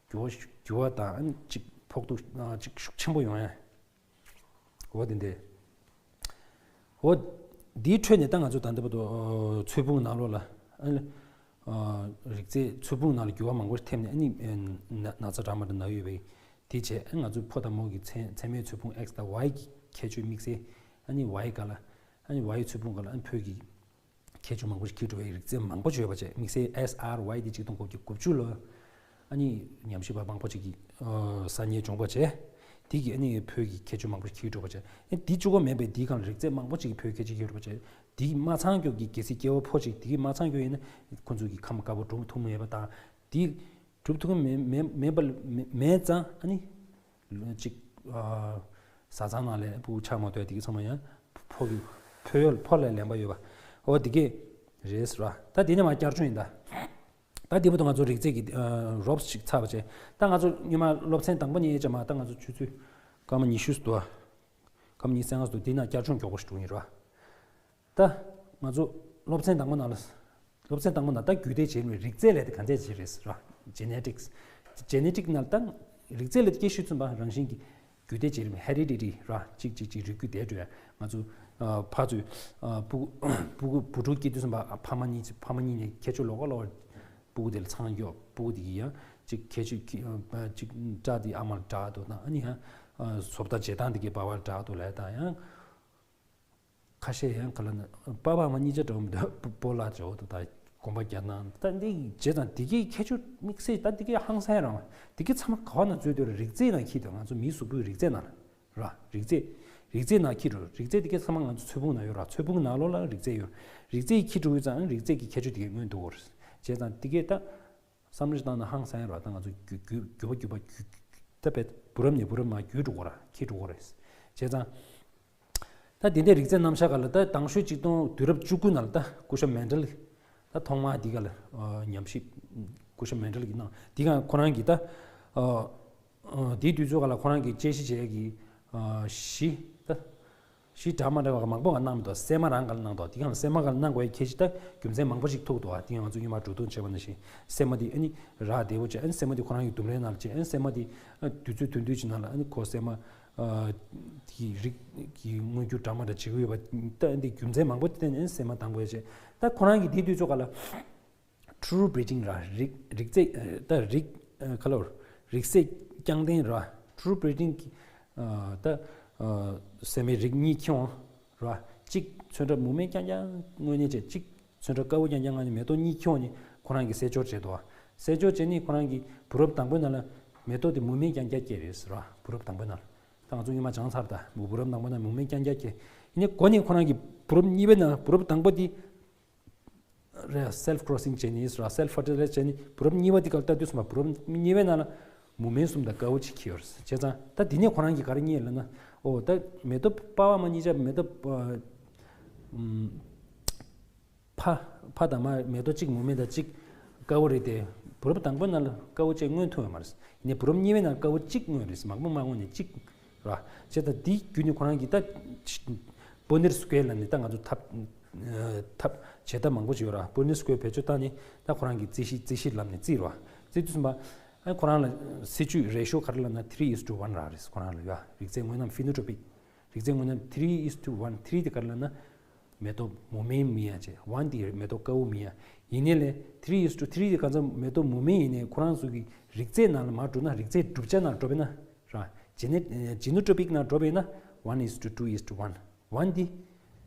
འགྱུར་བ་འགྱུར་བ་དང་ཅིག་ཕོག་ཐུག་ཅིག་ཤུགས་ཆེན་པོ་ཡོང་ཡ། འོ་དེ་འདྲ། འོ་འདིའི་ཁྲོད་ནས་ད་ང་ཚོ་ད་ལྟ་བར་དུ་ཚོས་ཕུང་ནང་ལོགས་ལ་རིགས་རྫས་ཚོས་ཕུང་ནང་ལ་འགྱུར་བ་མང་པོ་ཐེབས་ནས་ཨ་ནི་ན་ཚ་འདྲ་མ་འདྲ་ན་ཡོད་པའི་དེ་བྱས་ང་ཚོ་ཕོ་དང་མོ་གི་མཚན་མཚན་མའི་ཚོས་ཕུང་X་དང་Y་གི་ཁྱད་ཆོས་དམིགས་བསལ་ཨ་ནི་Y་ག་ལ་ཨ་ནི་Y་ཚོས་ཕུང་ག་ལ་ཨ་ནི་ཕོ་གི་ཁྱད་ཆོས་མང་པོ་ཞིག་འཁྱེར་འགྲོ་བའི་རིགས་རྫས་མང་པོ་ཅིག་ཡོད་པ་བྱས། དམིགས་བསལ་S R Y དེ་ཆིག་སྟོང་དགུ་བརྒྱ་དགུ་བཅུ་ལོ། ཨ་ནི་ཉམས་ཞིབ་པ་མང་པོ་ཅིག་གིས་གསར་རྙེད་བྱུང་བ་བྱས། དེ་གིས་ཨ་ནི་བོད་ཀྱི་ཁྱད་ཆོས་མང་པོ་ཞིག་འཁྱེར་འགྲོ་བ་བྱས། ཨ་དེ་གཅིག་པོ་མིན་པའི་དེའི་སྒང་ལ་རིགས་རྫས་མང་པོ་ཅིག་གིས་བོད་ཁྱད་ཆོས་འཁྱེར་འགྲོ་བ་བྱས། དེ་མ་ཚང་རྒྱུ་གི་གལ་སྲིད་སྐྱེ་བོ་ཕོ་ཅིག་དེ་གིས་མ་ཚང་རྒྱུ་ཡིན་ན་ཁོ་ཚོ་གི་ཁམས་དཀར་པོ་གྲུབ་ཐུབ་མེད་པ་དང་དེ། གྲུབ་ཐུབ་མེད་མེད་པ་མེད་ཙང་ཨ་ནི། ལོ་གཅིག་བཟའ་ཚང་ནང་ལས་སྤུ་གུ་ཆགས་མ་ཐུབ་དེ་གི་ཚང་མ་ཡང་ཕོ་གི་ཕོ་ཡོད་ཕོ་ལ་ལན་པ་ཡོད་པ། འོ་དེ་གས་ རེད་ར། ད་དེ་ནས་མར་བསྐྱར་སྦྱོང་ཡིན་ད། ད་འདི་བར་དུ་ང་ཚོ་རིགས་རྫས་ཀྱི་རོབ་ཅིག་ཚར་བ་བྱས། ད་ང་ཚོ་སྔོན་མ་སློབ་ཚན་དང་པོ་ནས་ཡས་ཅེ་མ་ད་ང་ཚོ་ཆུ་ཚོད་སྐར་མ་ཉི་ཤུ་འདུག་སྐར་མ་ཉི་ཤུ་རྩ་ལྔ་འདུག་དེ་ན་བསྐྱར་སྦྱོང་མགྱོགས་པོ་ཞིག་འགྲོ་གི་ཡིན་ར། ད་ང་ཚོ་སློབ་ཚན་དང་པོ་ནང་ལ། སློབ་ཚན་དང་པོ་ནང་ད་རྒྱུད་སྡེ་བྱེད་མི་རིགས་རྫས་ལས་དེ་ག་འདྲས་བྱེད་རེད་ར། Genetics། Genetic་ནང་ད་རིགས་རྫས་ལས་དེ་སྐད་ཤོད་ཚུན་པ་རང་བཞིན་གྱི་རྒྱུད་སྡེ་བྱེད་མི་Heredity་ར། གཅིག་གཅིག་གཅིག་རིགས་རྒྱུད་སྡེ་འགྲོ་ཡ། ང་ཚོ་ཕ་ཚོས་སྤུ་གུ་སྤུ་གུ་བུ་ཕྲུག་སྐྱེ་དུས་ཙམ་པ་ཕ་མ་གཉིས་ཕ་མ་གཉིས་ནས་ཁྱད་ཆོས་ལོགས་ཀ་ལོགས་སྤུ་གུ་དེ་ལ་ཚང་ཡོད། སྤུ་གུ་དེ་གི་ཡང་གཅིག་ཁྱད་ཆོས་གཅིག་སྐྲ་དེ་ཨ་མ་ལ་འདྲ་འདུག་ན་ཨ་ནི་ཡང་བཟོ་ལྟ་བྱེད་སྟངས་དེ་གི་པ་ཕ་ལ་འདྲ་འདུག་ལབ་ད་ཡང་། ཁ་ཤས་ཡང་ག་ལ་ན་པ་ཕ་མ་གཉིས་ཆ་འགྲོ་མི་འདུག་སྤོ་ལགས་འཇོག་ཏུ་ད་དགོངས་པ་རྒྱག་ན་ད་འདི་བྱས་ཙང་འདི་གའི་ཁྱད་ཆོས་དམིགས་བསལ་ད་འདི་གའི་ཧང་སང་རང་འདི་གའི་ཚང་མ་ག་བ་ན་འཛུལ་འདུག་ར། རིགས་རྫས་ན་འཁྱེར་འདུག་ང་ཚོ་མིའི་གཟུགས་པོའི་རིགས་རྫས་ན་ར། རིགས་རྫས་རིགས་རྫས་ན་འཁྱེར་འགྲོ། རིགས་རྫས་འདི་གའི་ཚང་མ་ང་ཚོ་ཚོས་ཕུང་ན་ཡོད་ར། ཚོས་ཕུང་ནང་ལོགས་ལ་རིགས་རྫས་ཡོད། རིགས་རྫས་འཁྱེར་འགྲོ་ཡོད་ཙང་རིགས་རྫས་ཀྱི་ཁྱད་ཆོས་འདི་གའི་མངོན་འདུག་གོ། བྱས་ཙང་འདི་གའི་ད། བསམ་བློ་ཞིག་བཏང་ན་ཧང་སང་ར། ད་ང་ཚོ་རྒྱུད་རྒྱུད་རྒྱུད་པ་རྒྱུད་པ་རྒྱུད་ད་བེད་བུ་རབས་ནས་བུ་རབས་མར་བརྒྱུད་འགྲོ་གོ་ར། འཁྱེར་འགྲོ་གོ་ར། བྱས་ཙང་། ད་དེ་འདྲའི་རིགས་རྫས་རྣམ་གཞག་སྒང་ལ་ད་དང་ཤོས་གཅིག་སྟོང་དུས་རབས་བཅུ་དགུ་ནང་ལ་ད་སྐུ་ཞབས་མན་ཌལ་ད་ཐོག་མ་འདི་ག་ལ་ཉམས་ཞིབ་སྐུ་ཞབས་མན་ཌལ་གྱིས་གནང་། འདི་ག་ཁོ་རང་གིས་ད་དེའི་དུས་ཚོད་སྒང་ལ་ཁོ་རང་གིས་དཔྱད་གཞི་བྱས་ཀྱི་གཞི་ད། གཞི་འདྲ་མ་འདྲ་བ་མང་པོ་ག་གནང་མི་འདུག་སྲན་མ་རང་ག་ལ་གནང་འདུག་དེ་གང་སྲན་མ་ག་ལ་གནང་དགོས་ཡ་ཁྱད་ཆོས་ད་རྒྱུ་མཚན་མང་པོ་ཞིག་ཐུག་འདུག་དེ་ང་ཚོ་སྔོན་མ་འགྲོ་དོན་བྱས་པ་ནང་བཞིན་སྲན་མ་དེ་ཨ་ནི་རག་བདེ་བོ་བྱས། ཨ་ནི་སྲན་མ་དེ་ཁོ་རང་གི་ལྡུམ་རའི་ནང་ལ་བྱས། ཨ་ནི་སྲན་མ་དེ་དུས་ཚོད་ཐུང་ཐུང་ཅིག་ནང་ལ་ཨ་ནི་ཁོ་སྲན་མ་དེ་རིགས་ཀྱི་མངོན་འགྱུར་འདྲ་མ་འདྲ་བྱེད་ཀྱི་ཡོད་པ་ད་ཨ་ནི་དེ་རྒྱུ་མཚན་མང་པོ་བརྟེན་ནས་ཨ་ནི་སྲན་མ་བཏང་དགོས་ཡ་བྱས། ད་ཁོ་རང་གི་དེའི་དུས་ཚོད་ག་ལ། True breeding་ར། རིགས་རིགས་རྫས་ད་རིགས་ག་ལ་བར་རིགས་རྫས་རྐྱང་ལྡན་ར། True breeding་གི་ད་སྲན་མའི་རིགས་གཉིས་ཁྱོང་ར། གཅིག་ཚོན་ཁྲ་མུ་མེན་རྐྱང་རྐྱང་དངོས་གནས་བྱས། གཅིག་ཚོན་ཁྲ་དཀར་པོ་རྐྱང་རྐྱང་ངང་ནས་མེ་ཏོག་གཉིས་ཁྱོང་ནས་ཁོ་རང་གིས་སྲེས་སྦྱོར་བྱས་འདུག་སྲེས་སྦྱོར་བྱས་ནས་ཁོ་རང་གིས་བུ་རབས་དང་པོའི་ནང་ལ་མེ་ཏོག་དེ་མུ་མེན་རྐྱང་རྐྱང་སྐྱེས་རེད་ཟེར་བ། བུ་རབས་དང་པོའི་ནང་ལ་ད་ང་ཚོ་སྔོན་མ་སྦྱངས་ཚར། ད་མུ་བུ་རབས་དང་པོའི་ནང་མུ་མེན་རྐྱང་རྐྱང་སྐྱེས། ཡིན་ནའི་འགོ་ནས་ཁོ་རང་གིས་བུ་རབས་གཉིས་པའི་ནང་བུ་རབས་དང་པོ་དེ། རེད། Self crossing་བྱས་ནས་ར། Self fertilize་བྱས་ནས་བུ་རབས་གཉིས་པ་དེ་ག་ལ་ལྟ་དུས་ཙམ་པ་བུ་རབས་གཉིས་པའི་ནང་ལ་མུ་མེན་གསུམ་དང་དཀར་པོ་གཅིག་འཁྱེར་ཡོད་རེད། བྱས་ཙང་ད་དེ་ནས་ཁོ་རང་གིས་ག་རེ་རྙེད་ལབ་ན། ཨོ་ད་མེ་ཏོག་པ་ཕ་མ་གཉིས་ཆ་མེ་ཏོག་ཕ་ཕ་དང་མ་མེ་ཏོག་གཅིག་མུ་མེན་དང་གཅིག་དཀར་པོ་རེད་དེ། བུ་རབས་དང་པོའི་ནང་ལ་དཀར་པོ་གཅིག་མངོན་ཐུབ་ཡོད་མ་རེད། ཡིན་ནའི་བུ་རབས་གཉིས་པའི་ནང་དཀར་པོ་གཅིག་མངོན་རེད། མང་པོ་མ་མངོན་ནས་གཅིག་ར། བྱས་ཙང་དེའི་བརྒྱུད་ནས་ཁོ་རང་གིས་ད་Punnett square་ལབ་ནས་ད་ང་ཚོ་ཐབས་ཐབས་བྱེད་ཐབས་མང་པོ་ཞིག་ཡོད་ར། Punnett square་བེད་སྤྱོད་བཏང་ནས་ད་ཁོ་རང་གིས་རྩིས་གཞི་རྩིས་གཞིའི་ལམ་ནས་བརྩིས་ར། བརྩིས་དུས་ཙམ་པ་ཨ་ཁོ་རང་ལ་སྲིད་ཇུས་ratio་ག་རེ་ལབ་ན་three is to one་ར་རེད། ཁོ་རང་ལ་ཡོད་རིགས་རྫས་དངོས་རྣམས་phenotypic་རིགས་རྫས་དངོས་རྣམས་three is to one། three་དེ་ག་རེ་ལབ་ན་མེ་ཏོག་མུ་མེན་མིན་ཡ་བྱས། one་དེ་མེ་ཏོག་དཀར་པོ་མིན་ཡ། ཡིན་ནའི་ལས་three is to three་དེ་ག་ཚོད་མེ་ཏོག་མུ་མེན་ཡིན་ནའི་ཁོ་རང་ཚོ་གི་རིགས་རྫས་ནང་ལ་མར་འགྲོ་ན་རིགས་རྫས་གྲུབ་ཆ་ནང་འགྲོ་བས་ན་ར། Gene- Genotypic་ནང་འགྲོ་བས་ན་one is to two is to one། one་འདི་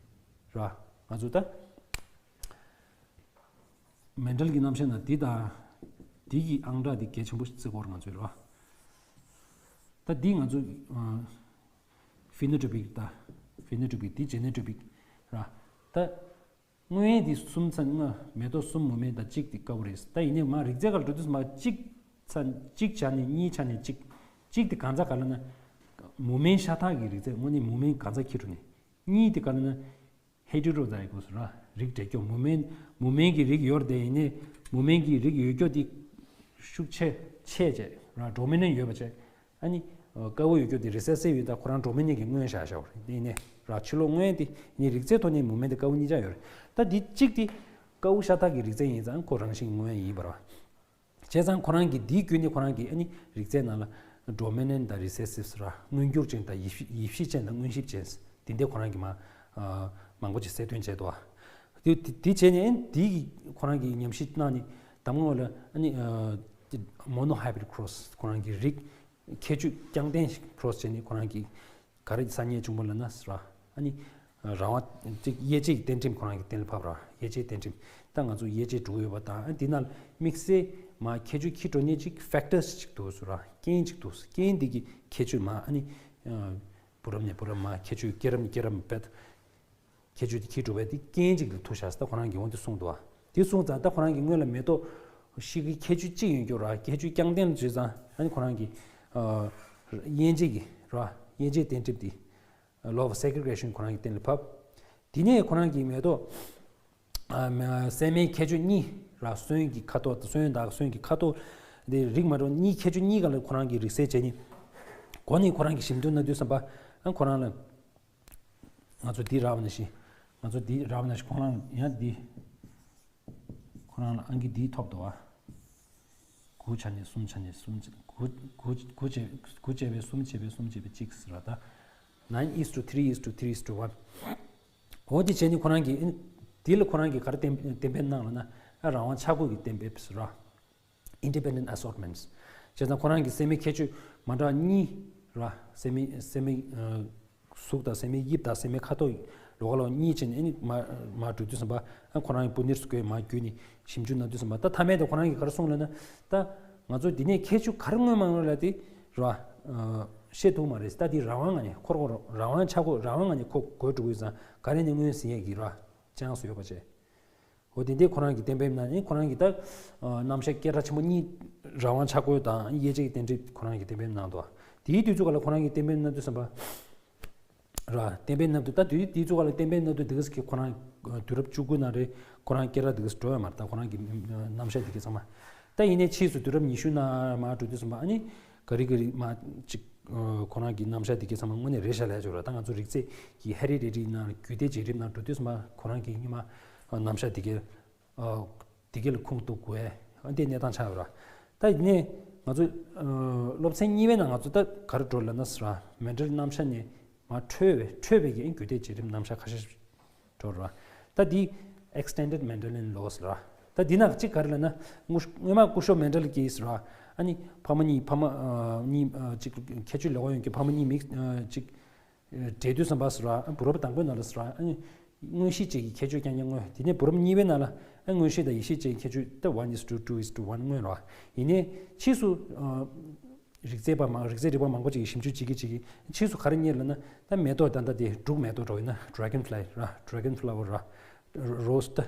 ར་ང་ཚོ་ད་མན་ཌལ་གྱི་རྣམ་གཞག་ནང་འདི་དང་འདི་གི་ཨང་གྲངས་འདི་གལ་ཆེན་པོ་ཞིག་བརྩི་དགོས་རེད་ང་ཚོས་ར། ད་འདི་ང་ཚོ་phenotypic་ད་phenotypic་འདི་genotypic་ར། ད་སྔོན་འདི་གསུམ་ཚན་ལྔ་མེ་ཏོག་གསུམ་མུ་མེན་དང་གཅིག་དེ་དཀར་པོ་རེད། ད་ཡིན་ནའི་མ་རིགས་རྫས་ག་ལ་འགྲོ་དུས་མ་གཅིག་ཚན་གཅིག་ཆ་ནས་གཉིས་ཆ་ནས་གཅིག་གཅིག་དེ་གང་ཚ་ག་ལ་ན་མུ་མེན་ཤ་སྟག་གི་རིགས་རྫས་དངོས་གནས་མུ་མེན་གང་ཚ་འཁྱེར་འགྲོ་ནས་གཉིས་དེ་ག་ལ་ན་heterozygous་ར་རིགས་འབྲེལ་སྐྱོང་མུ་མེན་མུ་མེན་གྱི་རིགས་ཡོད་རེད་དེ། ཡིན་ནའི་མུ་མེན་གྱི་རིགས་ཡོད་རྒྱུ་དེ་ཤུགས་ཆེ་ཆེ་བྱས་ར་dominant་ཡོད་པ་བྱས། ཨ་ནི་དཀར་པོ་ཡོད་རྒྱུ་དེ་recessive་ཡིན། ད་ཁོ་རང་dominant་གི་མངོན་བཞག་བཞག་པ་རེད། དེ་ནས་ར་ཕྱི་ལོགས་མངོན་དེ་ནི་རིགས་རྫས་ཐོག་ནས་མུ་མེན་དེ་དཀར་པོ་གཉིས་ཆ་ཡོད་རེད། ད་འདི་གཅིག་དེ་དཀར་པོ་ཤ་སྟག་གི་རིགས་རྫས་ཡིན་ཙང་ཁོ་རང་བཞིན་མངོན་ཡིན་པ་རེད། བྱས་ཙང་ཁོ་རང་གིས་འདིའི་བརྒྱུད་ནས་ཁོ་རང་གིས་ཨ་ནི་རིགས་རྫས་ནང་ལ་dominant་དང་recessive་ར་མངོན་གྱུར་ཅན་དང་ཡིབ་ཡིབ་གཤིས་ཅན་དང་མངོན་ཤེས་ཅན་དེ་འདྲའི་ཁོ་རང་གིས་མ་མང་པོ་ཅིག་གསལ་སྟོན་བྱས་འདུག་བ། དེ་དེ་བྱས་ནས་ཨ་ནི་འདིའི་ཁོ་རང་གིས་ཉམས་ཞིབ་གནང་ནས་དང་པོ་ལ་ཨ་ནི་monohybrid cross་ཁོ་རང་གི་རིགས་ཁྱད་ཆོས་རྐྱང་ལྡན་ཞིག་cross་བྱས་ནས་ཁོ་རང་གིས་ག་རེ་གསར་རྙེད་བྱུང་བ་ལབ་ན་ར། ཨ་ནི་རང་དབང་ཅིག་དབྱེ་འབྱེད་ཀྱི་རྟེན་འབྲེལ་ཁོ་རང་གིས་གཏན་ལ་ཕབ་ར། དབྱེ་འབྱེད་རྟེན་འབྲེལ་ད་ང་ཚོ་དབྱེ་འབྱེད་འགྲོ་གི་ཡོད་པ་དང་ཨ་འདི་ནང་དམིགས་བསལ་མ་ཁྱད་ཆོས་ཁྱི་འགྲོ་ཉེ་ཅིག་factors་ཅིག་འདུག་སུ་ར་རྐྱེན་ཅིག་འདུག་རྐྱེན་འདི་གི་ཁྱད་ཆོས་མ་ཨ་ནི་བུ་རབས་ནས་བུ་རབས་མ་ཁྱད་ཆོས་སྐྱེ་རམ་སྐྱེ་རམ་བེད། ཁྱད་ཆོས་དེ་ཁྱི་གྲུབ་པའི་དེ་རྐྱེན་གཅིག་ལ་ཐུག་བཞག་ཟེར་ད་ཁོ་རང་གིས་འོ་དེ་གསུངས་འདུག་བ། དེ་གསུངས་ཙང་ད་ཁོ་རང་གིས་སྔོན་ལ་མེ་ཏོག་ཤི་གི་ཁྱད་ཆོས་གཅིག་ཡོད་རྒྱུ་ར་ཁྱད་ཆོས་རྐྱང་ལྡན་ལ་བྱས་ཙང་ཨ་ནི་ཁོ་རང་གིས་དབྱེ་འབྱེད་ཀྱི་ར་དབྱེ་འབྱེད་རྟེན་འབྲེལ་དེ་law of segregation་ཁོ་རང་གིས་གཏན་ལ་ཕབ། དེ་ནས་ཁོ་རང་གིས་མེ་ཏོག་ ཨ་མ་སྲན་མའི་ཁྱད་ཆོས་གཉིས་ར། སོན་གྱི་ཁ་དོག་དང་སོན་དང་སོན་གྱི་ཁ་དོག་དེ་རིགས་མ་འདྲ་བ་གཉིས། ཁྱད་ཆོས་གཉིས་སྒང་ལ་ཁོ་རང་གིས་རིགས་གསལ་བྱས་ནས། གོང་ནས་ཁོ་རང་གིས་ཞིབ་འཇུག་གནང་དུས་ཙམ་པ། ཨ་ཁོ་རང་ལ་ང་ཚོ་འདི་རག་པ་ནང་བཞིན། ང་ཚོ་འདི་རག་པ་ནང་བཞིན་ཁོ་རང་ཡང་འདི། ཁོ་རང་ལ་ཨང་ཀི་འདི་ཐོབ་འདུག་བ། དགུ་ཆ་ནས་གསུམ་ཆ་ནས་གསུམ་ཆ། དགུ་དགུ་དགུ་བྱས་དགུ་བྱས་པའི་གསུམ་བྱས་པའི་གསུམ་བྱས་པའི་གཅིག་ཟེར་བ་དང་། nine is to three is to three is to one། འོ་དེ་བྱས་ནས་ཁོ་རང་གིས་ཨ་ནི་འདི་ལ་ཁོ་རང་གིས་ག་རེ་གཏན་གཏན་འབེབས་གནང་ལབ་ན། ཨ་རང་དབང་ཆ་བགོས་ཀྱི་གཏན་འབེབས་ཟེར་བ། Independent assortments། བྱས་ཙང་ཁོ་རང་གི་སྲན་མའི་ཁྱད་ཆོས་མ་འདྲ་བ་གཉིས་ར། སྲན་མའི་སྲན་མའི་ཨ་གཟུགས་དང་སྲན་མའི་དབྱིབས་དང་སྲན་མའི་ཁ་དོག་ལོགས་ཀ་ལོགས་གཉིས་བྱས་ནས། ཨ་ནི་མ་མ་འགྲོ་དུས་ཙམ་པ། ཨ་ཁོ་རང་གི་པུ་ནེར་སི་ཀོའི་མ་བརྒྱུད་ནས་ཞིབ་འཇུག་གནང་དུས་ཙམ་པ། ད་མཐའ་མའི་དེ་ཁོ་རང་གིས་ག་རེ་གསུངས་ལབ་ན། ད་ང་ཚོ་འདི་ནས་ཁྱད་ཆོས་ག་རེ་མངོན་མ་མངོན་ལབ་དེ་ར། ཨ་ཤེས་ཐུབ་མ་རེད། ད་འདི་རང་དབང་ངང་ནས་ཁོ་རང་རང་དབང་ཆ་བགོས། རང་དབང་ངང་ནས་ཁོ་བགོས་འགྲོ་གི་ཡོད་ཙང་། ག་རེ་ནས་མངོན་ཟིན་ཡས་ཀྱི་ར་ཅན་སི་ཡོད་པ་བྱས། འོ་དེ་འདྲའི་ཁོ་རང་གིས་གཏན་འབེབས་གནང་ནས། ཁོ་རང་གིས་ད་ཨ་རྣམ་གཞག་སྐད་གྲགས་ཆེན་པོ་གཉིས། རང་དབང་ཆ་བགོས་དང་དབྱེ་དཔྱད་ཀྱི་རྟེན་འབྲེལ་ཁོ་རང་གིས་གཏན་འབེབས་གནང་འདུག། དེའི་དུས་ཚོད་སྒང་ལ་ཁོ་རང་གིས་གཏན་འབེབས་གནང་དུས་ཙམ་པ་ར། གཏན་འབེབས་གནང་དུས། ད་དུས་དེའི་ཚོད་སྒང་ལ་གཏན་འབེབས་གནང་དུས་དེ་ག་ཟིག་གི་ཁོ་རང་དུས་རབས་བཅུ་དགུ་ནང་རེད། ཁོ་རང་སྐད་གྲགས་དེ་ག་ཟིག་འགྲོ་ཡོད་མ་རེད། ད་ཁོ་རང་གི་རྣམ་གཞག་དེ་ག་ཚང་མ། ད་ཡིན་ནའི་ཕྱིས་སུ་དུས་རབས་ཉི་ཤུ་ནང་མར་འགྲོ་དུས་ཙམ་པ། ཨ་ནི་ག་རེ་ག་རེ་མར་ཅིག་ཁོ་རང་གི་རྣམ་གཞག་དེ་ག་ཚང་མ་དངོས་གནས་རེད་ཤག་ལབ་ཡ་ཅིག་ཡོད་ར། ད་ང་ཚོ་རིགས་རྫས་ཀྱི་ཧེ་རི་ཌི་ཊི་རི་ནང་རྒྱུད་སྡེ་བརྒྱུད་རིམ་ནང་འགྲོ་དུས་ཙམ་པ་ཁོ་རང་གིས་སྔོན་མ་རྣམ་གཞག་དེ་ག་ཨ་དེ་ག་ལ་ཁུངས་གཏུགས་དགོས། ཨ་འདི་གནས་སྟངས་ཆགས་ཡོད་ར། ད་ཡིན་ནའི་ང་ཚོ་ཨ་སློབ་ཚན་གཉིས་པའི་ནང་ང་ཚོ་ད་ག་རེ་འགྲོ་ལབ་ན་ཟེར་བ། མེན་ཌེལ་རྣམ་གཞག་ནས་མར་འཕྲོས་པའི་འཕྲོས་པའི་གི་རྒྱུད་སྡེ་བརྒྱུད་རིམ་རྣམ་གཞག་ཁ་ཤས་འགྲོ་ར། ད་འདི་extended Mendelian laws ཟེར་བ། ད་འདི་ནང་གཅིག་ག་རེ་ལབ་ན། དངོས་སྔོན་མ་སྐུ་ཞབས་མེན་ཌེལ་གྱིས་ཟེར་བ། ཨ་ནི་ཕ་མ་གཉིས། ཕ་མ་ཨ་གཉིས་ཨ་གཅིག་ཁྱད་ཆོས་ལོགས་ཡོད་ཀྱི་ཕ་མ་གཉིས་མིག་ཨ་གཅིག་འབྲེལ་དུས་ཙམ་པ་ཟེར་བ། བུ་རབས་དང་པོའི་ནང་ལ་ཟེར་བ། ཨ་ནི་མངོན་ཤེས་བཅས་ཀྱི་ཁྱད་ཆོས་རྐྱང་རྐྱང་མངོན། དེ་ནས་བུ་རབས་གཉིས་པའི་ནང་ལ་ཨ་མངོན་ཤེས་དང་ཡིད་ཤེས་བཅས་ཀྱི་ཁྱད་ཆོས་ད་one is to two is to one མངོན་ར། ཡིན་ནའི་ཕྱིས་སུ་ཨ་རིགས་རྫས་པ་མང་རིགས་རྫས་རིག་པ་མང་པོ་ཅིག་གིས་ཞིབ་འཇུག་བྱེད་ཀྱི་བྱེད་ཀྱི་ཕྱིས་སུ་ག་རེ་རྙེད་ལབ་ན། ད་མེ་ཏོག་ད་ལྟ་དེ་འབྲུག་མེ་ཏོག་འདྲ་བོ་ཡིན་ན། dragonfly ར། dragonflower ར། rose ད་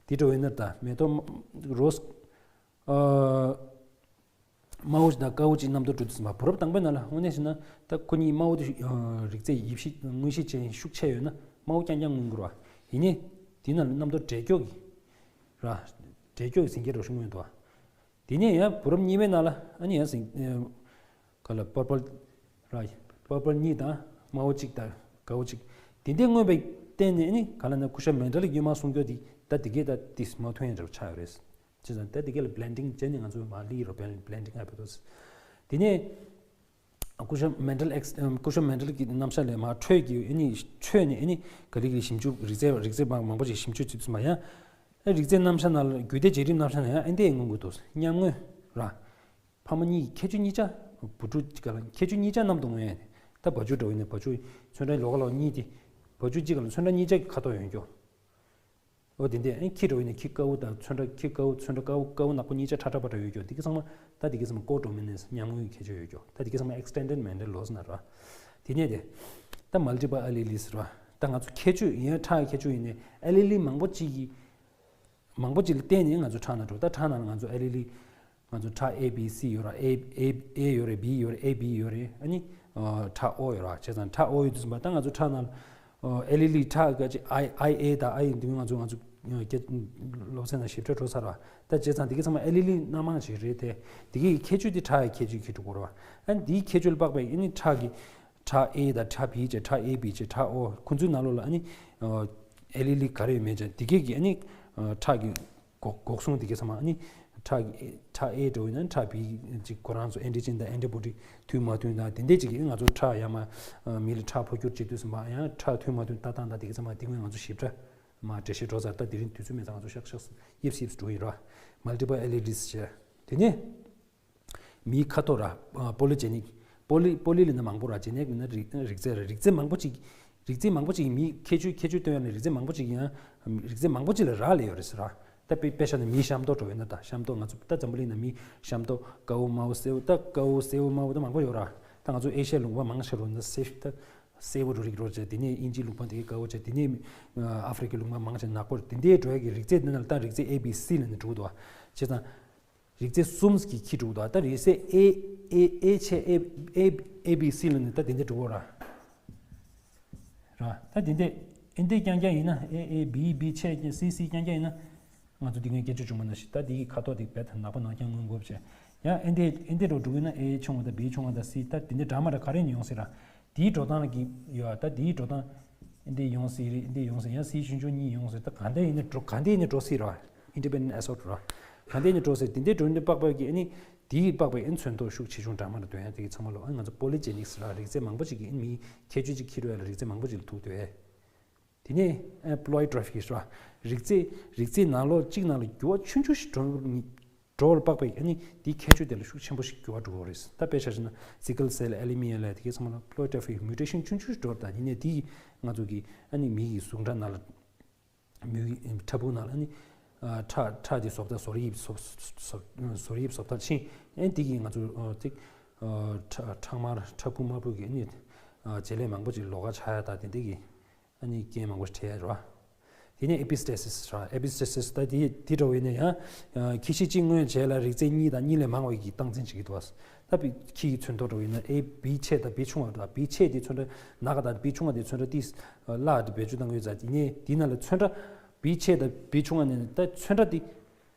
དེ་འདྲ་བོ་ཡིན་ན། ད་མེ་ཏོག་rose ཨ་དམར་པོ་ཅིག་དང་དཀར་པོ་ཅིག་རྣམ་རྟོག་འགྲོ་དུས་ཙམ་པ། བུ་རབས་དང་པོའི་ནང་ལ་དངོས་གནས་བྱས་ན་ད་ཁོ་གཉིས་དམར་པོ་དེ་ཤུགས་ཨ་རིགས་རྫས་ཡིད་ཤེས་མངོན་ཤེས་ཅན་ཤུགས་ཆེ་ཡོད་ན་དམར་པོ་རྐྱང་རྐྱང་མངོན་དགོས་ར། ཡིན་ནའི་དེ་ནང་ལ་རྣམ་རྟོག་འདྲེས་སྐྱོག་གི་ར། འདྲེས་སྐྱོག་གི་ཟིང་སྐྱེས་འདྲ་ཤུགས་མངོན་འདུག་བ། དེ་ནས་ཡང་བུ་རབས་གཉིས་པའི་ནང་ལ་ཨ་ནི་ཡང་ཟིང་ཨ་ག་ལ་purple ར། purple གཉིས་དང་དམར་པོ་གཅིག་དང་དཀར་པོ་གཅིག་དེ་འདྲའི་མངོན་པའི་སྟེང་ནས། ཨ་ནི་ག་ལ་ན་སྐུ་ཞབས་མེན་ཌེལ་གྱིས་སྔོན་མ་གསུང་རྒྱུ་དེ་ད་དེ་གས་ད་དེ་མ་མཐུན་ཡ་འདྲ་བོ་ཆགས་ཡོད་རེད། བྱས་ཙང་ད་དེ་གས་ལ་blending བྱས་ནས་ང་ཚོ་མར་སླེབས་ཡོད་ར། blending happened དེ་ནས་སྐུ་ཞབས་མེན་ཌེལ་ཨེགས་སྐུ་ཞབས་མེན་ཌེལ་གྱི་རྣམ་གཞག་ལས་མར་འཕྲོས་ཀྱི། ཨ་ནི་འཕྲོས་ནས་ཨ་ནི་ག་ལེ་ག་ལེ་ཞིབ་འཇུག་རིགས་རྫས་རིགས་རྫས་མང་མང་པོ་ཞིག་ཞིབ་འཇུག་བྱེད་དུས་ཙམ་པ་ཡང་། ཨ་རིགས་རྫས་རྣམ་གཞག་ནང་ལ་རྒྱུད་སྡེ་བརྒྱུད་རིམ་རྣམ་གཞག་ནང་ཡང་ཨ་འདི་མངོན་དགོས་འདུག་མཉམ་མངོན་ར། ཕ་མ་གཉིས་ཀྱི་ཁྱད་ཆོས་གཉིས་ཆ། བུ་ཕྲུག་གཅིག་ག་ལ་ཁྱད་ཆོས་གཉིས་ཆ་མཉམ་དུ་མངོན་ཡ། ད་བ་ཕྱུགས་འདྲ་བོ་ཡིན་ན་བ་ཕྱུགས་ཚོན་ཁྲ་ལོགས་ཀ་ལོགས་གཉིས་དེ། བ་ཕྱུགས་གཅིག་ག་ལ་ཚོན་ཁྲ་གཉིས་ཆ་གི་ཁ་དོག་ཡོད་རྒྱུ། འོ་དེ་འདྲས། ཨ་ཁྱི་འདྲ་བོ་ཡིན་ན་ཁྱི་དཀར་པོ་དང་ཚོན་ཁྲ། ཁྱི་དཀར་པོ་ཚོན་ཁྲ་དཀར་པོ་དཀར་པོ་ནག་པོ་གཉིས་ཆ་ཁྲ་ཁྲ་པ་འདྲ་ཡོད་རྒྱུ། དེ་གི་ཚང་མ་ད་དེ་གི་ཚང་མ་codominance མཉམ་ངོས་ཀྱི་ཁྱད་ཆོས་ཡོད་རྒྱུ། ད་དེ་གི་ཚང་མ་extended Mendel laws ན་ར། དེ་ནས་དེ་ད་multiple alleles ར། ད་ང་ཚོ་ཁྱད་ཆོས་ཡིན་ཡ་ཁྲག་གི་ཁྱད་ཆོས་ཡིན་ནའི་allele མང་པོ་གཅིག་གི་མང་པོ་གཅིག་ལ་བརྟེན་ནས་ང་ཚོ་ཁྲག་ནང་འགྲོ། ད་ཁྲག་ནང་ལ་ང་ཚོ་allele། ང་ཚོ་ཁྲག་A B C ཡོད་ར། A A A ཡོད་རེད། B ཡོད་རེད། A B ཡོད་རེད། ཨ་ནི་ཨ་ཁྲག་O ཡོད་ར། བྱས་ཙང་ཁྲག་O ཡོད་དུས་ཙམ་པ་ད་ང་ཚོ་ཁྲག་ནང་ཨ་allele ཁྲག་ག་ཅིག I I A དང་I འདི་ང་ཚོ་ང་ཚོ་སྐད་སློབ་ཚན་ནང་ཞིབ་ཕྲ་འགྲོ་ཚར་ར། ད་བྱས་ཙང་དེ་གི་ཚང་མ་allele སྣ་མང་ཞིག་རེད་དེ། དེ་གི་ཁྱད་ཆོས་དེ་ཁྲག་གི་ཁྱད་ཆོས་ཁྱད་ཆོས་གོ་ར། ཨ་ནི་དེའི་ཁྱད་ཆོས་ལ་དཔག་པའི་ཨ་ནི་ཁྲག་གི་ཁྲག་A དང་ཁྲག་B བྱས། ཁྲག A B བྱས། ཁྲག་O ཁོ་ཚོའི་ནང་ལོགས་ལ་ཨ་ནི་ཨ་allele ག་རེ་ཡོད་མེད་བྱས། དེ་གས་ཀྱི་ཨ་ནི་ཨ་ཁྲག་གི་འགོག་འགོག་སྲུང་དེ་གས་ཚང་མ། ཨ་ནི་ཁྲག་གི་ཁྲག་A འདྲ་བོ་ཡིན་ན་ཁྲག་B ཅིག་ཁོ་རང་ཚོ་antigen དང་antibody མཐུན་མ་མཐུན་དང་དེ་འདྲས་ཅིག་གིས་ང་ཚོ་ཁྲག་ཡར་མར་ཨ་མི་ལ་ཁྲག་འཕོ་འགྱུར་བྱེད་དུས་ཙམ་པ་ཡང་ཁྲག་མཐུན་མ་མཐུན་ལྟ་སྟངས་དང་དེ་གས་ཚང་མ་དེ་སྔོན་ང་ཚོ་ཞིབ་ཕྲ་མར་འགྲེལ་བཤད་འགྲོ་ཚར། ད་དེ་རིང་དུས་ཚོད་མེད་ཙང་ང་ཚོ་ཤག་ཤག་དབྱིབས་སི་དབྱིབས་སུ་འགྲོ་གི་ཡིན་ར། multiple alleles བྱས། དེ་ནས་མིའི་ཁ་དོག་ར། ཨ་polygenic། poly poly ལབ་ན་མང་པོ་ར། genetic ལབ་ན་རིགས་རིགས་རྫས་ར། རིགས་རྫས་མང་པོ་ཅིག་རིགས་རྫས་མང་པོ་ཅིག་མིའི་ཁྱད་ཆོས་ཁྱད་ཆོས་སྟོན་ཡ་ལ་རིགས་རྫས་མང་པོ་ཅིག་ཡང་རིགས་རྫས་མང་པོ་ཅིག་ལ་རག་ལས་ཡོད་རེད་ཟེར་ར། ད་དཔེ་དཔེ་བཞག་ན་མིའི་ཤ་མདོག་འདྲ་བོ་ཡིན་ན། ད་ཤ་མདོག་ང་ཚོ་ད་འཛམ་བུ་གླིང་ནང་མིའི་ཤ་མདོག་དཀར་པོ་དམར་པོ་སེར་པོ། ད་དཀར་པོ་སེར་པོ་དམར་པོ་ད་མང་པོ་ཡོད་ར། ད་ང་ཚོ་ཨེ་ཤ་ཡའི་ལུང་པ་མང་ཆེ་རུ་ན་སེར་ད་སེར་པོ་འདྲ་བོ་རིགས་འགྲོ་བྱས། དེ་ནས་དབྱིན་ཇིའི་ལུང་པ་དེ་གའི་དཀར་པོ་བྱས། དེ་ནས་ཨ་ཧྥེ་རི་ཁའི་ལུང་པ་མང་ཆེ་ནག་པོ། དེ་འདྲའི་འགྲོ་ཡ་གི་རིགས་རྫས་འདི་ནང་ལ་ད་རིགས་རྫས་A B C ལབ་ནས་འགྲོ་གི་འདུག་བ། བྱས་ཙང་རིགས་རྫས་གསུམ་གྱི་ཁྱི་འགྲོ་གི་འདུག་བ། ད་རིགས་རྫས་A A A བྱས། A A A B C ལབ་ནས་ད་དེ་འདྲ་འགྲོ་གི་ར། ར། ད་དེ་འདྲ་ ཨེ་འདི་རྐྱང་རྐྱང་ཡིན་ན། ཨེ་ཨེ་བི་བི་ཆེ་སི་སི་རྐྱང་རྐྱང་ཡིན་ན། ང་ཚོ་འདི་སྔོན་སྐད་ཆ་བྱུང་བ་ནང་བཞིན་ད་འདིའི་ཁ་དོག་དེ་བེད་ནག་པོ་ནག་རྐྱང་མངོན་དགོས་བྱས། ཡང་ཨེ་འདི་ཨེ་འདི་རུ་འགྲོ་གི་ན་ཨེ་ཆུང་བ་དང་བི་ཆུང་བ་དང་སི། ད་འདི་འདྲ་འདྲ་མ་འདྲ་ག་རེ་ནས་ཡོང་སྲིད་ར། དེའི་འགྲོ་སྟངས་ཀྱི་ཡོད། ད་དེའི་འགྲོ་སྟངས་ཨེ་འདི་ཡོང་སྲིད་རེད། ཨེ་འདི་ཡོང་སྲིད། ཡང་སི་ཆུང་ཆུང་གཉིས་ཡོང་སྲིད། ད་ག་འདྲ་ཡིན་ན་འགྲོ་ག་འདྲ་ཡིན་ན་འགྲོ་སྲིད་ར། Independent assault ར། ག་འདྲ་ཡིན་ན་འགྲོ་སྲིད། དེ་འདྲའི་འགྲོ་ཡིན་དུས་པགས་པ་གི་ཨ་ནི་དེའི་པགས་པའི་ཨེ་ཚོན་མདོག་ཤུགས་ཆེ་ཆུང་འདྲ་མ་འདྲ་འདོན་ཡ་དེ་གི་ཚང་མ་ལོ། ཨ་ང་ཚོ་polygenics ར། རིགས་རྫས་མང་པོ་ཅིག་གི་ཨེ་མིའི་ཁྱད་ཆོས་ཅིག་འཁྱེར་ཡོད་ལ་རིགས་རྫས་མང་པོ་ཅིག་ལ་ཐུག་འདོད། དེ་ནས་ཨ་ploidy trophy ར། རིགས་རྫས་རིགས་རྫས་ནང་ལོགས་གཅིག་ནང་ལ་འགྱུར་བ་ཆུང་ཆུང་ཞིག་འགྲོ་འགྲོ་བར་དཔག་པའི་ཨ་ནི་དེའི་ཁྱད་ཆོས་དེ་ལ་ཤུགས་ཆེན་པོ་ཞིག་འགྱུར་བ་འགྲོ་གི་རེད། ད་དཔེ་ཆ་བཞག་ན་sickle cell anemia ལ་དེ་གའི་ཚང་མ་ལ་ploidy trophy mutation ཆུང་ཆུང་ཞིག་འགྲོ་བར། ད་ཡིན་ནའི་དེ་ང་ཚོ་གི་ཨ་ནི་མི་གི་གཟུགས་འདྲ་ནང་ལ་མི་གི་ཕྲ་ཕུང་ནང་ལ་ཨ་ནི་ཨ་ཁྲག་ཁྲག་དེ་བཟོ་ལྟ་བཟོ་དབྱིབས་བཟོ་བཟོ་བཟོ་དབྱིབས་བཟོ་ལྟ་ཕྱིན། ཨ་ནི་དེ་གི་ང་ཚོ་ཨ་ཅིག་ཨ་ཁྲག་ཁྲག་དམར་ཕྲ་ཕུང་དམར་པོ་གི་ཨ་ནི་ཨ་བྱེད་ལས་མང་པོ་ཅིག་ལོགས་ཀ་ཆགས་ཡ། ད་དེ་འདྲ་གི་ཨ་ནི་རྐྱེན་མང་པོ་ཞིག་འཕྲད་ཡ་རེད་བ། དེ་ནས་epistasis ར། epistasis ད་དེ་དེ་འདྲ་བོ་ཡིན་ན་ཡང་ཁྱི་ཤི་གཅིག་མངོན་བྱས་ལ་རིགས་རྫས་གཉིས་དང་གཉིས་ལས་མང་བ་གི་སྟངས་འཛིན་བྱེད་ཀྱི་འདུག་བ། ད་བི་ཁྱི་ཡི་ཚོན་མདོག་འདྲ་བོ་ཡིན་ན་ཨེ་བི་ཆེ་དང་བི་ཆུང་བ་ར། བི་ཆེ་དེ་ཚོན་ཁྲ་ནག་ག་དང་བི་ཆུང་བ་དེ་ཚོན་ཁྲ་ཏིས་བླ་དེ་བེད་སྤྱོད་བཏང་གི་ཡོད་ཙང་། དེ་ནས་དེ་ནང་ལ་ཚོན་ཁྲ་བི་ཆེ་དང་བི་ཆུང་བ་ནས་ད་ཚོན་ཁྲ་དེ།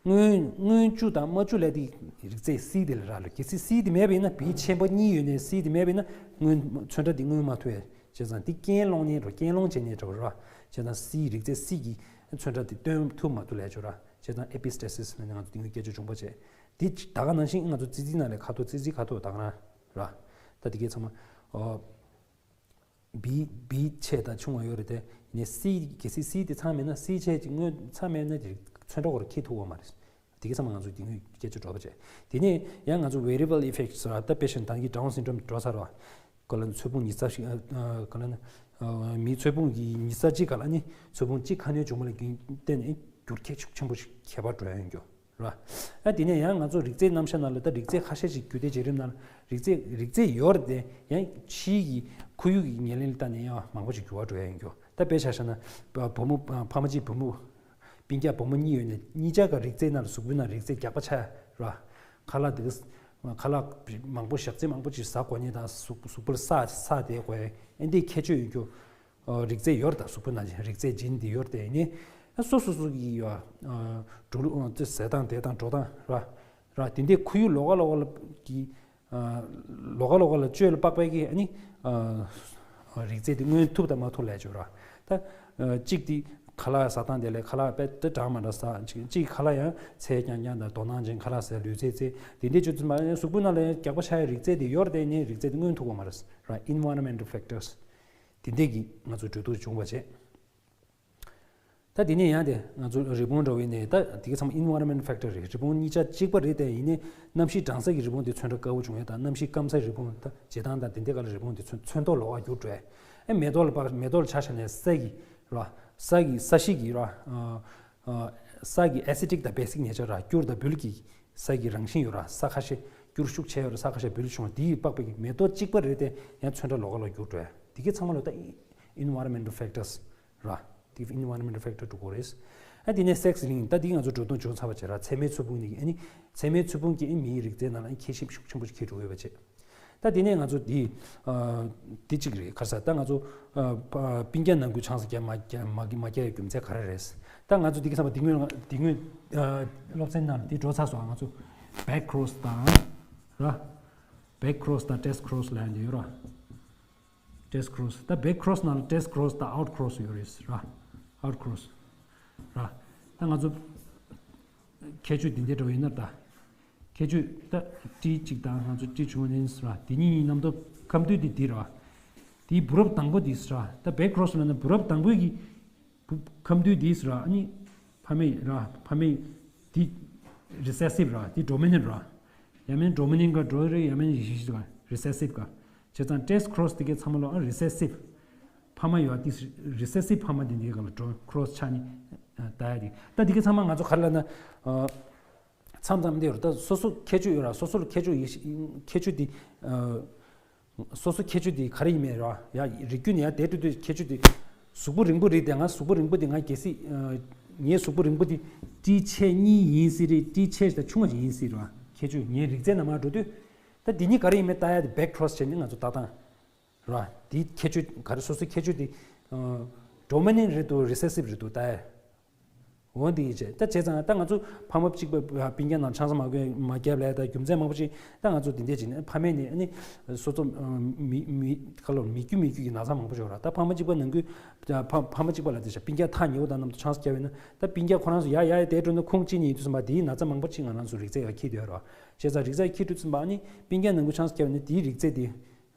སྔོན་སྔོན་བཅུ་དང་མ་བཅུ་ལས་དེ་རིགས་རྫས་སི་དེ་ལ་རག་ལ། གལ་སྲིད་སི་དེ་མེད་པ་ཡིན་ན་བི་ཆེན་པོ་གཉིས་ཡོད་ནས་སི་དེ་མེད་པ་ཡིན་ན་སྔོན་ཚོན་ཁྲ་དེ་མངོན་མ་ཐུབ་ཡ། བྱས་ཙང་དེ་རྐྱེན་སློང་ནས་འགྲོ། རྐྱེན་སློང་བྱས་ནས་འགྲོ་ར། བྱས་ཙང་སི་རིགས་རྫས་སི་གི་ཚོན་ཁྲ་དེ་སྟོན་ཐུབ་མ་ཐུབ་ལས་བྱུང་ར། བྱས་ཙང་epistasis ལ་ནི་ང་ཚོ་དེ་སྔོན་སྐད་ཆ་བྱུང་བ་བྱས། དེ་ད་ག་ནང་བཞིན་ང་ཚོ་ཙི་ཙི་ནང་ལས་ཁ་དོག་ཙི་ཙི་ཁ་དོག་ད་ག་རང་ར། ད་དེ་གའི་ཚང་མ་ཨོ། བི་བི་ཆེ་དང་ཆུང་བ་ཡོད་རེད་དེ། ནས་སི་གལ་སྲིད་སི་དེ་ཚང་མེད་ན་སི་ཆེ་གཅིག་མངོན་ཚང་མེད་ན་དེ་ཚོན་ཁྲ་སྐོར་འཁྱེར་ཐུབ་པ་མ་རེད། དེ་གའི་ཚང་མ་ང་ཚོ་དེ་སྔོན་སྐད་ཆ་འགྲོ་བ་བྱས། དེ་ནས་ཡང་ང་ཚོ་variable effects ར། ད་དཔེ་བཞིན་ད་གིན་Down syndrome འགྲོ་ཚར་བ། ག་ལ་ཚོས་ཕུང་ཉི་ཤུ་རྩ་གཅིག་ག་ལ་མིའི་ཚོས་ཕུང་གི་ཉི་ཤུ་རྩ་གཅིག་ག་ལ་ནི་ཚོས་ཕུང་གཅིག་ཁ་སྣོན་བྱུང་བ་ལ་བརྟེན་ནས་འགྱུར་ཁྱད་ཤུགས་ཆེན་པོ་ཞིག་ཁྱད་པར་འགྲོ་ཡ་ཡོང་རྒྱུ། རེད་བ། ཨ་དེ་ནས་ཡང་ང་ཚོ་རིགས་རྫས་རྣམ་གཞག་ནང་ལ་ད་རིགས་རྫས་ཁ་ཤས་ཤིག་རྒྱུད་སྡེ་བརྒྱུད་རིམ་ནང་རིགས་རྫས་རིགས་རྫས་ཡོད་རེད་དེ། ཡང་ཕྱིའི་གི་ཁོར་ཡུག་གི་ཉེར་ལེན་ལ་བལྟས་ནས་ཡང་མང་པོ་ཞིག་འགྱུར་བ་འགྲོ་ཡ་ཡིན་རྒྱུ། ད་དཔེ་ཆ་བཞག་ན་བུ་མོ་ཕ་མ་གཅིག་བུ་མོ་སྤུན་ཀྱག་བུ་མོ་གཉིས་ཡོད་ནས་གཉིས་ཆ་ག་རིགས་རྫས་ནང་ལ་གཟུགས་པོའི་ནང་རིགས་རྫས་རྒྱགས་པ་ཆགས་ཡ་རེད་བ། ཁ་ལག་དེ་ཁ་ལག་མང་པོ་ཞག་ཚི་མང་པོ་ཅིག་ཟ་དགོས་ནས་དང་གཟུགས་གཟུགས་པོར་ས་ས་དེ་དགོས་ཡ་ཨེ་འདི་ཁྱད་ཆོས་ཡོད་རྒྱུ། རིགས་རྫས་ཡོད་རེད། ད་གཟུགས་པོ་ནང་བཞིན་རིགས་རྫས་ཇིན་འདི་ཡོད་རེད་དེ། ཡིན་ནའི་སོ་སོ་སོ་གི་ཡོད་འགྲོ་ལུགས་ཟས་སྟངས་དེ་དང་འགྲོ་སྟངས་ར་ར་དེ་འདྲའི་ཁོར་ཡུག་ལོགས་ཀ་ལོགས་ཀ་ལ་གི་ལོགས་ཀ་ལོགས་ཀ་ལ་བཅོས་ལ་དཔག་པའི་གི་ཨ་ནི་རིགས་རྫས་དེ་མངོན་ཐུབ་དང་མ་ཐུབ་ལས་བྱུང་ར། ད་གཅིག་དེ་ཁ་ལག་ཟ་སྟངས་དེ་ལས་ཁ་ལག་དཔེ་དེ་འདྲ་མ་འདྲ་ཟ། གཅིག་གཅིག་ཁ་ལག་ཡང་ཚད་རྐྱང་རྐྱང་དང་དོ་སྣང་ཅན་ཁ་ལག་ཟ་ལུས་རྩལ་རྩལ་དེ་འདྲའི་བཅོས་ཚུལ་མ་གཟུགས་པོ་ནང་ལ་ཡང་རྒྱགས་པ་ཆགས་ཡ་རིགས་རྫས་དེ་ཡོད་རེད་དེ། ཡིན་ནའི་རིགས་རྫས་དེ་མངོན་ཐུབ་པ་མ་རེད་ར། Environmental factors དེ་འདྲས་ཀྱིས་ང་ཚོ་འགྲོ་ལྡོག་བྱུང་བ་བྱས། ད་དེ་ནས་ཡང་དེ་ང་ཚོ་རི་བོང་འདྲ་བོ་ཡིན་ནའི་ད་དེ་ག་ཚང་མ་environment factor རེད། རི་བོང་གཉིས་ཆ་གཅིག་པ་རེད་དེ། ཡིན་ནའི་གནམ་གཤིས་གྲང་ས་གི་རི་བོང་དེ་ཚོན་ཁྲ་དཀར་པོ་བྱུང་ཡ་དང་། གནམ་གཤིས་སྐམ་སའི་རི་བོང་ད་བྱེ་ཐང་དང་དེ་འདྲས་ག་ལ་རི་བོང་དེ་ཚོན་ཚོན་མདོག་ལོགས་ཀ་འགྱུར་འགྲོ་ཡ། ཨེ་མེ་ཏོག་ལ་དཔག་མེ་ཏོག་ལ་ཆ་བཞག་ནས་ས་གི་ར་ས་གི་ས་གཤིས་ཀྱི་ར་ས་གི་acidic དང་basic ཉེར་ཆ་ར་སྐྱུར་དང་སྦུལ་གྱི་ས་གི་རང་བཞིན་ཡོད་ར། ས་ཁ་ཤས་སྐྱུར་ཤུགས་ཆེ་ཡོད་ར། ས་ཁ་ཤས་སྦུལ་བྱུང་བ་དེའི་དཔག་པའི་གི་མེ་ཏོག་གཅིག་པ་རེད་དེ་ཡང་ཚོན་ཁྲ་ལོགས་ཀ་ལོགས་འགྱུར་འགྲོ་ཡ། དེ་གའི་ཚང་མ་ལོ་ད་environmental factors ར། དེ་environmental factor འགྲོ་གི་རེད། ཨ་དེ་ནས་sex linked ད་དེ་ང་ཚོ་འགྲོ་སྟངས་བྱུང་ཚར་བ་བྱས་ར། མཚན་མོའི་ཚོས་ཕུང་ནི་ཨ་ནི་མཚན་མོའི་ཚོས་ཕུང་གིས་ཨ་མིའི་རིགས་རྫས་ནང་ལ་ཨ་ཁྱད་གཤིས་ཤུགས་ཆེན་པོ་ཞིག་འཁྱེར་འགྲོ་ཡོད་པ་བྱས། ད་དེ་ནས་ང་ཚོ་འདི་ཨ་འདི་གཅིག་རེད། ག་རེ་ཟེར། ད་ང་ཚོ་ཨ་པ་སྤུན་ཀྱག་ནང་ཁུལ་chance རྒྱག་མ་རྒྱག་མ་མ་རྒྱག་ཡའི་རྒྱུ་མཚན་ག་རེ་རེད། ད་ང་ཚོ་འདི་ག་ཚང་མ་འདི་སྔོན་འདི་སྔོན་ཨ་སློབ་ཚན་ནང་འདི་འགྲོ་ཚར་སོང་། ང་ཚོ་back cross དང་ར། back cross དང་test cross ལབ་ཡ་འདི་ཡོད་ར། test cross ད་back cross ནང་ལ་test cross དང་out cross ཡོད་རེད་ར། out cross ར། ད་ང་ཚོ་ཁྱད་ཆོས་འདི་འདྲ་འདྲ་བོ་ཡིན་ན་ད། ཁྱད་ཆོས་ད་ཏི་གཅིག་དང་ང་ཚོ་ཏི་བྱུང་བ་ནི་ར། དེ་གཉིས་གཉིས་རྣམ་རྟོག་ཁམས་འདུས་དེ་འདི་ར། དེའི་བུ་རབས་དང་པོ་དེ་ར། ད་back cross ལབ་ན་བུ་རབས་དང་པོའི་གི་བུ་ཁམས་འདུས་དེ་ར། ཨ་ནི་ཕ་མེས་ར། ཕ་མེས་དེ་recessive ར། དེ་dominant ར། ཡང་མིན་dominant ག་འགྲོ་རེད། ཡང་མིན་recessive ག་recessive ག་བྱས་ཙང་test cross དེ་གའི་ཚང་མ་ལོ་ཨ་recessive ཕ་མ་ཡོད་དེ། recessive ཕ་མ་དེ་འདི་ག་ལ་འགྲོ་cross ཆགས་ནི་ད་ཡ་དེ། ད་དེ་གའི་ཚང་མ་ང་ཚོ་ག་རེ་ལབ་ན་མཚམས་མཚམས་འདི་ཡོད་རེད། ད་སོ་སོ་ཁྱད་ཆོས་ཡོད་ར། སོ་སོར་ཁྱད་ཆོས་ཡོད་ཤི་ཁྱད་ཆོས་དེ་སོ་སོ་ཁྱད་ཆོས་དེ་ག་རེ་ཡིན་མེད་ར། ཡ་རིགས་རྒྱུད་ནས་ཡ་དེ་འགྲོ་དུས་ཁྱད་ཆོས་དེ་གཟུགས་པོ་རིང་པོ་རེད་དེ། ང་གཟུགས་པོ་རིང་པོ་དེ་ང་གལ་སྲིད་ངའི་གཟུགས་པོ་རིང་པོ་དེ་ཏི་ཆེ་གཉིས་ཡིན་སྲིད་རེད། ཏི་ཆེ་དང་ཆུང་བ་ཅིག་ཡིན་སྲིད་ར། ཁྱད་ཆོས་ངའི་རིགས་རྫས་ནང་མར་འགྲོ་དུས་ད་དེ་གཉིས་ག་རེ་ཡིན་མེད་ལྟ་ཡ་དེ་back cross བྱས་ནས་ང་ཚོ་ལྟ་སྟངས་ར། དེའི་ཁྱད་ཆོས་ག་རེ་སོ་སོའི་ཁྱད་ཆོས་དེ་ ཌོ་མི་ནེན་ཊི་རེད་འདུག་རི་སེ་སིབ་རེད་འདུག་ད། འོ་འདི་ཡིན་བྱས། ད་བྱས་ཙང་ད་ང་ཚོ་ཕ་མ་གཅིག་པ་སྤུན་ཀྱག་ནང་ཆང་ས་མ་གོན་མ་བརྒྱབ་ལས་ད་རྒྱུ་མཚན་མང་པོ་ཅིག་ད་ང་ཚོ་འདི་འདྲས་ཅིག་ནས་ཕ་མས་ནི་ཨ་ནི་སོ་སོ་མི་མི་ཁ་ལོ་མི་རྒྱུ་མི་རྒྱུ་གི་ན་ཚ་མང་པོ་ཞིག་ཡོད་ར། ད་ཕ་མ་གཅིག་པ་ནང་ཁུལ་ཕ་ཕ་མ་གཅིག་པ་ལ་དེ་བྱས་སྤུན་ཀྱག་ཐག་ཉེ་བོ་དང་མཉམ་དུ་ཆང་ས་བརྒྱབ་ཡོད་ན་ད་སྤུན་ཀྱག་ཁོ་རང་ཚོ་ཡ་ཡ་ཡ་དེ་འགྲོ་ན་ཁོང་གཅིག་ཉིད་དུས་ཙམ་པ་དེའི་ན་ཚ་མང་པོ་ཅིག་ང་རང་ཚོ་རིགས་རྫས་ཡ་འཁྱེར་དུ་ཡོད་ར། བྱས་ཙང་རིགས་རྫས་འཁྱེར་དུས་ཙམ་པ་ཨ་ནི་སྤུན་ཀྱག་ནང་ཁུལ་ཆང་ས་བརྒྱབ་ཡོད་ན་དེའི་རིགས་རྫས་དེ།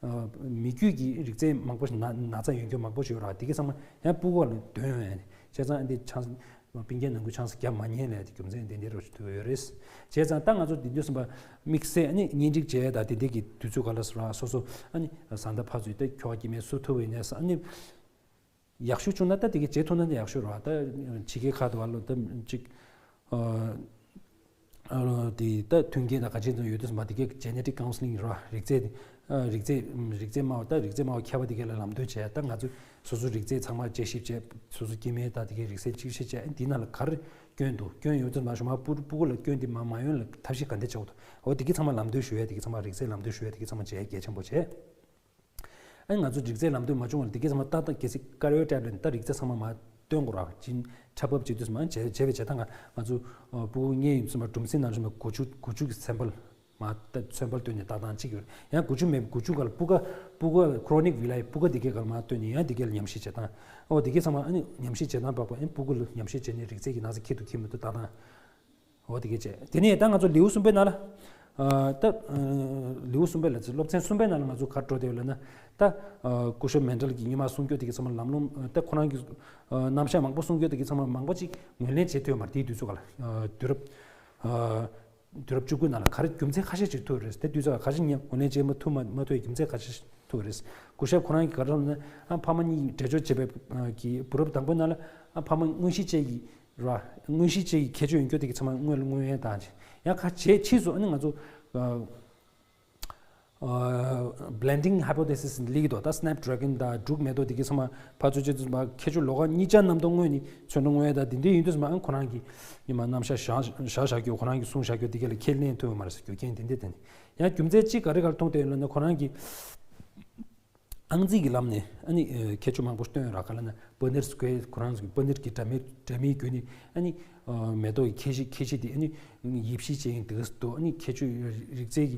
མི་རྒྱུད་ཀྱི་རིགས་རྫས་མང་པོ་ཞིག་ན་ན་ཚ་ཡོང་རྒྱུ་མང་པོ་ཞིག་ཡོད་ར། དེ་གའི་ཚང་མ་ཡང་སྤུ་གུ་ལ་འདོན་ཡོང་ཡ་ནི་བྱས་ཙང་ཨ་འདི་ཆང་སྤུན་ཀྱག་ནང་ཁུལ་ཆང་ས་བརྒྱབ་མ་ཉན་ལས་དེ་རྒྱུ་མཚན་དེ་འདྲ་རོ་ཞིག་ཐུག་ཡོད་རེད། བྱས་ཙང་ད་ང་ཚོ་དེ་དུས་ཙམ་པ་དམིགས་བསལ་ཨ་ནི་གཉེན་སྒྲིག་བྱས་ད་དེ་འདྲ་གི་དུས་ཚོད་ག་ལ་སོ་ར་སོ་སོ་ཨ་ནི་བཟའ་ཟླ་ཕར་ཚུར་ད་ཁྱོ་ག་སྐྱེ་དམན་སུ་ཐུག་པ་ཡིན་ནས་ཨ་ནི། ཡག་ཤོས་བྱུང་ན་ད་དེ་གའི་བྱེད་ཐུབ་ན་ད་ཡག་ཤོས་རེད་བ། ད་ཕྱི་རྒྱལ་ཁག་ཏུ་བ་ལོ་ད་ཅིག་ཨ་དེ་ད་མཐུན་རྐྱེན་དང་ག་ཅི་ཚོ་ཡོད་དུས་མ་དེ་གའི་ཇེ་ནེ་ཊིག་ཀའུན་སི་ལིང་རེད་བ། རིགས་རྫས་རིགས་རྫས་རིགས་རྫས་སྨྲ་བ་ད་རིགས་རྫས་སྨྲ་བ་མཁས་པ་དེ་གའི་ལ་ལམ་སྟོན་བྱས་ད་ང་ཚོས་སོ་སོའི་རིགས་རྫས་ཚང་མ་དཔྱད་ཞིབ་བྱས་སོ་སོ་སྐྱེ་དམན་ད་དེ་གའི་རིགས་རྫས་དཔྱད་ཞིབ་བྱས་འདི་ནང་ལ་ག་རེ་སྐྱོན་འདུག་སྐྱོན་ཡོད་དུས་མ་ཞུ་མ་སྤུ་སྤུ་གུ་ལ་སྐྱོན་འདི་མ་མ་ཡོང་ལ་ཐབས་ཤེས་ག་འདྲ་བྱ་དགོས་འདུག་འོ་དེ་གའི་ཚང་མ་ལམ་སྟོན་ཞུ་ཡ་དེ་གའི་ཚང་མ་རིགས་རྫས་ལམ་སྟོན་ཞུ་ཡ་དེ་གའི་ཚང་མ་བྱས་གལ་ཆེན་པོ་བྱས། ཨ་ནི་ང་ཚོ་རིགས་རྫས་ལམ་སྟོན་མ་བྱུང་བ་ལ་དེ་གའི་ཚང་མ་ཏག་ཏག་གལ་སྲིད་ཀ་རི་ཡོ་ཊེབ་ལེཊ་ད་རིགས་རྫས་ཚང་མ་མ་སྟོན་དགོས་ར་ཅིན་འཁྲབ་འབབ་བྱེད་དུས་མ་བྱས་བྱས་པའི་བྱས་ད་ང་ང་ཚོ་སྤུ་གུ་ལྔ་ཡིན་ཚུན་མ་གྲུམ་སྲིན་ནང་བཞིན་པ་དགུ་བཅུ་དགུ་བཅུ་གི་སེམ་པལ་མ་ད་སེམ་པལ་བཏོན་ནས་ཏག་ཏག་གཅིག་ཡོད་ཡང་དགུ་བཅུ་མེད་དགུ་བཅུ་ག་ལ་སྤུ་ག་སྤུ་ག་ཁོ་རོ་ནིག་ཝི་ལའི་སྤུ་ག་དེ་གའི་ག་ལ་མ་བཏོན་ནས་ཡང་དེ་གའི་ལ་ཉམས་ཞིབ་བྱེད་སྟངས་ཨོ་དེ་གའི་ཚང་མ་ཨ་ནི་ཉམས་ཞིབ་བྱེད་སྟངས་དཔག་པ་ཨ་ནི་སྤུ་གུ་ལ་ཉམས་ཞིབ་བྱས་ནས་རིགས་རྫས་ཀྱི་ན་ཚ་འཁྱེར་འདུག་འཁྱེར་མི་འདུག་ཏག་ཏག་འོ་དེ་གས་བྱས། དེ་ནས་ད་ང་ཚོ་ལེའུ་གསུམ་པའི་ནང་ལ། ཨ་ད་ཨ་ལེའུ་གསུམ་པའི་ལ་ཚེ་སློབ་ཚན་གསུམ་པའི་ནང་ལ་ང་ཚོ་ག་རེ་འགྲོ་བསྡད་ཡོད་ལབ་ན། ད་ཨ་སྐུ་ཞབས་མན་ཌལ་གྱི་སྔོན་མ་གསུང་སྐྱོ་དེ་གའི་ཚང་མ་ལམ་ལྷོང་ཨ་ད་ཁོ་རང་གི་ཨ་རྣམ་གཞག་མང་པོ་གསུང་སྐྱོ་དེ་གའི་ཚང་མ་མང་པོ་ཅིག་ངོས་ལེན་བྱེད་ཐུབ་ཡོད་མ་རེད་དེའི་དུས་ཚོད་ག་ལ། ཨ་དུས་རབས་ཨ་དུས་རབས་བཅུ་དགུ་ནང་ལ་ག་རེ་རྒྱུ་མཚན་ཁ་ཤས་ཅིག་ཐུག་རེད་དེ་དུས་ཚོད་ག་ཁ་ཤས་ངོས་ལེན་བྱེད་མ་ཐུབ་མ་མ་ཐུབ་པའི་རྒྱུ་མཚན་ཁ་ཤས་ཐུག་རེད། སྐུ་ཞབས་ཁོ་རང་གིས་ག་རེ་ལབ་ན་ཨ་ཕ་མ་གཉིས་འགྲེལ་བརྗོད་བྱེད་པའི་ཨ་གི་བུ་རབས་དང་པོའི་ནང་ལ་ཨ་ཕ་མ་མངོན་ཤེས་ཅན་གྱི་ར། མངོན་ཤེས་ཅན་གྱི་ཁྱད་ཆོས་ཡོད་རྒྱུ་དེ་གི་ཚང་མ་དངོས་ལ་མངོན་ཡོད་དང་ཡང་ཁ་བྱས་ཕྱིས་སུ་ཨ་ནི་ང་ཚོ་Blending Hypothesis ལིག་དོ་ད་Snapdragon དང་འབྲུག་མེ་ཏོག་དེ་གི་ཚང་མ་ཕར་ཚུར་བྱས་དུས་མ་ཁྱད་ཆོས་ལོགས་ཀ་གཉིས་ཆ་རྣམ་རྟོག་དངོས་ནི་ཚོན་མདོག་དངོས་ཡོད་དང་དེ་འདྲའི་ཡིན་དུས་མ་ཨ་ཁོ་རང་གི་ཉི་མ་རྣམ་གཞག་བཞག་བཞག་བཞག་རྒྱུ་ཁོ་རང་གི་གསུང་བཞག་རྒྱུ་དེ་ག་ལ་ཁས་ལེན་ཐུབ་ཡོད་མ་རེད་ཟེར་རྒྱུ་རྐྱེན་དེ་འདྲ་དེ་ནི་ཡང་རྒྱུ་མཚན་གཅིག་ག་རེ་ག་རེ་མཐོང་བསྡད་ཡོད་ལབ་ན་ཁོ་རང་གི་ཨང་རྩིས་ཀྱི་ལམ་ནས་ཨ་ནི་ཁྱད་ཆོས་མང་པོ་སྟོན་ར་ག་ལ་ན་པ་ནིར་སི་ཀོ་ཡར་ཁོ་རང་ཚོ་གི་པ་ནིར་གྱི་སྒྲ་མའི་སྒྲ་མའི་བརྒྱུད་ནས་ཨ་ནི་མེ་ཏོག་གི་ཁྱད་གཤིས་ཁྱད་གཤིས་དེ་ཨ་ནི་ཡིབ་གཤིས་ཅན་འདུག་སུ་འདུག་ཨ་ནི་ཁྱད་ཆོས་རིགས་རྫས་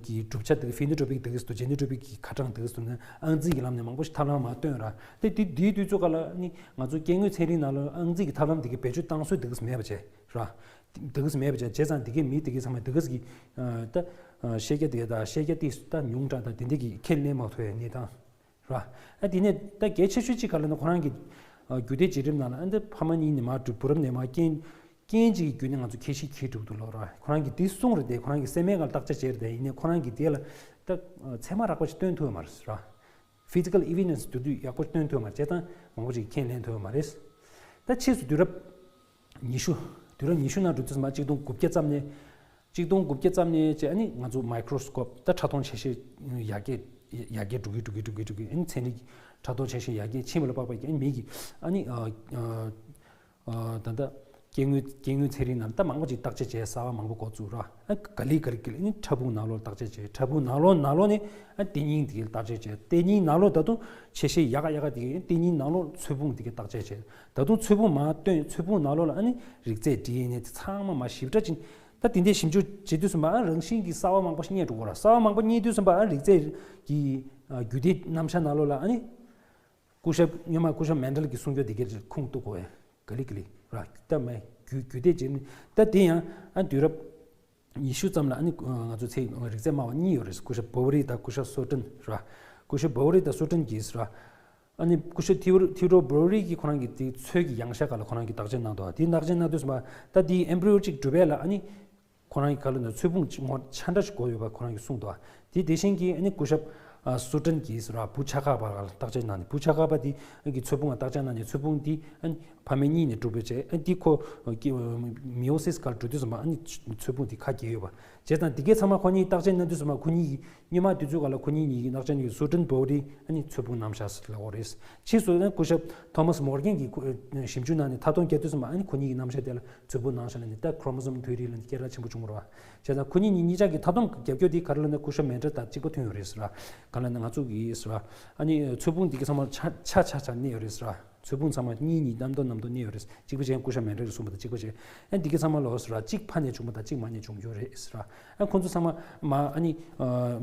ཀྱི་གི་གྲུབ་ཆ་འདུག་ཕི་ནོ་ཊོ་པིག་འདུག་སུ་འདུག་ཇེ་ནོ་ཊོ་པིག་གི་ཁ་གྲངས་འདུག་སུ་འདུག་ཨང་རྩིས་ཀྱི་ལམ་ནས་མང་པོ་ཞིག་ཐབས་ལམ་མ་སྟོན་ར་དེ་དེ་དེའི་དུས་ཚོད་ག་ལ་ཨ་ནི་ང་ཚོ་སྐྱེ་དངོས་ཚན་རིག་ནང་ལ་ཨང་རྩིས་ཀྱི་ཐབས་ལམ་དེ་གི་བེད་སྤྱོད་བཏང་སྲོལ་འདུག་སུ་མེད་པ་བྱས་ར། འདུག་སུ་མེད་པ་བྱས་བྱས་ཙང་དེ་གའི་མི་དེ་གའི་ཚང་མ་འདུག་སུ་གི་ད་ཤེས་རྒྱ་དེ་དང་ཤེས་རྒྱ་དེ་ད་ཉུང་དྲགས་དང་དེ་འདྲ་གི་ཁས་ལེན་མ་ཐུབ་པའི་གནས་སྟངས་ར། ཨ་དེ་ནས་ད་གལ་ཆེ་ཤོས་གཅིག་ག་ལ་ན་ཁོ་རང་གི་རྒྱུད་སྡེ་བྱེད་རིམ་ནང་ལ་ཨ་འདི་ཕ་མ་གཉིས་ནས་མར་གྲུབ་བུ་རབས་ནས་མར་རྐྱེན་རྐྱེན་གཅིག་གི་བརྒྱུད་ནས་ང་ཚོ་ཁྱད་གཤིས་འཁྱེར་གྲུབ་འདུག་ལོ་ར། ཁོ་རང་གི་དེ་གསུང་རེད་དེ་ཁོ་རང་གི་སེམས་མའི་སྒང་ལ་བརྟག་དཔྱད་བྱས་རེད་དེ་ཡིན་ནའི་ཁོ་རང་གི་དེ་ལ་ད་ཚད་མ་རགས་པ་ཞིག་སྟོན་ཐུབ་ཡོད་མ་རེད་ར། Physical evidence དེ་དུས་ཡག་པོ་སྟོན་ཐུབ་མ་རེད་བྱས་ཙང་མང་པོ་ཅིག་ཁས་ལེན་ཐུབ་མ་རེད། ད་ཕྱིས་སུ་དུས་རབས་ཉི་ཤུ། དུས་རབས་ཉི་ཤུ་ནང་འགྲོ་དུས་ཙམ་པ་གཅིག་སྟོང་དགུ་བརྒྱ་ཙམ་ནས་གཅིག་སྟོང་དགུ་བརྒྱ་ཙམ་ནས་བྱས་ཨ་ནི་ང་ཚོ་མའི་ཀྲོ་སི་ཀོབ་ད་ཕྲ་མཐོང་ཆ་ཤས་ཡར་རྒྱས་ཡར་རྒྱས་འགྲོ་གི་འགྲོ་གི་འགྲོ་གི་འགྲོ་གི་ཨ་ནི་ཚན་རིག་ཕྲ་མཐོང་ཆ་ཤས་ཡར་རྒྱས་ཕྱིན་པ་ལ་དཔག་པའི་ཨ་ནི་མི་གི་ཨ་ནི་ཨ་ཨ། ད་ལྟ་སྐྱེ་དངོས་སྐྱེ་དངོས་ཚན་རིག་ནང་ད་མང་པོ་ཅིག་བརྟག་དཔྱད་བྱས་གསར་བ་མང་པོ་འགོ་བཙུགས་ར། ཨ་ག་ལེ་ག་ལེ་ག་ལེ་ནི་ཕྲ་ཕུང་ནང་ལོགས་བརྟག་དཔྱད་བྱས་ཕྲ་ཕུང་ནང་ལོགས་ནང་ལོགས་ནས་ཨ་ལྟེ་སྙིང་དེ་གའི་བརྟག་དཔྱད་བྱས་ལྟེ་སྙིང་ནང་ལོགས་ད་དུང་ཆེ་ཤེལ་ཡག་ག་ཡག་ག་དེ་གའི་ལྟེ་སྙིང་ནང་ལོགས་ཚོས་ཕུང་དེ་གའི་བརྟག་དཔྱད་བྱས་ད་དུང་ཚོས་ཕུང་མར་བཏོན་ཚོས་ཕུང་ནང་ལོགས་ལ་ཨ་ནི་རིགས་རྫས་ཌི་ཨེན་ཨེ་དེ་ཚང་མ་མར་ཞིབ་ཕྲ་ཅིག་ད་དེ་འདྲའི་ཞིབ་འཇུག་བྱེད་དུས་ཙམ་པ་ཨ་རང་བཞིན་གྱི་གསར་བ་མང་པོ་ཞིག་རྙེད་འགྲོ་གི་ར། གསར་བ་མང་པོ་རྙེད་དུས་ཙམ་པ་ཨ་རིགས་རྫས་ཀྱི་རྒྱུད་སྡེ་རྣམ་གཞག་ནང་ལོགས་ལ་ཨ་ནི། སྐུ་ཞབས་སྔོན་མ་སྐུ་ཞབས་མན་ཌལ་གྱི་གསུང་སྐྱོ་དེ་གའི་ཁུངས་གཏུག་དགོས་པས་ག་ལེ་ག་ལེ་ར་ད་མེ་རྒྱུ་རྒྱུ་དེ་བྱས་ནས་ད་དེ་ཡང་ཨ་དུས་རབས་ཉི་ཤུ་ཙམ་ལ་ཨ་ནི་ང་ཚོ་ཚེ་རིགས་རྫས་སྨྲ་བ་གཉིས་ཡོད་རེད། སྐུ་ཞབས་བོ་རི་དང་སྐུ་ཞབས་སོ་ཏྲིན་ར། སྐུ་ཞབས་བོ་རི་དང་སོ་ཏྲིན་གྱིས་ར། ཨ་ནི་སྐུ་ཞབས་ཐི་ཝོ་ཐི་ཝོ་ཌོ་བོ་རི་གིས་ཁོ་རང་གི་དེ་ཚོས་ཀྱི་ཡང་ཤ་ག་ལ་ཁོ་རང་གི་བརྟག་དཔྱད་གནང་འདུག་དེ་བརྟག་དཔྱད་གནང་དུས་སུ་མ་ད་དེ་ཨེམ་བྷི་རི་ཡོ་ཅིག་གྲུབ་པས་ལ་ཨ་ནི། ཁོ་རང་གི་ཁ་ལོ་ནས་ཚོས་ཕུང་ངོ་ཆ་འདྲ་ཞིག་གོ་ཡོད་པ་ཁོ་རང་གིས་གསུངས་འདུག་དེ་དེ་བཞིན་གྱི་ཨ་ནི་སྐུ་ཞབས་སུ་ཏྲན་གྱིས་ར་བུ་ཆ་ག་པ་ལ་བརྟག་དཔྱད་གནང་ནས་བུ་ཆ་ག་པ་དེ་གི་ཚོས་ཕུང་ལ་བརྟག་དཔྱད་གནང་ནས་ཚོས་ཕུང་དེ་ཨ་ནི་ཕ་མེས་གཉིས་ནས་གྲུབ་པའི་ཆེད་ཨ་ནི་དེ་ཁོ་མི་ཡོ་སིས་ག་ལ་འགྲོ་དུས་ཙམ་པ་ཨ་ནི་ཚོས་ཕུང་དེ་ཁ་གྱེས་ཡོད་པ་བྱས་ཙང་དེ་གའི་ཚང་མ་ཁོ་གཉིས་བརྟག་དཔྱད་གནང་དུས་ཙམ་པ་ཁོ་གཉིས་ཀྱིས་སྔོན་མ་དུས་ཚོད་ག་ལ་ཁོ་གཉིས་གཉིས་ཀྱི་བརྟག་དཔྱད་གནང་གི་སུ་ཏྲན་བོ་རི་ཨ་ནི་ཚོས་ཕུང་རྣམ་གཞག་ལ་འོ་རེད། ཕྱིས་སུ་ཨ་ནི་སྐུ་ཞབས་ཐོ་མཱས་མོར་གྷན་གྱིས་ཞིབ་འཇུག་གནང་ནས་མཐའ་སྡོམ་བརྒྱབ་དུས་ཙམ་པ་ཨ་ནི་ཁོ་གཉིས་ཀྱི་རྣམ་གཞག་དེ་ལ། ཚོས་ཕུང་ནང་བཞིན་ལ་ནི་ད་ཁོ་རོ་མོ་སོམ་ཐིའོ་རི་ལ་ནི་སྐད་གྲགས་ཆེན་པོ་བྱུང་བ་རེད་བ། བྱས་ཙང་ཁོ་གཉིས་གཉིས་གཉིས་ཆ་གི་མཐའ་སྡོམ་རྒྱབ་སྐྱོར་དེ་ག་རེ་ལབ་ན་སྐུ་ཞབས་མན་ཌལ་དང་གཅིག་པ་ཐོན་ཡོད་རེད་ཟེར་བ། ག་ལབ་ན་ང་ཚོ་གི་ཟེར་བ། ཨ་ནི་ཚོས་ཕུང་འདི་གི་ཚང་མ་ཆ་ཆ་ཆ་ཆ་གནས་ཡོད་རེད་ཟེར་བ། ཚོས་ཕུང་ཚང་མ་གཉིས་གཉིས་རྣམ་རྟོག་རྣམ་རྟོག་གནས་ཡོད་རེད། གཅིག་པ་གཅིག་ཡང་སྐུ་ཞབས་མན་ཌལ་གྱིས་གསུངས་པ་དང་གཅིག་པ་གཅིག་ཨ་འདི་ག་ཚང་མ་ལོགས་སུ་ར་གཅིག་ཕ་ནས་བྱུང་བ་དང་གཅིག་མ་ནས་བྱུང་ཡོད་རེད་ཟེར་ར། ཨ་ཁོང་ཚོ་ཚང་མ་མ་ཨ་ནི་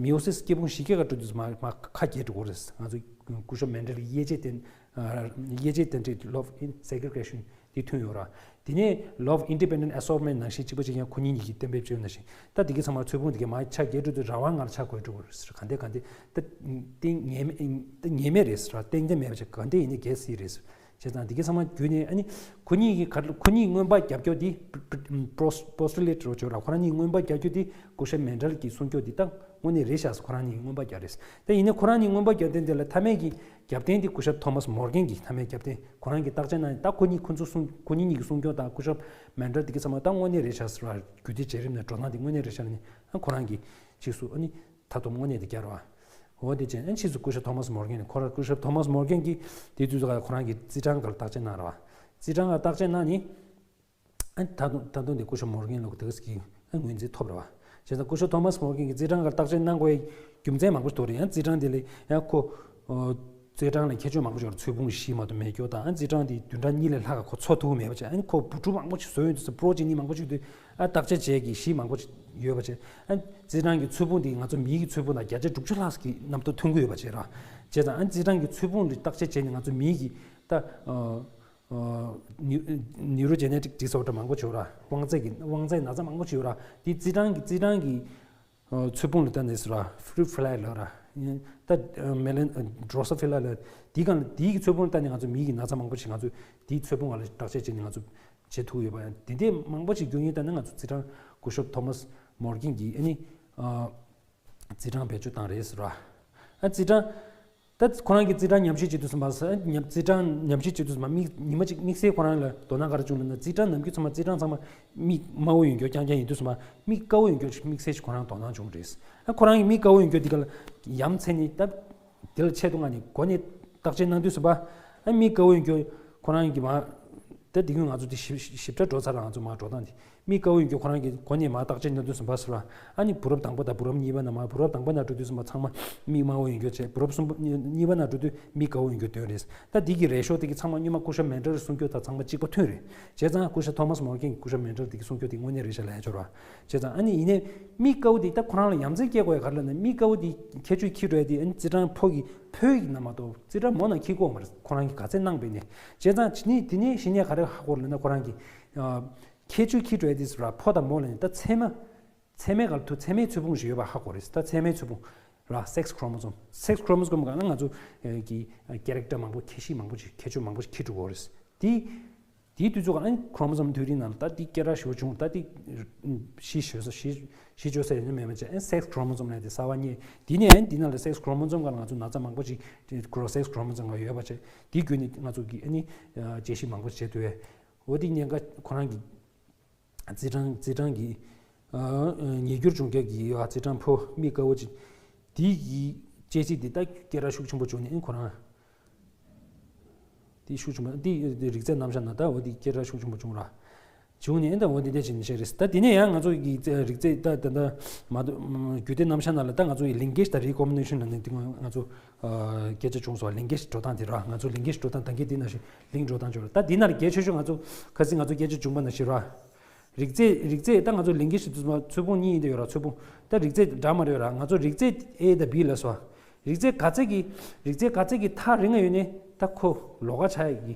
མི་ཡོ་སིས་སྐྱེ་ཕུང་བཞི་ཀ་ག་འགྲོ་དུས་མ་མ་ཁ་གྱེས་འགྲོ་གི་རེད། ང་ཚོ་སྐུ་ཞབས་མན་ཌལ་གྱི་དབྱེ་འབྱེད་དེ་དབྱེ་འབྱེད་དེ་འདྲའི་law of segregation དེ་ཐོན་ཡོད་ར། དེ་ནས་law of independent assortment ནང་བཞིན་གཅིག་པ་གཅིག་ཡང་ཁོ་གཉིས་གཉིས་ཀྱིས་གཏན་འབེབས་བྱས་ནང་བཞིན་ད་འདི་ག་ཚང་མ་ཚོས་ཕུང་འདི་ག་མ་ཆ་གྱེས་འགྲོ་དུས་རང་དབང་ངང་ཆ་གོ་འགྲོ་གི་རེད་ཟེར། ག་འདྲ་ག་འདྲ་ད་གཏན་ངེས་མེད་ད་ངེས་མེད་རེད་ཟེར་ར། གཏན་འཁེལ་མེད་པ་ཅིག་ག་འདྲ་ཡིན་ནའི་གྱེས་སྲིད་རེད་ཟེར། བྱས་ཙང་འདི་ག་ཚང་མ་བརྒྱུད་ནས་ཨ་ནི་ཁོ་གཉིས་ཀྱི་ག་ཁོ་གཉིས་མངོན་པ་རྒྱབ་སྐྱོར་འདི་post- postulate རོ་བྱོས་ར། ཁོ་རང་གཉིས་མངོན་པ་རྒྱབ་སྐྱོར་འདི་སྐུ་ཞབས་མན་ཌལ་གྱིས་གསུང་སྐྱོར་འདི་ད་དངོས་གནས་རེད་ཤག་ཟེར། ཁོ་རང་གཉིས་མངོན་པ་རྒྱབ་རེད། ད་ཡིན་ནའི་ཁོ་རང་གཉིས་མངོན་པ་རྒྱབ་སྟེ་འདི་ལ་མཐའ་མའི་གི་རྒྱབ་རྟེན་འདི་སྐུ་ཞབས་ཐོ་མཱས་མོར་གྷན་གྱིས་མཐའ་མའི་རྒྱབ་རྟེན་ཁོ་རང་གིས་བརྟག་དཔྱད་གནང་ད་ཁོ་གཉིས་ཁོ་ཚོ་གསུང་ཁོ་གཉིས་གཉིས་ཀྱི་གསུང་སྐྱོར་དང་སྐུ་ཞབས་མན་ཌལ་འདི་ག་ཚང་མ་ད་དངོས་གནས་རེད་ཤག་ཟེར་བ། རྒྱུད་སྡེ་བྱེད་རིམ་ནས་འགྲོ་སྟངས་འདི་དངོས་གནས་རེད་ཤག་ནི་ཨ་ཁོ་རང་གིས་ཕྱིས་སུ་ཨ་ནི་མཐའ་སྡོམ་དངོས་གནས་དེ་བསྐྱར་བ། འོ་དེ་བྱས་ཨ་ཕྱིས་སུ་སྐུ་ཞབས་ཐོ་མཱས་མོར་གྷན་ནི་ཁོ་རང་སྐུ་ཞབས་ཐོ་མཱས་མོར་གྷན་གྱིས་དེ་དུས་ཚོད་ཁོ་རང་གིས་རྩིས་གྲངས་སྒང་བརྟག་དཔྱད་གནང་ར་བ། རྩིས་གྲངས་སྒང་བརྟག་དཔྱད་གནང་ནི། ཨ་ད་དུང་ད་དུང་དེ་སྐུ་ཞབས་མོར་གྷན་ལོག་དེ་ག་གི་ཨ་ངོས་འཛིན་ཐོབ་ར་བ། བྱས་ཙང་སྐུ་ཞབས་ཐོ་མཱས་མོར་གྷན་གྱིས་རྩིས་གྲངས་སྒང་བརྟག་དཔྱད་གནང་དགོས་ཡའི་རྒྱུ་མཚན་མང་པོ་ཞིག་འདུག་རེད། ཡང་རྩིས་གྲངས་དེ་ལས་ཡང་ཁོ། རྩིས་གྲངས་ལ་ཁྱད་ཆོས་མང་པོ་ཞིག་ཡོད་རེད། ཚོས་ཕུང་བཞི་མ་གཏོགས་མེད་སྐྱོ་དང་ཨ་རྩིས་གྲངས་དེ་བདུན་ཕྲག་གཉིས་ལས་ལྷག་ག་ཁོ་འཚོ་ཐུབ་མེད་པ་བྱས་ཨ་ཁོ་བུ་ཕྲུག་མང་པོ་ཞིག་བཟོས་ཡོང་དུས་ཙམ་པྲོ་ཇེ་ནི་མང་པོ་ཞིག་དུས་ཨ་བརྟག་དཔྱད་བྱས་ཀྱི་བཞི་མང་པོ་ཞིག་ཡོད་པ་བྱས་ཨ་རྩིས་གྲངས་ཀྱི་ཚོས་ཕུང་དེ་ང་ཚོ་མིའི་གི་ཚོས་ཕུང་དང་བརྒྱ་ཆ་དྲུག་ཅུ་ལྷག་གི་རྣམ་རྟོག་ཐོན་གྱི་ཡོད་པ་བྱས་ར། བྱས་ཙང་ཨ་རྩིས་གྲངས་ཀྱི་ཚོས་ཕུང་ལ་བརྟག་དཔྱད་བྱས་ནས་ང་ཚོ་མིའི་གི་ད་ནིའུ་རོ་ཇེ་ནེ་ཊིག་ཌི་སོར་ཌར་མང་པོ་ཞིག་ཡོད་ར། དབང་རྩའི་གི་དབང་རྩའི་ན་ཚ་མང་པོ་ཞིག་ཡོད་ར། དེ་རྩིས་གྲངས་ཀྱི་རྩིས་གྲངས་ཀྱི་ཚོས་ཕུང་ལ་བལྟས་ནས་ཟེར་བ། ཕུ་རུ་ཕི་ལའི་ལབ་ར། ད་མེ་ལན་ཌོ་སོ་ཕི་ལ་ལབ། དེའི་སྒང་ལ་དེའི་གི་ཚོས་ཕུང་ལ་བལྟས་ནས་ང་ཚོ་མིའི་གི་ན་ཚ་མང་པོ་ཞིག་ང་ཚོ་དེའི་ཚོས་ཕུང་སྒང་ལ་བརྟག་དཔྱད་བྱས་ནས་ང་ཚོ་བྱེད་ཐུབ་ཡོད་པ་ཡང་དེ་འདྲའི་མང་པོ་ཞིག་རྒྱུ་རྐྱེན་བལྟས་ན་ང་ཚོ་རྩིས་གྲངས་སྐུ་ཞབས་ཐོ་མཱས་མོར་གྷན་གྱིས་ཨ་ནི་རྩིས་གྲངས་བེད་སྤྱོད་བཏང་རེད་ཟེར་བ། ཨ་རྩིས་གྲངས། ད་ཁོ་རང་གིས་རྩིས་གྲངས་ཉམས་ཞིབ་བྱེད་དུས་ཙམ་པ་ཉམས་རྩིས་གྲངས་ཉམས་ཞིབ་བྱེད་དུས་ཙམ་པ་མིག་ཉི་མ་གཅིག་དམིགས་བསལ་ཁོ་རང་ལ་དོ་སྣང་ག་རེ་བྱུང་ལབ་ན་རྩིས་གྲངས་ནམ་རྒྱུན་ཚང་མ་རྩིས་གྲངས་ཚང་མ་མིག་དམར་པོ་ཡོད་མཁན་རྐྱང་རྐྱང་ཡིན་དུས་ཙམ་པ་མིག་དཀར་པོ་ཡོད་མཁན་ཞིག་དམིགས་བསལ་ཞིག་ཁོ་རང་དོ་སྣང་བྱུང་རེད། ཨ་ཁོ་རང་གིས་མིག་དཀར་པོ་ཡོད་མཁན་འདི་ག་ལ་ཡ་མཚན་ནི་ད་དེ་ལ་ཆེད་དུ་ང་ནི་གོ་ནས་བརྟག་དཔྱད་གནང་དུས་ཙམ་པ་ཨ་མིག་དཀར་པོ་ཡོད་མཁན་ཁོ་རང་གིས་མ་ད་དེ་གུན་ང་ཚོ་དེ་ཞིབ་ཞིབ་ཕྲ་འགྲོ་ཚར་ར། ང་ཚོ་མ་འགྲོ་སྟངས་དེ། མིག་དཀར་པོ་ཡོད་མཁན་ཁོ་རང་གིས་གོ་ནས་མར་བརྟག་དཔྱད་གནང་དུས་ཙམ་པ་ཟེར་བ། ཨ་ནི་བུ་རབས་དང་པོ་དང་བུ་རབས་གཉིས་པ་ནང་མར་བུ་རབས་དང་པོ་ནང་འགྲོ་དུས་ཙམ་པ་ཚང་མ་མིག་དམར་པོ་ཡོད་མཁན་བྱས། བུ་རབས་གསུམ་པ་གཉིས་པ་ནང་འགྲོ་དུས་མིག་དཀར་པོ་ཡོད་མཁན་ཐོན་རེད། ད་འདི་གི་རེ་ཤོ་དེ་གི་ཚང་མ་སྔོན་མ་སྐུ་ཞབས་མན་ཌལ་གསུང་སྐྱོར་དང་ཚང་མ་གཅིག་པ་ཐོན་རེད། བྱས་ཙང་སྐུ་ཞབས་ཐོ་མཱས་མོར་གྷན་གྱིས་སྐུ་ཞབས་མན་ཌལ་དེ་གི་གསུང་སྐྱོར་དེ་དངོས་གནས་རེད་ཤག་ལབ་ཡ་ཅོར་བ། བྱས་ཙང་ཨ་ནི་ཡིན་ནའི་མིག་དཀར་པོ་དེ་ད་ཁོ་རང་ལ་ཡ་མཚན་སྐྱེ་དགོས་ཡ་ག་རེ་ལབ་ན་མིག་དཀར་པོ་དེ་ཁྱད་ཆོས་ཁྱི་འགྲོ་ཡ་དེ་ཨ་ནི་རྩིས་གྲངས་ཕོ་གི་ཕོ་ཡིག་ན་མ་གཏོགས་རྩིས་གྲངས་མོ་ན་ཁྱི་དགོས་མ་རེད། ཁོ་རང་གིས་ག་ཚད་གནང་པས་ནས། བྱས་ཙང་དེ་ནས་དེ་ནས་གཞི་ནས་ག་རེ་ཧ་གོ་རེད་ལབ་ན་ཁོ་རང་གིས། ཁྱད་ཆོས་ཁྱི་འགྲོ་ཡ་དེ་ཟེར་བ་ཕོ་དང་མོ་ལ་ནི་ད་ཚད་མ། ཚད་མའི་སྒང་ལ་ཐུག་ཚད་མའི་ཚོས་ཕུང་ཞིག་ཡོད་པ་ཧ་གོ་རེད། ད་ཚད་མའི་ཚོས་ཕུང་ར་སེག་སི་ཁོ་རོ་མོ་སོམ། སེག་སི་ཁོ་རོ་མོ་སོམ་སྒང་ལ་ང་ཚོ་གི་ཁེ་རེག་ཊར་མང་པོ་ཁྱད་གཤིས་མང་པོ་ཞིག་ཁྱད་ཆོས་མང་པོ་ཞིག་ཁྱད་ཆོས་ཡོད་རེད། དེ་དེའི་དུས་ཚོད་སྒང་ཨ་ནི་ཁོ་རོ་མོ་སོམ་དེ་རིང་ནང་ལ་ད་དེ་སྐད་གྲགས་ཞེ་པོ་བྱུང་། ད་དེ་བཞི་བྱོས་ས་བཞི་བཞི་བྱོས་ས་ཡོད་ན་མེད་མ་བྱས་ཨ་ནི་སེག་སི་ཁོ་རོ་མོ་སོམ་ལབ་དེ་གསར་པ་རྙེད། དེ་ནས་ཨ་ནི་དེ་ནང་ལ་སེག་སི་ཁོ་རོ་མོ་སོམ་སྒང་ལ་ང་ཚོ་ན་ཚ་མང་པོ་ཞིག་ཁོ་རོ་སེག་སི་ཁོ་རོ་མོ་སོམ་སྒང་ཡོད་པ་བྱས་དེ་བརྒྱུད་ནས་ང་ཚོ་གི་ཨ་ནི་དཔྱད་ཞིབ་མང་པོ་བྱེད་ཐུབ་པས། འོ་དེ་ཉེན་ཁ་ཁོ་རང་གི་རྩིས་གྲངས་རྩིས་གྲངས་ཀྱི་ཨ་ཉེས་འགྱུར་བྱུང་རྒྱུ་གི་ཡོད་རྩིས་གྲངས་ཕོ་མིག་དཀར་པོ་ཅིག་དེ་གི་དཔྱད་ཚིག་དེ་ད་སྐད་གྲགས་ཤུགས་ཆེན་པོ་བྱུང་ནས་ཁོ་རང་དེ་ཤུགས་ཆེན་པོ་དེ་རིགས་རྫས་རྣམ་གཞག་ནང་ད་འོ་དེ་སྐད་གྲགས་ཤུགས་ཆེན་པོ་བྱུང་ར་བྱུང་ནས་ད་འོ་དེ་འདྲ་བྱས་ནས་བཤད་རེད། ད་དེ་ནས་ཡང་ང་ཚོ་གི་རིགས་རྫས་ད་ད་ད་མ་གཏོགས་རྒྱུད་སྡེ་རྣམ་གཞག་ནང་ལ་ད་ང་ཚོ་ཡི་ལིང་གེ་ཤི་དང་རི་ཀོམ་བི་ནེ་ཤན་ལ་ནི་དེ་ང་ཚོ་སྐད་ཆ་བྱུང་སོང་། ལིང་གེ་ཤི་འགྲོ་སྟངས་དེ་ར་ང་ཚོ་ལིང་གེ་ཤི་འགྲོ་སྟངས་ད་གིན་དེ་ནང་བཞིན་ལིང་འགྲོ་སྟངས་བྱུང་ར། ད་དེ་ནང་ལ་གལ་ཆེ་ཤོས་ང་ཚོ་ཁ་སང་ང་ཚོ་སྐད་ཆ་བྱུང་པ་ནང་བཞིན་ར། རིགས་རྫས་རིགས་རྫས་ད་ང་ཚོ་ལིང་གེ་ཤི་དུས་ཚོད་ཚོས་ཕུང་གཉིས་ཡིན་དུ་ཡོད་ར། ཚོས་ཕུང་ད་རིགས་རྫས་འདྲ་མ་རེད་ར། ང་ཚོ་རིགས་རྫས་ཨེ་དང་བི་ལ་སོ། རིགས་རྫས་ག་ཚད་ཀྱི་རིགས་རྫས་ག་ཚད་ཀྱི་ཐག་རིང་ང་ཡོད་ནས་ད་ཁོ་ལོགས་ཀ་ཆགས་ཡ་གི་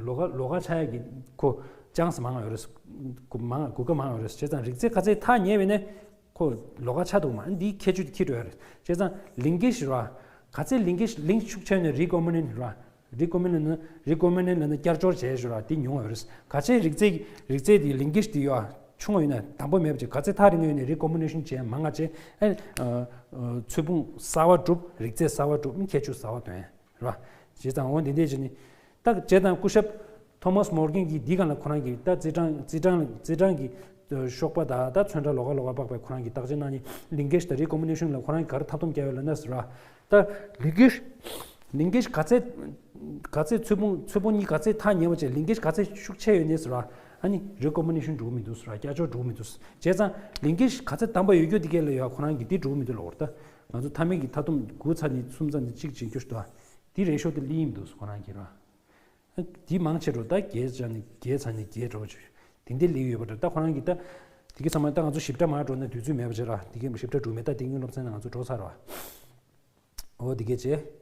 ལོགས་ཀ་ལོགས་ཀ་ཆགས་ཡ་གི་ཁོ་ཅན་སི་མང་ང་ཡོད་རེད། མང་གོ་སྐབས་མང་ང་ཡོད་རེད། བྱས་ཙང་རིགས་རྫས་ག་ཚད་ཐག་ཉེ་བས་ནས་ཁོ་ལོགས་ཀ་ཆགས་འདུག་མ་འདིའི་ཁྱད་ཆོས་དེ་ཁྱི་འགྲོ་ཡ་རེད། བྱས་ཙང་ལིང་གེ་ཤི་ར་ག་ཚད་ལིང་གེ་ཤི་ལིང་ཤུགས་ཆེ་ནས་རི་ཀོམ་བི་ནེན་ཊི་ར། རི་ཀོམ་བི་ནེན་ཊི་ལབ་ན་རི་ཀོམ་བི་ནེན་ཊི་ལབ་ན་བསྐྱར་སྦྱོར་བྱས་ཞུ་ར་དེ་ཉུང་བ་རེད། ག་ཚད་རིགས་རྫས་རིགས་རྫས་དེ་ལིང་གེ་ཤི་དེ་ཡོད་ཆུང་བ་ཡོད་ན་དང་པོ་མེད་པ་ཅིག་ག་ཚད་ཐག་རིང་བ་ཡོད་ན་རི་ཀོམ་བི་ནེ་ཤན་བྱས་མང་ང་བྱས་ཨ་ཚོས་ཕུང་གསར་བ་གྲུབ། རིགས་རྫས་གསར་བ་གྲུབ་ཁྱད་ཆོས་གསར་བ་ཐོན་ར། བྱས་ཙང་འོ་འདི་འདྲས་བྱས་ནས་ད་བྱས་ཙང་སྐུ་ཞབས་ཐོ་མཱས་མོར་གྷན་གྱིས་འདི་སྒང་ལ་ཁོ་རང་གིས་ད་རྩིས་གྲངས་རྩིས་གྲངས་རྩིས་གྲངས་ཀྱི་གཤོག་པ་དང་ད་ཚོན་ཁྲ་ལོགས་ཀ་ལོགས་ཀ་དཔག་པའི་ཁོ་རང་གིས་བརྟག་དཔྱད་གནང་ནས་ལིང་གེ་ཤི་དང་རི་ཀོམ་བི་ནེ་ཤན་ལ་ཁོ་རང་གིས་ག་རེ་ཐབས་སྡོམ་བརྒྱབ་ཡོད་ལབ་ན་ཟེར་བ། ད་ལིང་གེ་ཤི་ལིང་གེ་ཤི་ག་ཚད་ག་ཚད་ཚོས་ཕུང་ཚོས་ཕུང་གཉིས་ག་ཚད་ཐག་ཉེ་བ་བྱས་ལིང་གེ་ཤི་ག་ཚད་ཤུགས་ཆེ་ཡོད་ནས་ཟེར་བ། ཨ་ནི་རི་ཀོམ་བི་ནེ་ཤན་འགྲོ་གི་མི་འདུག་ཟེར་བ། བསྐྱར་སྦྱོར་འགྲོ་གི་མི་འདུག་ཟེར། བྱས་ཙང་ལིང་གེ་ཤི་ག་ཚད་དམ་པ་ཡོད་རྒྱུ་དེ་གས་ལ་ཡོད་ཁོ་རང་གིས་དེ་འགྲོ་གི་མི་འདུག་ལབ་པ་རེད། ད་ང་ཚོ་མཐའ་མའི་གི་མཐའ་སྡོམ་དགུ་ཚར་ནས་གསུམ་ཚར་ནས་གཅིག་བྱེད་རྒྱུ་ཞིག་འདུག་དེ་རེ་ཤོ་དེ་ལི་ཡིན་འདུག་ཁོ་རང་གིས་ར། དེ་མང་ཆེ་རུ་ད་བརྒྱད་ཚར་ནས་བརྒྱད་ཚར་ནས་བརྒྱད་འགྲོ་བྱུང་། དེ་འདྲ་སླེབས་ཡོད་པ་རེད། ད་ཁོ་རང་གིས་ད་དེ་གི་ཚང་མ་ད་ང་ཚོ་ཞིབ་ཕྲ་མར་འགྲོ་ན་དུས་ཚོད་མེད་པ་བྱས་ར། དེ་གི་ཞིབ་ཕྲ་འགྲོ་མེད། ད་དེ་གི་སློབ་ཚན་ནང་ང་ཚོ་འགྲོ་ཚར་ར། འོ་དེ་གས་བྱས།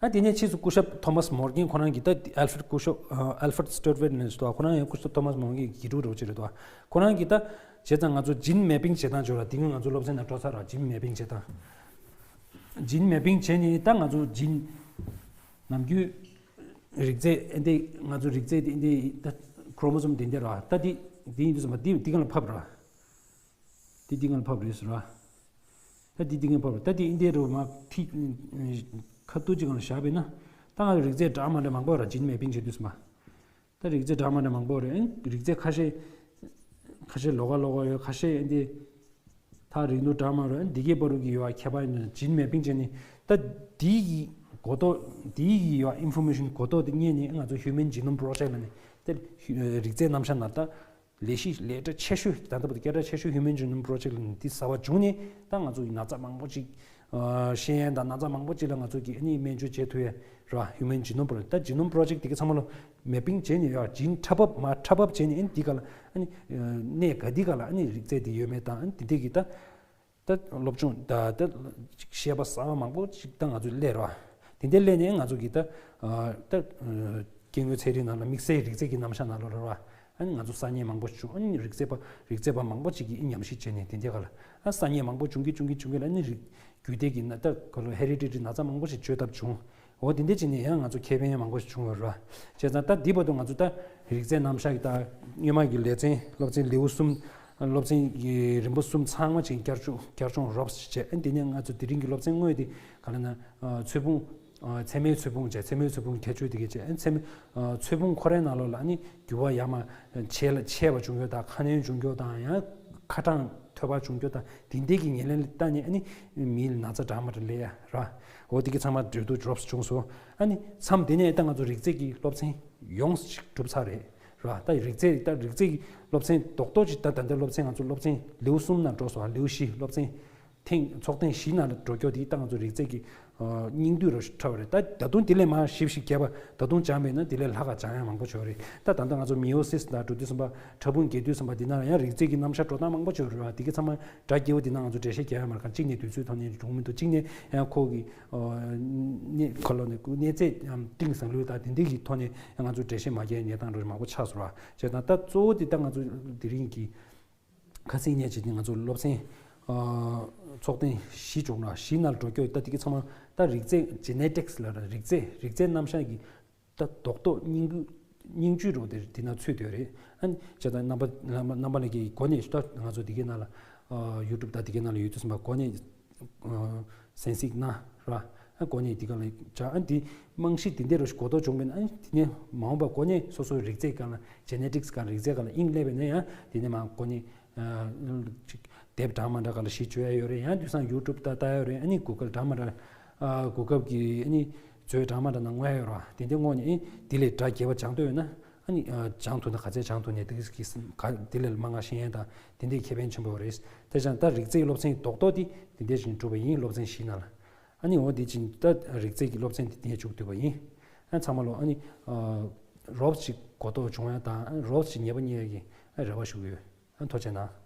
ཨ་དེ་ནས་ཕྱིས་སུ་སྐུ་ཞབས་ཐོ་མཱས་མོར་གྷན་ཁོ་རང་གིས་ད་ཨལ་ཧྥེ་རེད་སྐུ་ཞབས་ཨ་ཨལ་ཧྥེ་རེད་སི་ཊར་ཝེར་ནས་ཟེར་དོ། ཁོ་རང་ཡང་སྐུ་ཞབས་ཐོ་མཱས་མོར་གྷན་གྱི་དགེ་ཕྲུག་རེད་བྱས་རེད་དོ། ཁོ་རང་གིས་ད་བྱས་ཙང་ང་ཚོ་ཇིན་མེ་པིང་བྱེད་སྟངས་བྱོས་ར། དེ་སྔོན་ང་ཚོ་སློབ་ཚན་ནང་འགྲོ་ཚར་ར། ཇིན་མེ་པིང་བྱེད་སྟངས། ཇིན་མེ་པིང་བྱས་ནས་ད་ང་ཚོ་ཇིན་ནམ་རྒྱུན་རིགས་རྫས་ཨེ་འདི་ང་ཚོ་རིགས་རྫས་དེ་ཨེ་འདི་ད་ཁོ་རོ་མོ་སོམ་དེ་འདི་ར། ད་འདི་འདི་ཡིན་དུས་ཙམ་པ་འདི་འདི་གང་ལ་ཕབ་ར། འདི་འདི་གང་ལ་ཕབ་རེད་ཟེར་ར། ད་འདི་འདི་གང་ཕབ་ར། ད་འདི་ཨེ་འདི་རུ་མ་ཐིག་ཁ་ཏུ་ཅིག་གང་ལ་བཞག་པས་ན། ད་ང་ཚོ་རིགས་རྫས་འདྲ་མ་འདྲ་མང་པོ་ར་ཇིན་མེ་པིང་བྱེད་དུས་ཙམ་པ། ད་རིགས་རྫས་འདྲ་མ་འདྲ་མང་པོ་རེད། རིགས་རྫས་ཁ་ཤས་ཁ་ཤས་ལོགས་ཀ་ལོགས་ཀ་ཡོད། ཁ་ཤས་ཨེ་འདི་ཐག་རིང་ཐུང་འདྲ་མ་རེད། འདི་གའི་བར་དུ་གི་ཡོད་ཁྱད་པར་ཡིན་ན་ཇིན་མེ་པིང་བྱས་ནས་ད་འདི་གི་གོ་རྟོགས་འདི་གི་ཡོད་ཨིན་ཕོར་མེ་ཤན་གོ་རྟོགས་དེ་རྙེད་ནས་ང་ཚོ་ཧིའུ་མན་ཇི་ནོམ་པོ་རོ་ཇེག་ལབ་ནས་ད་རིགས་རྫས་རྣམ་གཞག་ནང་ད་ལས་གཞི་ལས་གྲྭ་ཆེ་ཤོས་ད་ལྟ་བར་དུ་སྐད་གྲགས་ཆེ་ཤོས་ཧིའུ་མན་ཇི་ནོམ་པོ་རོ་ཇེག་ལབ་ནས་འདི་གསར་པ་བྱུང་ནས་ད་ང་ཚོ་ན་ཚ་མང་པོ་ཅིག་ཤེས་ཡོན་དང་ན་ཚ་མང་པོ་ཅིག་ལ་ང་ཚོ་གི་ཨ་ནི་སྨན་བཅོས་བྱེད་ཐུབ་ཡ་ར། ཧིའུ་མན་ཇི་ནོམ་པོ་རོ་ཇེག་ད་ཇི་ནོམ་པོ་རོ་ཇེག་དེ་ག་ཚང་མ་ལོ་མེ་པིང་བྱས་ནས་ཡོད། ཇིན་འཁྲབ་འབབ་མ་འཁྲབ་འབབ་བྱས་ནས་ཨ་ནི་འདི་ག་ལ་ཨ་ནི་གནས་ག་འདི་ག་ལ་ཨ་ནི་རིགས་རྫས་དེ་ཡོད་མེད་དང་ཨ་ནི་དེ་འདྲས་ཀྱི་ད་ད་སློབ་སྦྱོང་ད་ད་ཤེས་པ་གསར་པ་མང་པོ་ཅིག་ད་ང་ཚོ་སླེབས་ར། དེ་འདྲས་སླེབས་ནས་ང་ཚོ་གི་ད་ད་སྐྱེ་དངོས་ཚན་རིག་ནང་ལ་དམིགས་བསལ་རིགས་རྫས་ཀྱི་རྣམ་གཞག་ནང་ལོགས་ར། ཨ་ནི་ང་ཚོ་གསར་རྙེད་མང་པོ་བྱུང་། ཨ་ནི་རིགས་རྫས་པ་རིགས་རྫས་པ་མང་པོ་ཅིག་གིས་ཉམས་ཞིབ་བྱས་ནས་དེ་འདྲས་ག་ལ་ཨ་གསར་རྙེད་མང་པོ་བྱུང་གི་བྱུང་གི་བྱུང་གི་ལ་ཨ་ནི་རིགས་རྒྱུད་སྡེ་གི་ན་ད་ག་ལ་ཧེ་རི་ཌི་ཊི་རི་ན་ཚ་མང་པོ་ཞིག་བཅོས་ཐབས་བྱུང་། འོ་དེ་འདྲ་བྱས་ནས་ཡང་ང་ཚོ་ཁེ་ཕན་མང་པོ་ཞིག་བྱུང་ཡོད་ར། བྱས་ཙང་ད་འདི་བར་དུ་ང་ཚོ་ད་རིགས་རྫས་རྣམ་གཞག་གི་ད་སྔོན་མ་གི་ལེ་ཚན་སློབ་ཚན་ལེའུ་གསུམ་སློབ་ཚན་གྱི་རིམ་པ་གསུམ་ཚང་མ་ཅིག་བསྐྱར་སྦྱོང་བསྐྱར་སྦྱོང་རོབ་ཙམ་བྱས། ཨ་དེ་ནས་ང་ཚོ་དེ་རིང་གི་སློབ་ཚན་དངོས་དེ་ག་ལ་ན་ཚོས་ཕུང་ཚད་མའི་ཚོས་ཕུང་བྱས། ཚད་མའི་ཚོས་ཕུང་ཁྱད་ཆོས་དེ་གས་བྱས། ཨ་ཚད་མའི་ཚོས་ཕུང་ཁོ་རའི་ནང་ལོགས་ལ་ཨ་ནི་འགྱུར་བ་ཡར་མར་ཆད་ལ་ཆད་པ་བྱུང་རྒྱུ་དང་ཁ་སྣོན་བྱུང་རྒྱུ་དང་ཡང་ཁ་གྲངས་འཐོལ་པ་བྱུང་རྒྱུ་དང་དེ་འདྲས་ཀྱི་ཉེར་ལེན་ལ་བལྟས་ནས་ཨ་ནི་མིའི་ན་ཚ་འདྲ་མ་འདྲ་སླེབས་ཡ་ར། འོ་དེ་གི་ཚང་མ་འགྲོ་འདུག་རོབ་ཙམ་བྱུང་སོང་། ཨ་ནི་མཚམས་དེ་ནས་ད་ང་ཚོ་རིགས་རྫས་ཀྱི་སློབ་ཚན་ཡོངས་ཤིག་གྲུབ་ཚར་རེད་ར། ད་རིགས་རྫས་ད་རིགས་རྫས་ཀྱི་སློབ་ཚན་རྡོག་རྡོག་ཅིག་ད་ད་ལྟ་སློབ་ཚན་ང་ཚོ་སློབ་ཚན་ལེའུ་གསུམ་ནང་འགྲོ་སོང་། ལེའུ་བཞི་སློབ་ཚན་ཐེངས་ཚོགས་ཐེངས་བཞི་ནང་ལ་འགྲོ་རྒྱུ་དེ་ད་ང་ཚོ་རིགས་རྫས་ཀྱི་སྙིང་བསྡུས་རུ་ཁྲ་བ་རེད། ད་ད་དུང་དེ་ལས་མར་ཞིབ་ཞིབ་རྒྱས་པ་ད་དུང་སྦྱངས་པས་ན་དེ་ལས་ལྷག་ག་སྦྱང་ཡ་མང་པོ་ཡོད་རེད། ད་ད་ལྟ་ང་ཚོ་མེ་ཡོ་སིས་དང་འགྲོ་དུས་ཙམ་པ་ཕྲ་ཕུང་རྒྱས་དུས་ཙམ་པ་འདི་ནང་ལ་ཡང་རིགས་རྫས་ཀྱི་རྣམ་གཞག་འགྲོ་སྟངས་མང་པོ་ཡོད་རེད་བ། དེ་གི་ཚང་མ་སྒྲ་རྒྱས་པོ་འདི་ནང་ང་ཚོ་འགྲེལ་བཤད་རྒྱག་ཡ་མ་རེད། གཅིག་ནས་དུས་ཚོད་ཐོག་ནས་འགྲོ་མི་འདུག་གཅིག་ནས་ཡང་ཁོ་གི་གནས་ཁ་ལོ་ནས་གནས་ཚད་ཏིང་ཟང་ལུས་དང་དེ་འདྲས་ཀྱི་ཐོག་ནས་ང་ཚོ་འགྲེལ་བཤད་མ་རྒྱག་ཡ་གནས་སྟངས་འགྲོ་མང་པོ་ཆགས་སོང་བ། བྱས་ཙང་ད་གཙོ་བོ་འདི་ད་ང་ཚོ་དེ་རིང་གི་ཁ་སང་ཉིན་བྱས་ཏེ་ང་ཚོ་སློབ་ཚན་ཚོགས་ཐེངས་བཞི་བྱུང་ན་བཞི་ནང་ལ་འགྲོ་རྒྱུ་ད་དེ་གི་ཚང་མ་ད་རིགས་རྫས་ཇེ་ནེ་ཊིག་སི་ལབ་ར། རིགས་རྫས་རིགས་རྫས་རྣམ་གཞག་གི་ད་རྡོག་རྡོག་སྙིང་བསྡུས་སྙིང་བཅུད་རོ་དེ་དེ་ན་ཚུད་དེ་རེད། ཨ་ནི་བྱས་ཙང་རྣམ་པ་རྣམ་པ་རྣམ་པ་ལྷན་རྒྱས་ཀྱི་གོ་གནས་ད་ང་ཚོ་དེ་གའི་ནང་ལ་ཡུ་ཊུབ་ད་དེ་གའི་ནང་ལ་ཡོད་དུས་ཙམ་པ་གོ་གནས་གསན་གཟིགས་གནང་ར། ཨ་གོ་གནས་དེ་ག་ལ་བྱ། ཨ་འདི་རྨང་གཞི་དེ་འདྲ་རོ་ཞིག་གོ་རྟོགས་བྱུང་བས་ན་ཨ་དེ་ནས་མ་འོངས་པ་གོ་གནས་སོ་སོའི་རིགས་རྫས་སྒང་ལ་ཇེ་ནེ་ཊིག་སི་སྒང་རིགས་རྫས་སྒང་ལ་དབྱིངས་སླེབས་པས་ན་ཡང་དེ་ནས་མ་གོ་གནས་ཅིག་དེབ་འདྲ་མ་འདྲ་ག་ལ་ཞིག་བཅོས་ཡ་ཡོད་རེད། ཡང་དུས་སང་ཡུ་ཊུབ་ལྟ་ལྟ་ཡ་ཡོད་རེད། ཨ་ནི་གུ་གལ་འདྲ་མ་འདྲ་ཨ་གུ་གལ་གྱི་ཨ་ནི་མཛོད་འདྲ་མ་འདྲ་ནང་མངོན་ཡ་ཡོད་རེད་བ། དེ་འདྲ་མངོན་ནས་ཨ་དེ་ལས་སྒྲ་རྒྱས་པ་སྦྱང་འདོད་ཡོད་ན་ཨ་ནི་སྦྱང་ཐུབ་ན་ག་ཚད་སྦྱང་ཐུབ་ནས་དེ་གི་ག་དེ་ལས་མང་ང་ཤེས་ཡ་དང་དེ་འདྲའི་ཁེ་ཕན་ཆེན་པོ་ཡོད་རེད། དེ་ཙང་ད་རིགས་རྫས་སློབ་ཚན་རྡོག་རྡོག་དེ་དེ་འདྲ་ཞིག་གྲུབ་པ་ཡིན། སློབ་ཚན་བཞི་ནང་ལ་ཨ་ནི་འོ་དེ་ཅིང་ད་རིགས་རྫས་ཀྱི་སློབ་ཚན་དེ་དེ་མཇུག་བསྡུས་པ་ཡིན། ཨ་ཚང་མ་ལོ་ཨ་ནི་རོབ་ཅིག་གོ་རྟོགས་བྱུང་ཡ་དང་རོབ་ཅིག་ཉེས་པ་རྙེད་ཡ་གི་རེ་བ་ཞུ་གི་ཡོད། ཨ་ཐུགས་རྗེ་གནང་།